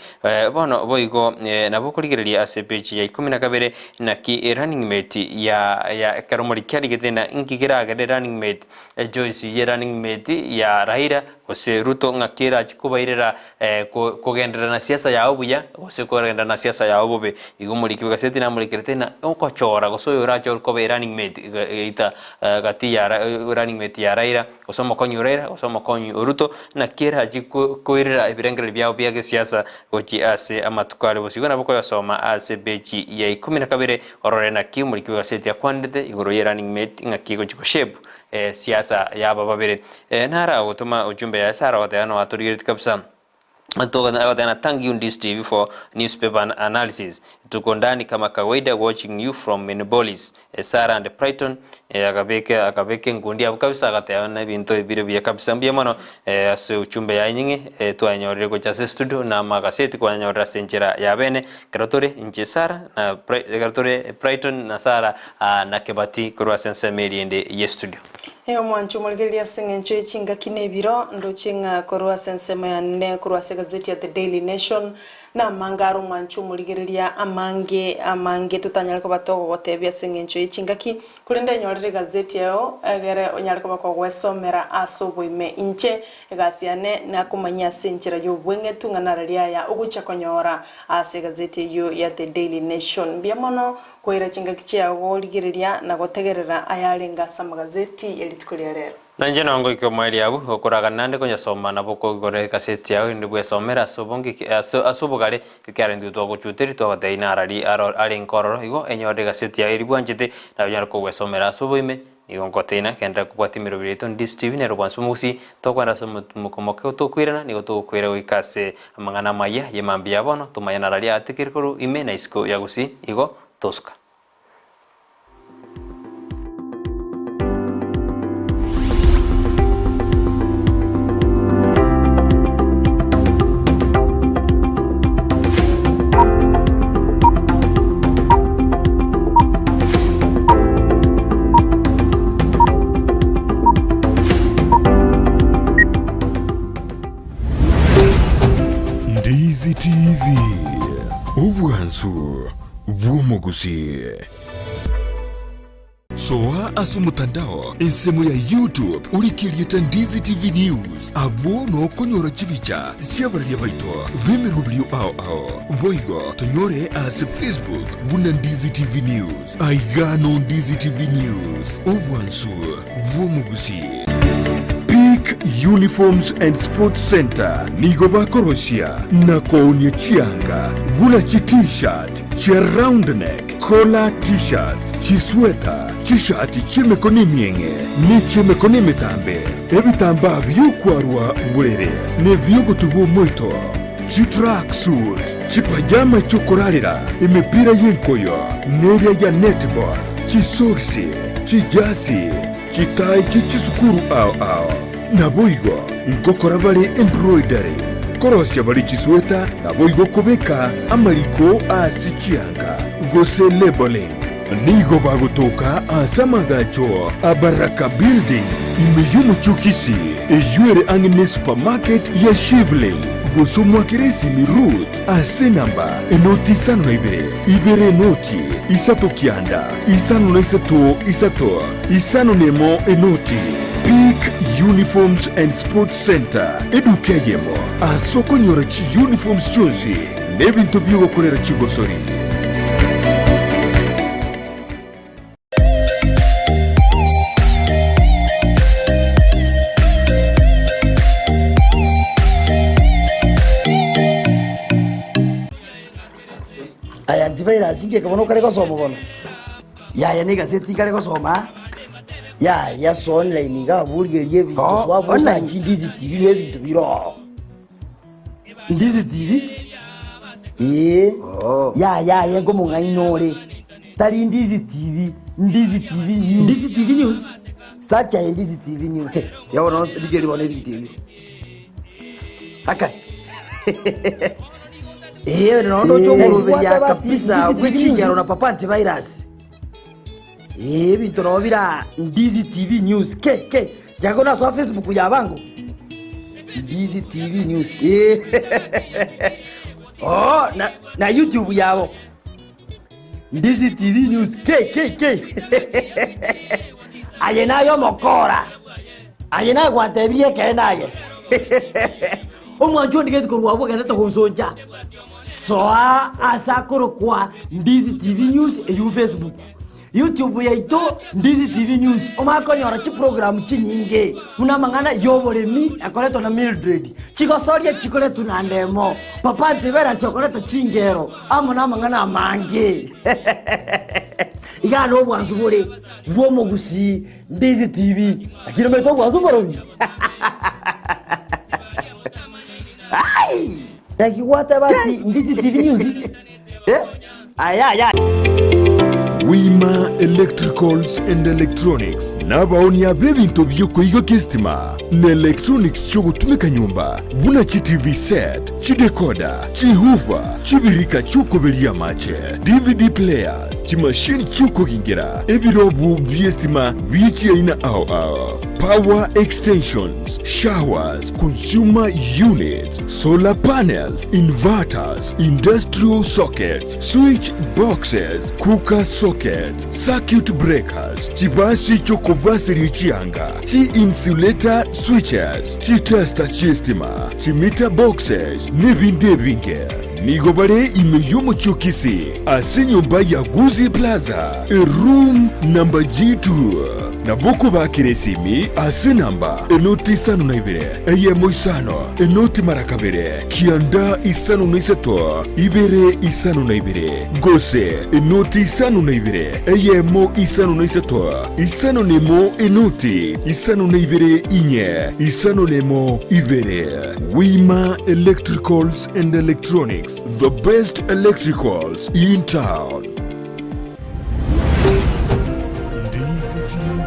Bono boigo nabo okorigereria ase epeji ya ikomi na kabere naki erunning mate ya ya ekero omoriki arigete na inki keragere running mate Joyce ye running mate ya Raila gose Ruto ng'aki erache kobairera kogenderera na siasa yao buya gose kogenderera na siasa yao bobe. Igo omoriki bw'egaseti namorekerete ng'a ogochora gose oyo orachore koba erunning mate geita gati ya running mate ya Raila gose omokonyi o Raila gose omokonyi o Ruto naki erache koirera ebirengererio biabo bia gesiasa gochia ase amatuko aria bosio. Igo nabo okoyosoma ase epeji ya ikomi na kabere Orore naki omoriki bw'egaseti akwanete igoro ye running mate ng'aki egochi goshape siasa yaba babere. Nara gotoma ujumbe yaye Sarah ogoteba no atorigeretie kabisa agoteba na thank you Ndisi TV for newspaper analysis. Tuko ndani kama kawaida watching you from Minneapolis. Sarah and Brighton akabeka akabeka enkundi abwo kabisa agateba na ebinto ebire buya kabisa mbuya mono ase ujumbe yaye nying'e twayenyorire gocha ase studio na amagaseti kwanyorire ase enchera ya bene Ekero tore inche Sara na ekero tore Brighton na Sara na Kebati korwa ase ensemo eria ende y'estudio. Ee omwancho omorigereria ase engencho ye chingaki na ebiro, ndoche ng'a korwa ase ensemo yane korwa ase egazeti ya The Daily Nation, namange are omwancho omorigereria amange amange totanyare koba togogotebia ase engencho ye chingaki, korende enyorere egazeti eo egere onyare koba kogwesomera ase oboime. Inche Egasi yane nakomanyia ase enchera y'obweng'etu ng'a nararia aya ogochia konyora ase egazeti eyio ya The Daily Nation. Mbuya mono koira chingaki chiao gorigereria na gotegerera ayarenge ase amagazeti ye rituko ria rero. Nainche nongoike omoerio abwo, gokoragana naende konyasoma nabo okoigora egaseti yao erinde bwesomere ase obonge ase ase obogare, ekiagera intwe twagochuteria twagotebia narari aro arenge ororo, igo enyore egaseti yao eria bwanchete, naye onyare kogwesomera ase oboime. Nigo ngoteina, genderera kobwatia emeroberi yaito Ndisi TV nero bwansi bw'omogusii, tokwenda ase omotimoko omoke tokoirana, nigo togokoira goika ase amang'ana amaya y'emambia ya bono, tomanye nararia atekire korwa ime na isiko ya gusii, igo tosuka. Obwansu bw'omogusii. Soa ase omotandao ensemo ya YouTube orike erieta Ndizi TV News, abwo nokonyora chibicha chi'abararia baito b'emeroberio ao ao. Boigo tonyore ase Facebook buna Ndizi TV News. Aiga no Ndizi TV News, obwansu bw'omogusii. Peak Uniforms and Sports Centre nigo bakorosia na koonia chianga buna chi T-shirt, chia round neck, collar T-shirts, chisweta, chishati chi'emekono emieng'e, ne chi'emekono emetambe, ebitambaa bi'okwarwa borere, na ebi'ogotubwa omoito, chitracksuit, chipajama chi'okorarera, emepira y'enkoyo, na eria ya netball, chisogisi, chijasi, chitai chie chisukuru ao ao. Naboigo ngokora bare embroidery, korosia bare chisweta, naboigo kobeka amariko ase chianga, gose labelling. Nigo bagotoka ase amagacho a Baraka Building, ime y'omochie o Kisii, eyio ere ang'e ne supermarket ya Shivling, gose omwakere esimi Ruth ase enamba enoti isano na ibere, ibere enoti, isato kianda, isano na isato isato, isano na emo enoti. Peak Uniforms and Sports Centre, eduka eyemo ase okonyora chiuniforms chionsi na ebinto bi'ogokorera chigosori. Aya antivirus ngeke bono okare gosoma bono yaya na egaseti nkare gosoma yaya ase online iga aborigereria ebinto Oh, soa online. bosanchi ndizi tv na ebinto bire ororo. Ndizi TV ee yaya aye nkomong'aini ore tari Ndizi TV Ndizi TV News Ndizi TV News search aye Ndizi TV News ya bono rigereria bono ebinto ebio akai Ee, nondo oche omoroberia Gwateba ati kabisa Ndizi TV bw'echingero News. na papa antivirus Ee, ebinto nabo bira Ndizi TV News ke ke jago nasoa Facebook yabango Ndizi TV News ee oh na, na YouTube yabo Ndizi TV News ke ke ke aye naye omokora aye naye gwantebirie ekeene aye omwancho ondigeti korwa abwo ogendete gonsoncha soa ase akorokwa Ndizi TV News eywo Facebook YouTube yaito Ndizi TV News omanye konyora chiprogram chinyinge buna amang'ana y'oboremi ekoretwa na Mildred, chigosoria chikoretwa na Ndemo, Papa Antivirus okoreta chingero amo namang'ana amange. Igaa nobwansu bore bw'omogusii Ndizi TV lakini omanyete obwansu mborobi? Ai! Naki gwateba ati Ndizi TV News? Eh? Aya aya. Wima Electricals and Electronics nabaonia b'ebinto bi'okoigokia esitima na electronics chi'ogotumeka nyomba buna chi TV set, chidecoder, chihoofer, chibirika chi'okoberia amache, DVD players, chimashini chi'okogingera, ebirobu bi'esitima bie chiaina ao ao, power extensions, showers, consumer units, solar panels, inverters, industrial sockets, switch boxes, cooker sockets, circuit breakers, chibasi chi'okobaseria chianga, chi-insulator switches, chitester chi'estima, chimeter boxes, nebinde ebinge. Nigo bare ime y'omochie o Kisii ase enyomba ya Gusii Plaza, eroom number G2. Nabo okobakera esimi ase enamba enoti isano na ibere, eyemo isano, enoti mara kabere, kianda isano na isato, ibere isano na ibere, gose enoti isano na ibere, eyemo isano na isato, isano na emo enoti isano na ibere inye, isano na emo ibere. Wima Electricals and Electronics, the best electricals in town. Ndizi TV.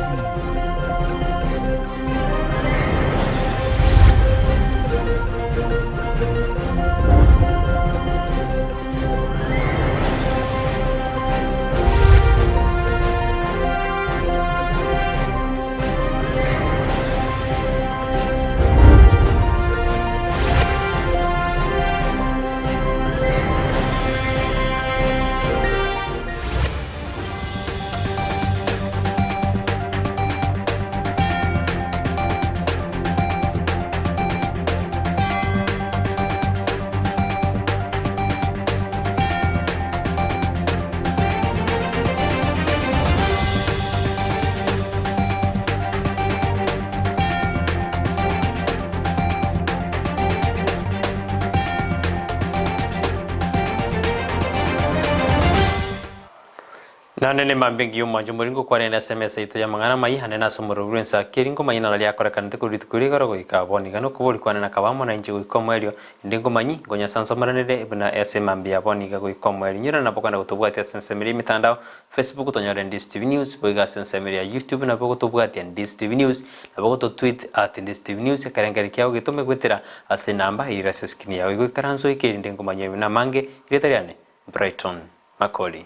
Naende nemambia engiya omwancho moringo kwarende ase emesa yaito y'amang'ana amaya, ande nase omorero bw'ense ake eri nkomanya naro riakorekanete korwa rituko riria igoro goika bono iga nokobori kwane nakaba amo nainche goika omoerio, inde nkomanyi, nkonyasansomoranere buna ase emambia ya bono iga goika omoerio. Inyora nabo okogenda gotobwatia ase ensemo eria y'emetandao, Facebook tonyore Ndizi TV News, boigo ase ensemo eria ya YouTube nabo ogotobwatia Ndizi TV News, nabo ogototweet at Ndizi TV News, ekerengerio kiago getome goetera ase enamba eyio ere ase escreen yao. Igo ikaranse oike erinde nkomanye buna amange, erieta riane Brighton Makori.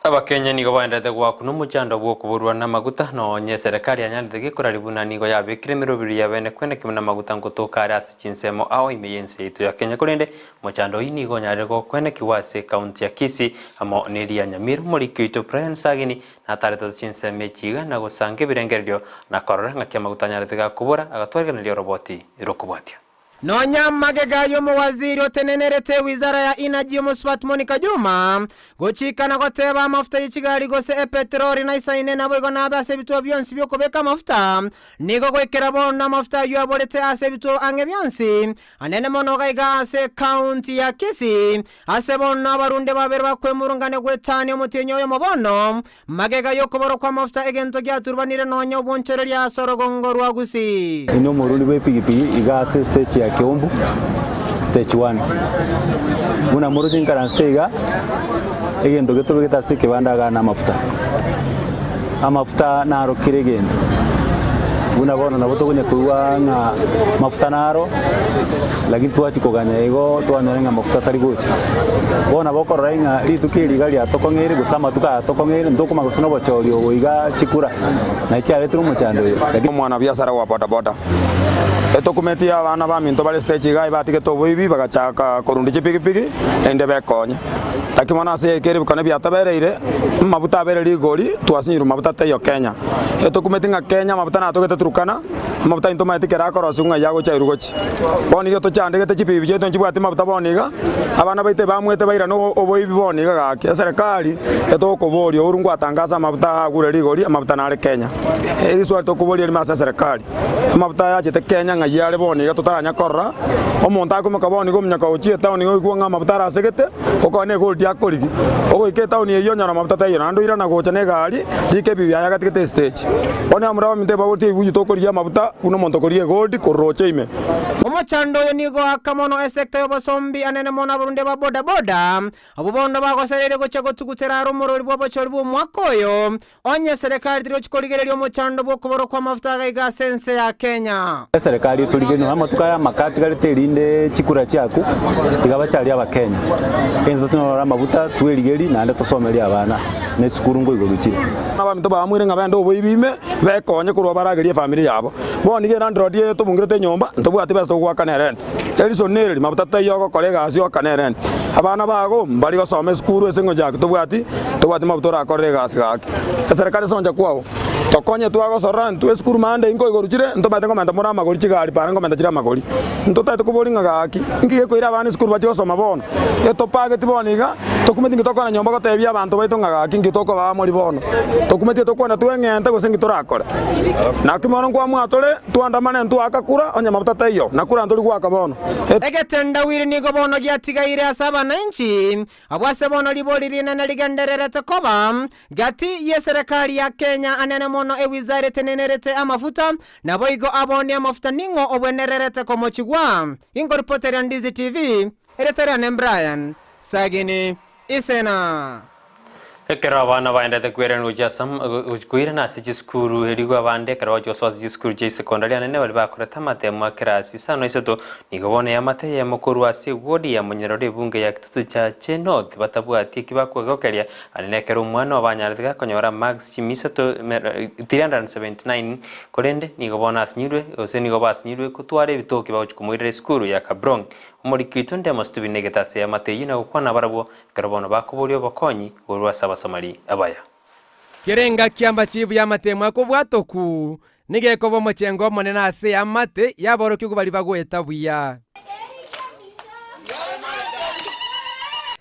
Abakenya nigo baenderete goakuna omochando bw'okoborwa namaguta, nonye eserekari yanyarete gekorari buna nigo yabekire emeroberi ya bene kwene kimwe namaguta nkotoka are ase chinsemo ao ime y'ense yaito ya Kenya. Korende Mochando oyio nigo onyarire gokwenekigwa ase ekaunti ya Kisii amo neria ya Nyamira. Omoriki oito Brian Sagini natarete ase chinsemo echi iga na gosanga ebirengererio na korora ng'aki amaguta anyarete gakobora agatwarigereria oroboti rw'okobwatia. Nonya magega y'omowaziri otenenerete wizara ya Energy Omosubati Monica Juma gochika na goteba amafuta ye chigari gose epetroli naisaine naboigo nabe ase ebituo bionsi bi'okobeka amafuta, nigo goikera bono amafuta ayio aborete ase ebituo ang'e bionsi Anene mono gaiga ase ekaunti ya Kisii, ase bono abarunde babere bakwemurungania gwetania omotienyi oyomo bono, magega y'okoborwa kw'amafuta egento giaturubanire nonya obwonchoreria ase orogongo rwa Gusii. Inde omorundi bw'epigipigi iga ase stage ya Keumbu, stage one. Buna moroche nkaransete iga, egento getobegete ase ekebanda iga namafuta. Amafuta naro kera egento, buna bono nabo tokonya koigwa ng'a mafuta naro, lakini twachia koganya igo twanyora ng'a mafuta tari gocha. Bono nabo okorora ng'a rituko eri iga riatokong'eire gose amatuko aya atokong'eire ntokomanya gose na obochori obo iga chikura naye chiaretire omochando oyo lakini. Omwanabiasara wa bodaboda etokumeti abana baminto bare stage iga batigete oboibi bagachaka korunda chipigipigi erinde bekonye. Naki bono ase yaikire ebikone biatobereire, amabuta abeire rigori, twasinyirwe mabuta taiyo Kenya. Etokumeti ng'a Kenya amabuta natogete Turkana, amabuta ayio ntomaeti kera akorosiwa ng'ai agocha airwe gochia. Bono iga tochandegete chibibi chiaito nchibwati mabuta bono iga, abana baito ebamwete bairane oboibi bono iga gaki. Eserekari etokoboria ouru ngwatangasa amabuta aya agure rigori, amabuta nare Kenya. Eriswali tokoboria erimo ase eserekari. Amafuta aya achete Kenya ng'ai are bono iga totaranya korora, omonto akoimoka bono iga omonyoka gochia etaoni iga oigwe ng'a amafuta arasegete, okore na egoldi akorigi. Ogoika etaoni eyio onyore amafuta taiyo naende oirana gocha na egari, rika ebibi biaye agatigete estage. Bono abamura baminto ebagotie ebuyu tokorigia amafuta buna omonto okorigia egoldi korwa roche ime. Omochando oyo nigo oaka mono esecta y'obosombi anene mono abarundia ba boda boda, abwo bono bagosereire gochia gotugutera are omorori bw'obochori bw'omwaka oyo Onye serikali tirochi korigereria omochando bw'okoborwa kw'amafuta agaiga ase ense ya Kenya. Eserekari etorigererie nonya amatuko aya amake atigarete erinde chikura chiaku iga bacharie abakenya. Egento tonyore amaguta twerigerie naende tosomerie abana na esukuru nkoigorwa chire. Abaminto bamwire ng'a bende oboibi ime, bekonye korwa baragerie efamiri yabo. Bono nigo elandlord eye etobungerete enyomba, ntobwati besa togoakana erent. Erison nereri, mabuta taiyo ogokora egasi oakane erent. Abana bago mbari gosoma esukuru ase eng'encho yaki tobwati, tobwati mabuta orakorere egasi gaki. Eserekari ase oncha kwao, tokonye twagosorora intwe esukuru mande inkoigorwa chire, ntomaete nkomenta more amagori chigari para nkomenta chire amagori. Ntotaete koboria ng'a gaki, inki gekoira abana esukuru bachie gosoma bono? Etopageti bono iga, tokumeti inki tokora nyomba gotebia abanto baito ng'a gaki inki tokobaa mori bono. Tokumeti tokwana tweng'ente gose inki torakore. Naki bono nkwamua tore, twandamane ntwaaka kura, onye mabuta taiyo, na kura ntori goaka bono. Egetendawiri nigo bono giatigaire ase abananchi, abwo ase bono ribori rinene rigendererete koba gati y'eserekari ya Kenya anene mono ewizara etenenerete amafuta, naboigo aboonia amafuta ning'o obwenererete komochigwa. Inkoripoteria Ndizi TV, erieta riane Brian Sagini Isena. Ekero abana baendete kweranwa gochia ase koirana ase chisukuru, erigwe abande ekero bagochia gosoa ase chisukuru chia esekondari anene baria bakorete amatemo a kerasi isano na isato, nigo bono eamate eyemo korwa ase ewodi ya Monyerore ebunge ya Kitutu Chache North batabwati eki bakwegokeria anene ekero omwana obo anyarete gakonyora marks chimia isato 379 korende nigo bono asinyirwe gose nigo basinyirwe kotwara ebitoki bagochia komoirera esukuru ya Kabrong. Omoriki oito Ndemo Stephen negete ase eamate eyio na gokwana nabarabwo Ekero bono bakoboria obokonyi korwa ase Abasamari abaya. Kera engaki amachibu y'amatemo akobwata okwo, nigo ekoba omochengo omonene ase eamate y'aborokigwa baria bagoeta buya.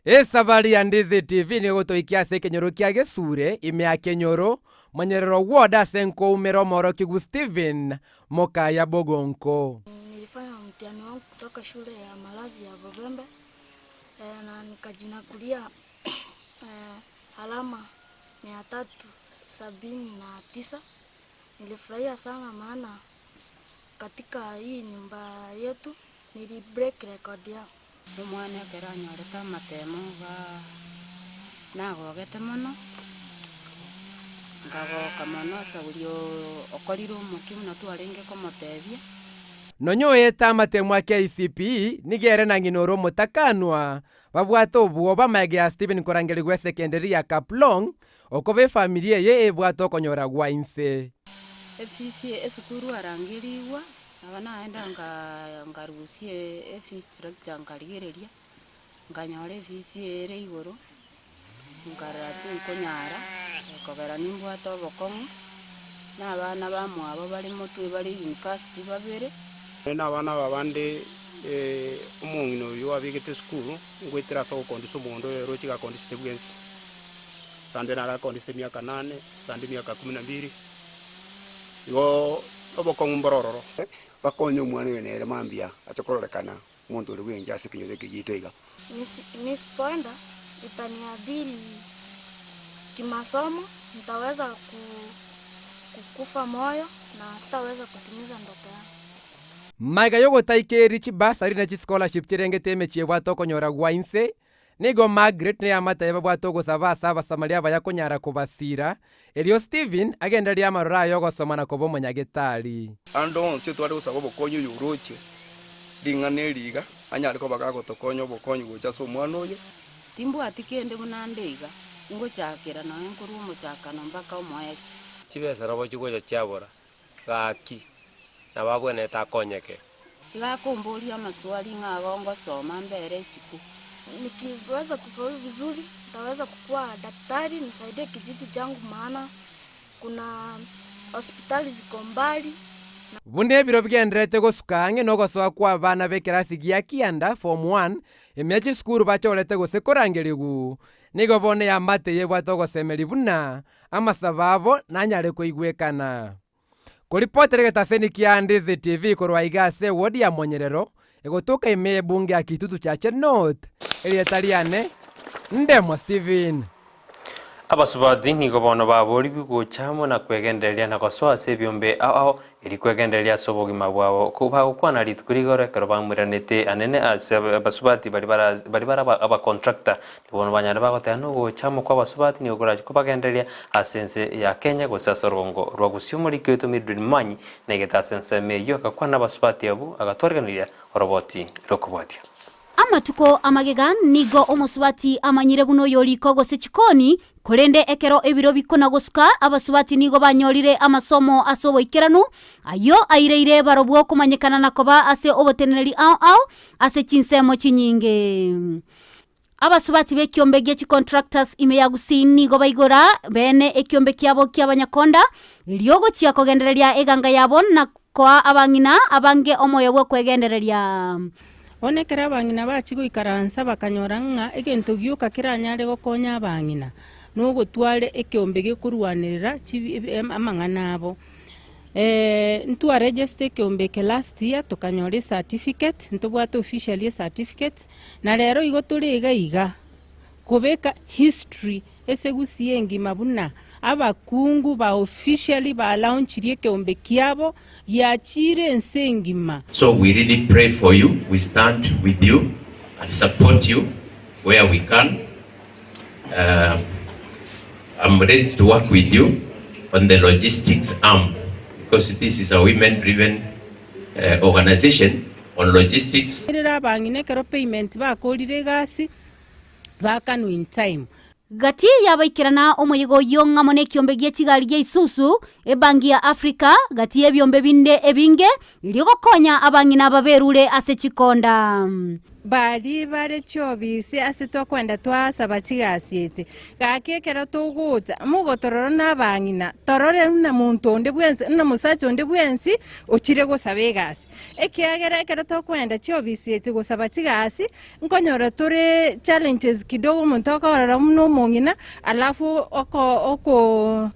Esabari ya Ndizi TV nigo egotoikia ase ekenyoro kia Gesure, ime ya Kenyoro, Monyerero Ward ase nkoumera omorokigwa Stephen Mokaya Bogonko. Nilifanya mtihani wangu kutoka shule ya malazi ya Bobembe na nikajinakulia alama 379. Nilifurahia sana maana katika hii nyumba yetu nili break record yao. Omwana ekero anyorete amatemo igaa nagogete mono, nkagoka mono ase oria okorire omokia buna twarenge komotebia. Nonya oete amatemo a KCPE, nigo ere na ng'ina ore omotakanwa, babwate obwoba amaege ya Stephen korangerigwa esekenderi ya Kaplong, okoba efamiri eye ebwate okonyora gwa inse. Efisi esukuru arangerigwa, nabo naenda nkarusia efees structure nkarigereria, nkanyora efees ere igoro, nkarora tinkonyara, ekogera nimbwate obokong'u, na abana bamwabo bare motwe bare university babere. Na abana aba bande omong'ina oyio abegete esukuru, ngoetera ase ogokondisa omogondo oyo oroche gakondisete bwensi. Sande naro akondisete emiaka nane, sande emiaka kumi na mbili. Igo obokong'u mboro ororo. Bakonye omwana oyo nere mambia ache kororekana omonto ore bwencha ase ekenyoro eke giaito iga. Nisipoenda itaniadhiri kimasomo, nitaweza kukufa moyo na sitaweza kutimiza ndoto yangu. Magega y'ogotaikeria chibasari na chischolarship chirengete emechie ebwate okonyora gwa inse, nigo Margaret na eamate yaye babwate ogosaba ase Abasamaria abaya konyara kobasiira, erio Stephen agendererie amaroro aye ogosoma na koba omonyagetari. Ande onsi otware gosaba obokonyi oyoroche ring'ana eri iga, anyare koba gagotokonya obokonyi gocha ase omwana oyo. Timbwati kende buna nde iga, ngochakera nonya nkorwa omochakano mpaka omoerio. Chibesa nabo chigocha chiabora, gaki, nabo abwenerete akonyeke. Iga akomboria amaswali ng'a igo ngosoma mbere isiko. Nikiweza kufaulu vizuri, nitaweza kukuwa daktari, nisaidie kijiji changu maana kuna hospitali ziko mbali. Buna ebiro bigendererete gosuka ang'e nogosoa kw'abana b'ekerasi gia kianda, form one, ime chisukuru bachorete gose korangerigw, nigo bono eamate eye ebwate ogosemeria buna amasabo abo nanyare koigwekana. Koripotera egetaseni kia Ndizi TV korwa aiga ase ewodi ya Monyerero, egotoka ime y'ebunge ya Kitutu Chache North, erieta riane Ndemo Stephen. Abasubati nigo bono baborigwe gocha amo na kwegendereria na gosoa ase ebiombe ao ao, erio kwegendereria ase obogima bwabo. Bagokwana rituko rigoro ekero bamoiranete anene ase abasubati baria bara baria bare abacontractor, nigo bono banyare bagoteba nogocha amo kw'abasubati nigo korache kobagendereria ase ense ya Kenya gose ase orogongo rwa Gusii. Omoriki oito Mildred Momanyi naigete ase ensemo eyio agakwana nabasubati abwo agatwariganiria oroboti rokobwatia. Amatuko amagega nigo omosubati amanyire buna oyoriko gose chikoni, korende ekero ebiro bikona gosuka, abasubati nigo banyorire amasomo ase oboikeranu, ayio aireire barobwo komanyekana na koba ase oboteneneri ao ao ase chinsemo chinyinge. Abasubati b'ekiombe gie chicontractors ime ya Gusii nigo baigora beene ekiombe kiabo ki'abanyakonda, erio gochia kogendereria eganga yabo na koa abang'ina abange omoyo bw'okwegendereria. Bono ekero abang'ina bachia goikaransa bakanyora ng'a egento gioka keranyare gokonya abang'ina nogotwara ekeombe gekorwanerera amang'ana abo. Ntwaregister ekeombe eke last year tokanyora ecertificate, ntobwate officially ecertificate, na rero igo tore iga iga kobeka history ase Gusii engima buna abakungu ba officially ba launchirie ekeombe kiabo giachire ense engima. So we really pray for you, we stand with you and support you where we can. Uh, I'm ready to work with you on the logistics arm because this is a women driven uh, organization on logistics. Erere abang'ina ekero payment bakorire egasi bakanwe in time. Gati y'abaikerana omoyega oyio ng'amo nekiombe gie chigari gia Isuzu, ebangi ya Africa, gati y'ebiombe binde ebinge, erio gokonya abang'ina aba berure ase chikonda. Baria bare chiobisi ase tokwenda twasaba chigasi echi, gaki ekero togocha mogotorora nabang'ina, torore buna monto onde bwensi, buna mosacha onde bwensi ochire gosaba egasi. Ekiagera ekero tokwenda chiobisi echi gosaba chigasi, nkonyora tore challenges kidogo omonto okorora buna omong'ina, alafu oko oko.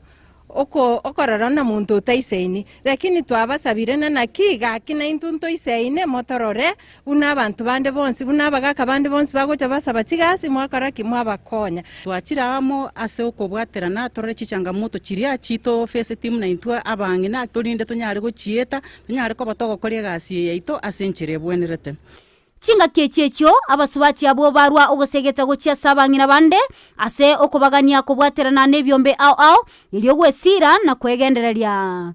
Oko okorora na monto otaisaini, lakini twabasabire na naki gaki naintwe ntoisaine, motorore buna abanto bande bonsi, buna abagaka bande bonsi bagocha basaba chigasi, mwakora ki? Mwabakonya. Twachire amo ase okobwaterana torore chichangamoto chiria chitofeseti buna intwe abang'ina, torinde tonyare gochieta, tonyare koba togokora egasi eye yaito ase enchera ebwenerete. Chingaki echi echio abasubati abwo barua ogosegeta gochia ase abang'ina bande, ase okobagania kobwaterana nebiombe ao ao, erio gwesiira na kwegendereria.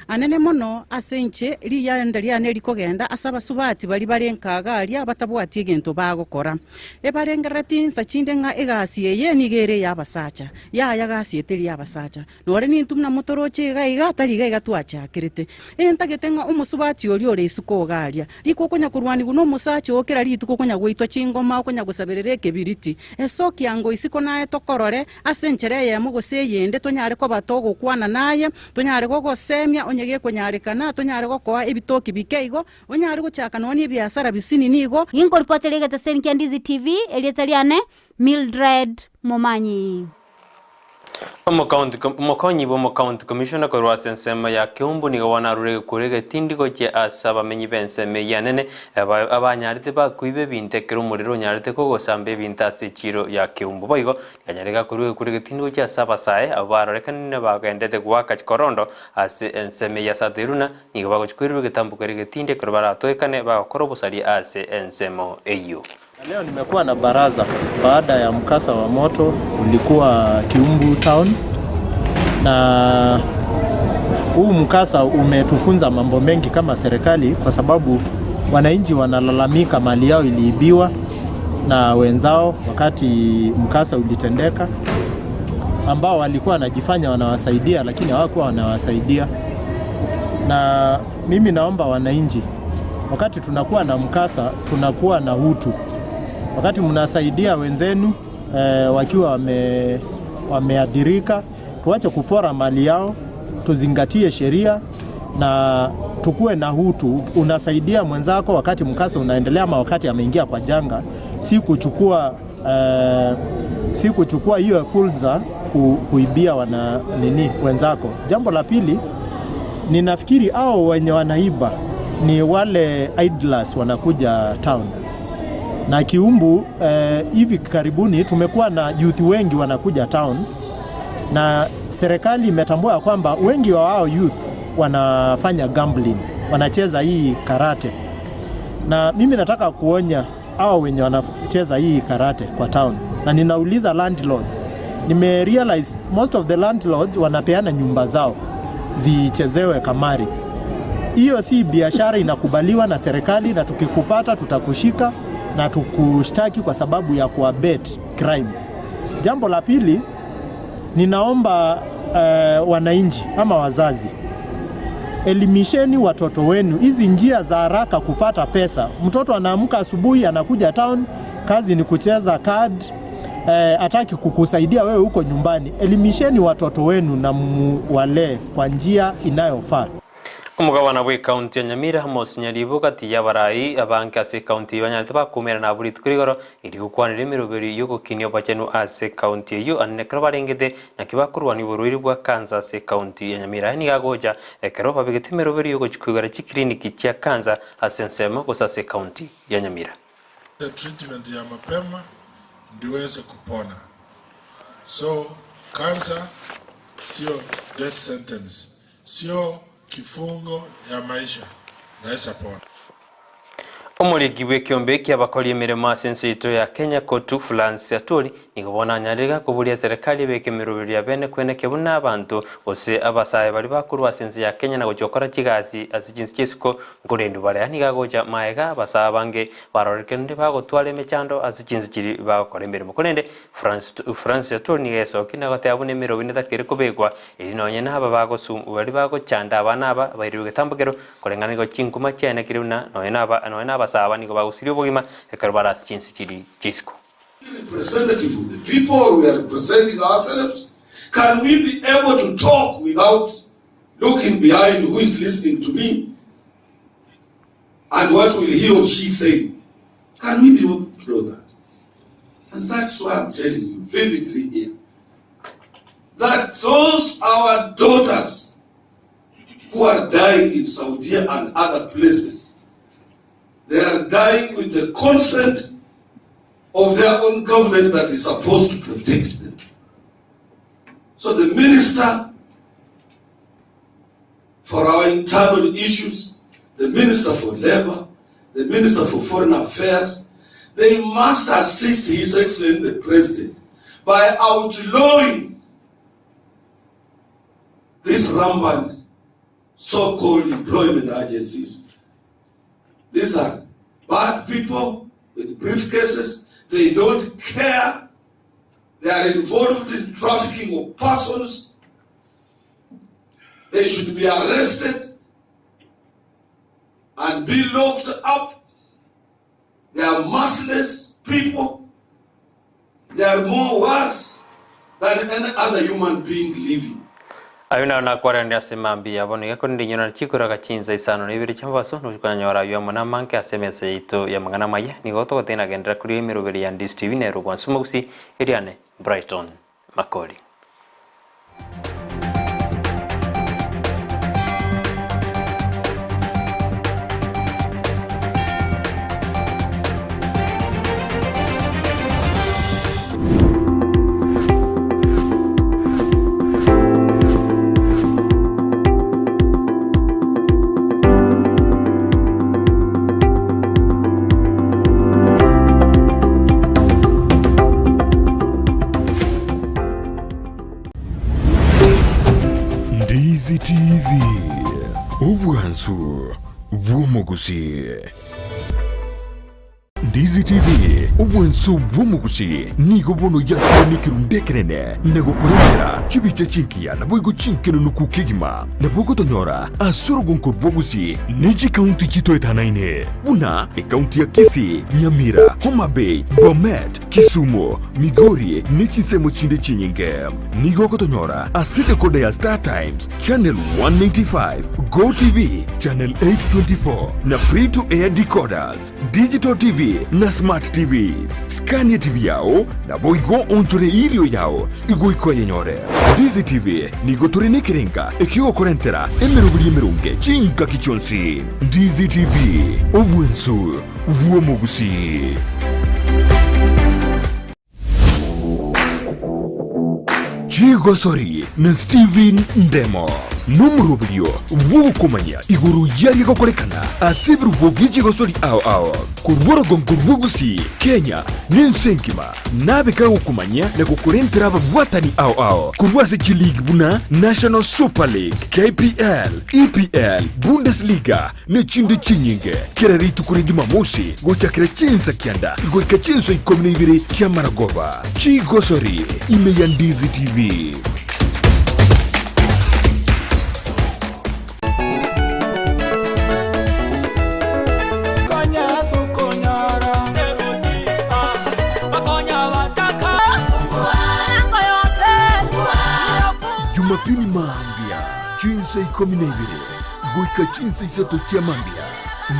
Anene mono ase inche, riyaanda riane rikogenda ase abasubati baria bare nkaga aria batabwati egento bagokora. Ebarengerereti insa chinde ng'a egasi eye nigo ere ey'abasacha. Yaya gasi eteri y'abasacha. Nore nintwe buna motoroche iga iga, tari iga iga twachakerete. Ee, ntagete ng'a omosubati oria ore isiko iga aria, riko okonya korwanigwa nomosacha oo kera rituko okonya goitwa chingoma, okonya gosaberera ekebiriti, esoki ango isiko naye tokorore ase enchera eyemo gose eyende, tonyare koba togokwana naye, tonyare gogosemia onye gekonyarekana, tonyare gokoa ebitoki bike igo, onyare gochaka nonya na ebiasara bisinini igo. Inkoripotera egeteseni kia Ndizi TV, erieta riane Mildred Momanyi. Omokonyi bw'omocounty commissioner korwa ase ensemo ya Keumbu nigo bono arure egekuro egetindi gochia ase abamenyi b'ensemo eyio enene abanyarete bakoiba ebinto ekero omorero onyarete kogosamba ebinto ase echiro ya Keumbu. Boigo nikanyareka korwa egekuro egetindi gochia ase abasae abwo barorekanire bagendete goaka chikorondo ase ensemo eyio ase Ateruna nigo bagochia koirerwa egetambo keria egetindi ekero baratoekane bagokora obosaria ase ensemo eyio. Leo nimekuwa na baraza baada ya mkasa wa moto ulikuwa Kiumbu town, na huu mkasa umetufunza mambo mengi kama serikali, kwa sababu wananchi wanalalamika mali yao iliibiwa na wenzao wakati mkasa ulitendeka, ambao walikuwa wanajifanya wanawasaidia, lakini hawakuwa wanawasaidia. Na mimi naomba wananchi Wakati tunakuwa na mkasa, tunakuwa na utu. Wakati mnasaidia wenzenu eh, wakiwa wame, wameathirika, tuache kupora mali yao, tuzingatie sheria na tukuwe na utu. Unasaidia mwenzako wakati mkasa unaendelea ama wakati ameingia kwa janga, si kuchukua eh, si kuchukua hiyo fursa ku, kuibia wana nini wenzako. Jambo la pili Ninafikiri hao wenye wanaiba ni wale idlers wanakuja town na Kiumbu. Eh, hivi karibuni tumekuwa na youth wengi wanakuja town, na serikali imetambua kwamba wengi wa wao youth wanafanya gambling, wanacheza hii karate, na mimi nataka kuonya hao wenye wanacheza hii karate kwa town, na ninauliza landlords, nime realize most of the landlords wanapeana nyumba zao zichezewe kamari. Hiyo si biashara inakubaliwa na serikali, na tukikupata tutakushika na tukushtaki kwa sababu ya kuabet crime. Jambo la pili, ninaomba uh, wananchi ama wazazi elimisheni watoto wenu hizi njia za haraka kupata pesa. Mtoto anaamka asubuhi anakuja town, kazi ni kucheza card eh, hataki kukusaidia wewe huko nyumbani. Elimisheni watoto wenu na muwalee kwa njia inayofaa. Omogabana bw'ecounty ya Nyamira Amos Nyaribo gati y'abarai abange ase ecounty eyio banyarete bakumerana abwo rituko rigoro erio gokwanera emeroberi y'ogokinia obochenu ase ecounty eyio anene ekero barengete naki bakorwania oborwaire bwa cancer ase ecounty ya Nyamira. Aya nigo agocha ekero babegete emeroberi y'ogochia koigora chikiriniki chia cancer ase ensemo gose ase ecounty ya Nyamira. Treatment ya mapema ndio uweze kupona. So cancer sio death sentence, sio kifungo ya maisha, unaweza pona. Omoriki bw'ekeombe ki'abakori emeremo ase ense yaito ya Kenya Kotu Frans Atwoli nigo bono anyarire koboria eserekari ebeke emeroberio ya bene kweneke buna abanto gose abasae baria bakorwa ase ense ya Kenya na gochia gokora chigasi ase chinse chi'isiko nkorendwa bare. Nigo agocha maega abasae abange barorekanire bagotwara emechando ase chinse chiria bagokora emeremo. Korende Francis Atwoli nigo esokia na goteba buna emeroberio netakeire kobekwa erio nonye naba baria bagochanda abana aba bairirwe egetambokero Koreng'ana nigo chinkuma chiaenekire buna nonya naba nonya nabasae aba nigo bagosiria obogima ekero bare ase chinse chiria chi'isiko. Representative of the people or we are representing ourselves? Can we be able to talk without looking behind who is listening to me? And what will he or she say? Can we be able to do that? And that's why I'm telling you vividly here. that those our daughters who are dying in Saudi and other places, they are dying with the consent of their own government that is supposed to protect them. So the minister for our internal issues, the minister for labor, the minister for foreign affairs, they must assist His Excellency the President by outlawing these rampant so-called employment agencies. These are bad people with briefcases. They don't care. They are involved in trafficking of persons. They should be arrested and be locked up. They are merciless people. They are more worse than any other human being living. Ayio naro nakwarerania ase mambia yabo, nigo ekorende inywe naro chikoraga chinsa isano na ibere chi'omobaso, nokonyora ayio amo namange ase emesa yaito y'amang'ana amaya. Nigo togotena genderera koria emeroberi ya Ndizi TV nero Obwansu Mogusi, Eriane Brighton Makori. Ndizi TV, obwansu bw'omogusii. Ndizi TV, obwansu bw'omogusii nigo bono yakire nekerundu ekenene na gokorentera chibicha chinkiya naboigo chinkenenuku kegima. Nabo ogotonyora ase orogonko rw'ogusii ne chikaunti chitoetanaine buna ekaunti ya Kisii, Nyamira, Homa Bay, Bomet, Kisumu, Migori ne chinsemo chinde chinyinge. Nigo ogotonyora ase decoder ya Star Times, Channel 195, Go TV, Channel 824 na Free to Air decoders, Digital TV na Smart TVs. Scan TV yao naboigo onchore irio yao igoika oyenyore. Ndizi TV nigo tore nekerenga ekiogokorentera emeroberi emeronge chingaki chionsi. Ndizi TV, obwensu bw'omogusii. Chigosori na Stephen Ndemo nomoroberio bw'ogokomanya igoro y'aria gokorekana ase ebirubo bie chigosori ao ao korwa orogongo rw'Ogusii, Kenya, na ense engima. Nabe kagokomanyia na gokorentera ababwatani ao ao korwa ase chiligi buna National Super League, KPL, EPL, Bundesliga ne chinde chinyinge. Kera rituko ria Jumamosi gochakera chinsa kianda goika chinsa ikomi na ibere chi'amaragoba. Chigosori ime ya Ndizi TV. Jumapili mambia chinsa ikomi na ibere goika chinsa isato chia mambia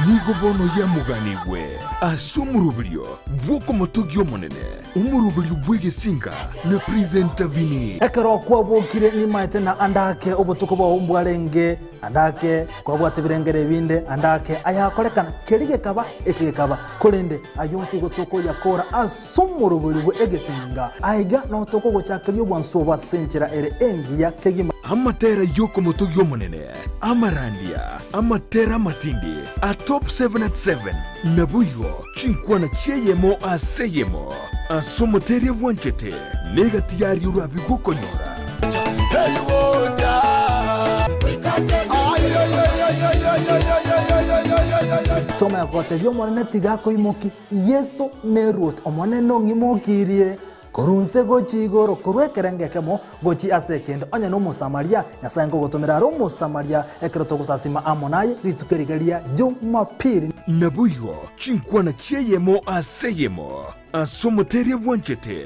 nigo bono yamoganigwe ase omoroberio bw'okomotogia Omonene, omoroberio bw'egesinga na presenter Vinny. Ekero kwabokire nimaete na ande ake obotuko bwao mbwarenge, ande ake kwabwate ebirengero ebinde, ande ake ayakorekana, keria gekaba, eke gekaba. Korende ayio onsi igo tokoyakora ase omorobori bwe egesinga. Aiga nao tokogochakeria obwansu obo ase enchera ere engiya kegima. Amatera y'okomotogia Omonene, amarandia, amatera amatindi, a top 7 at 7, naboigo chinkwana chi'eyemo ase eyemo, ase omoteria bwanchete, negati yaria orabe gokonyora. Tomanya gotebia Omonene tiga akoimokie, Yeso neruoti, Omonene ong'imokirie korwa inse gochia igoro, korwa ekerengo ekemo gochia ase ekende. Onye n'Omosamaria, Nyasae nkogotomera are Omosamaria ekero togosasima amo naye rituko eriga ria Jumapili. Naboigo chinkwana chi'eyemo ase eyemo ase omoteria bwanchete.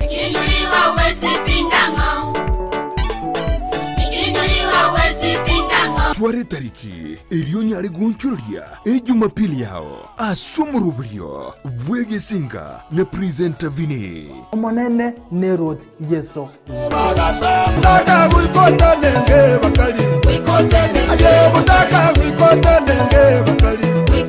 Twara etariki erio onyare goonchoreria Ejumapili yao ase omoroberio bw'egesinga na Presenter Vinny. Omonene nerwoti Yeso.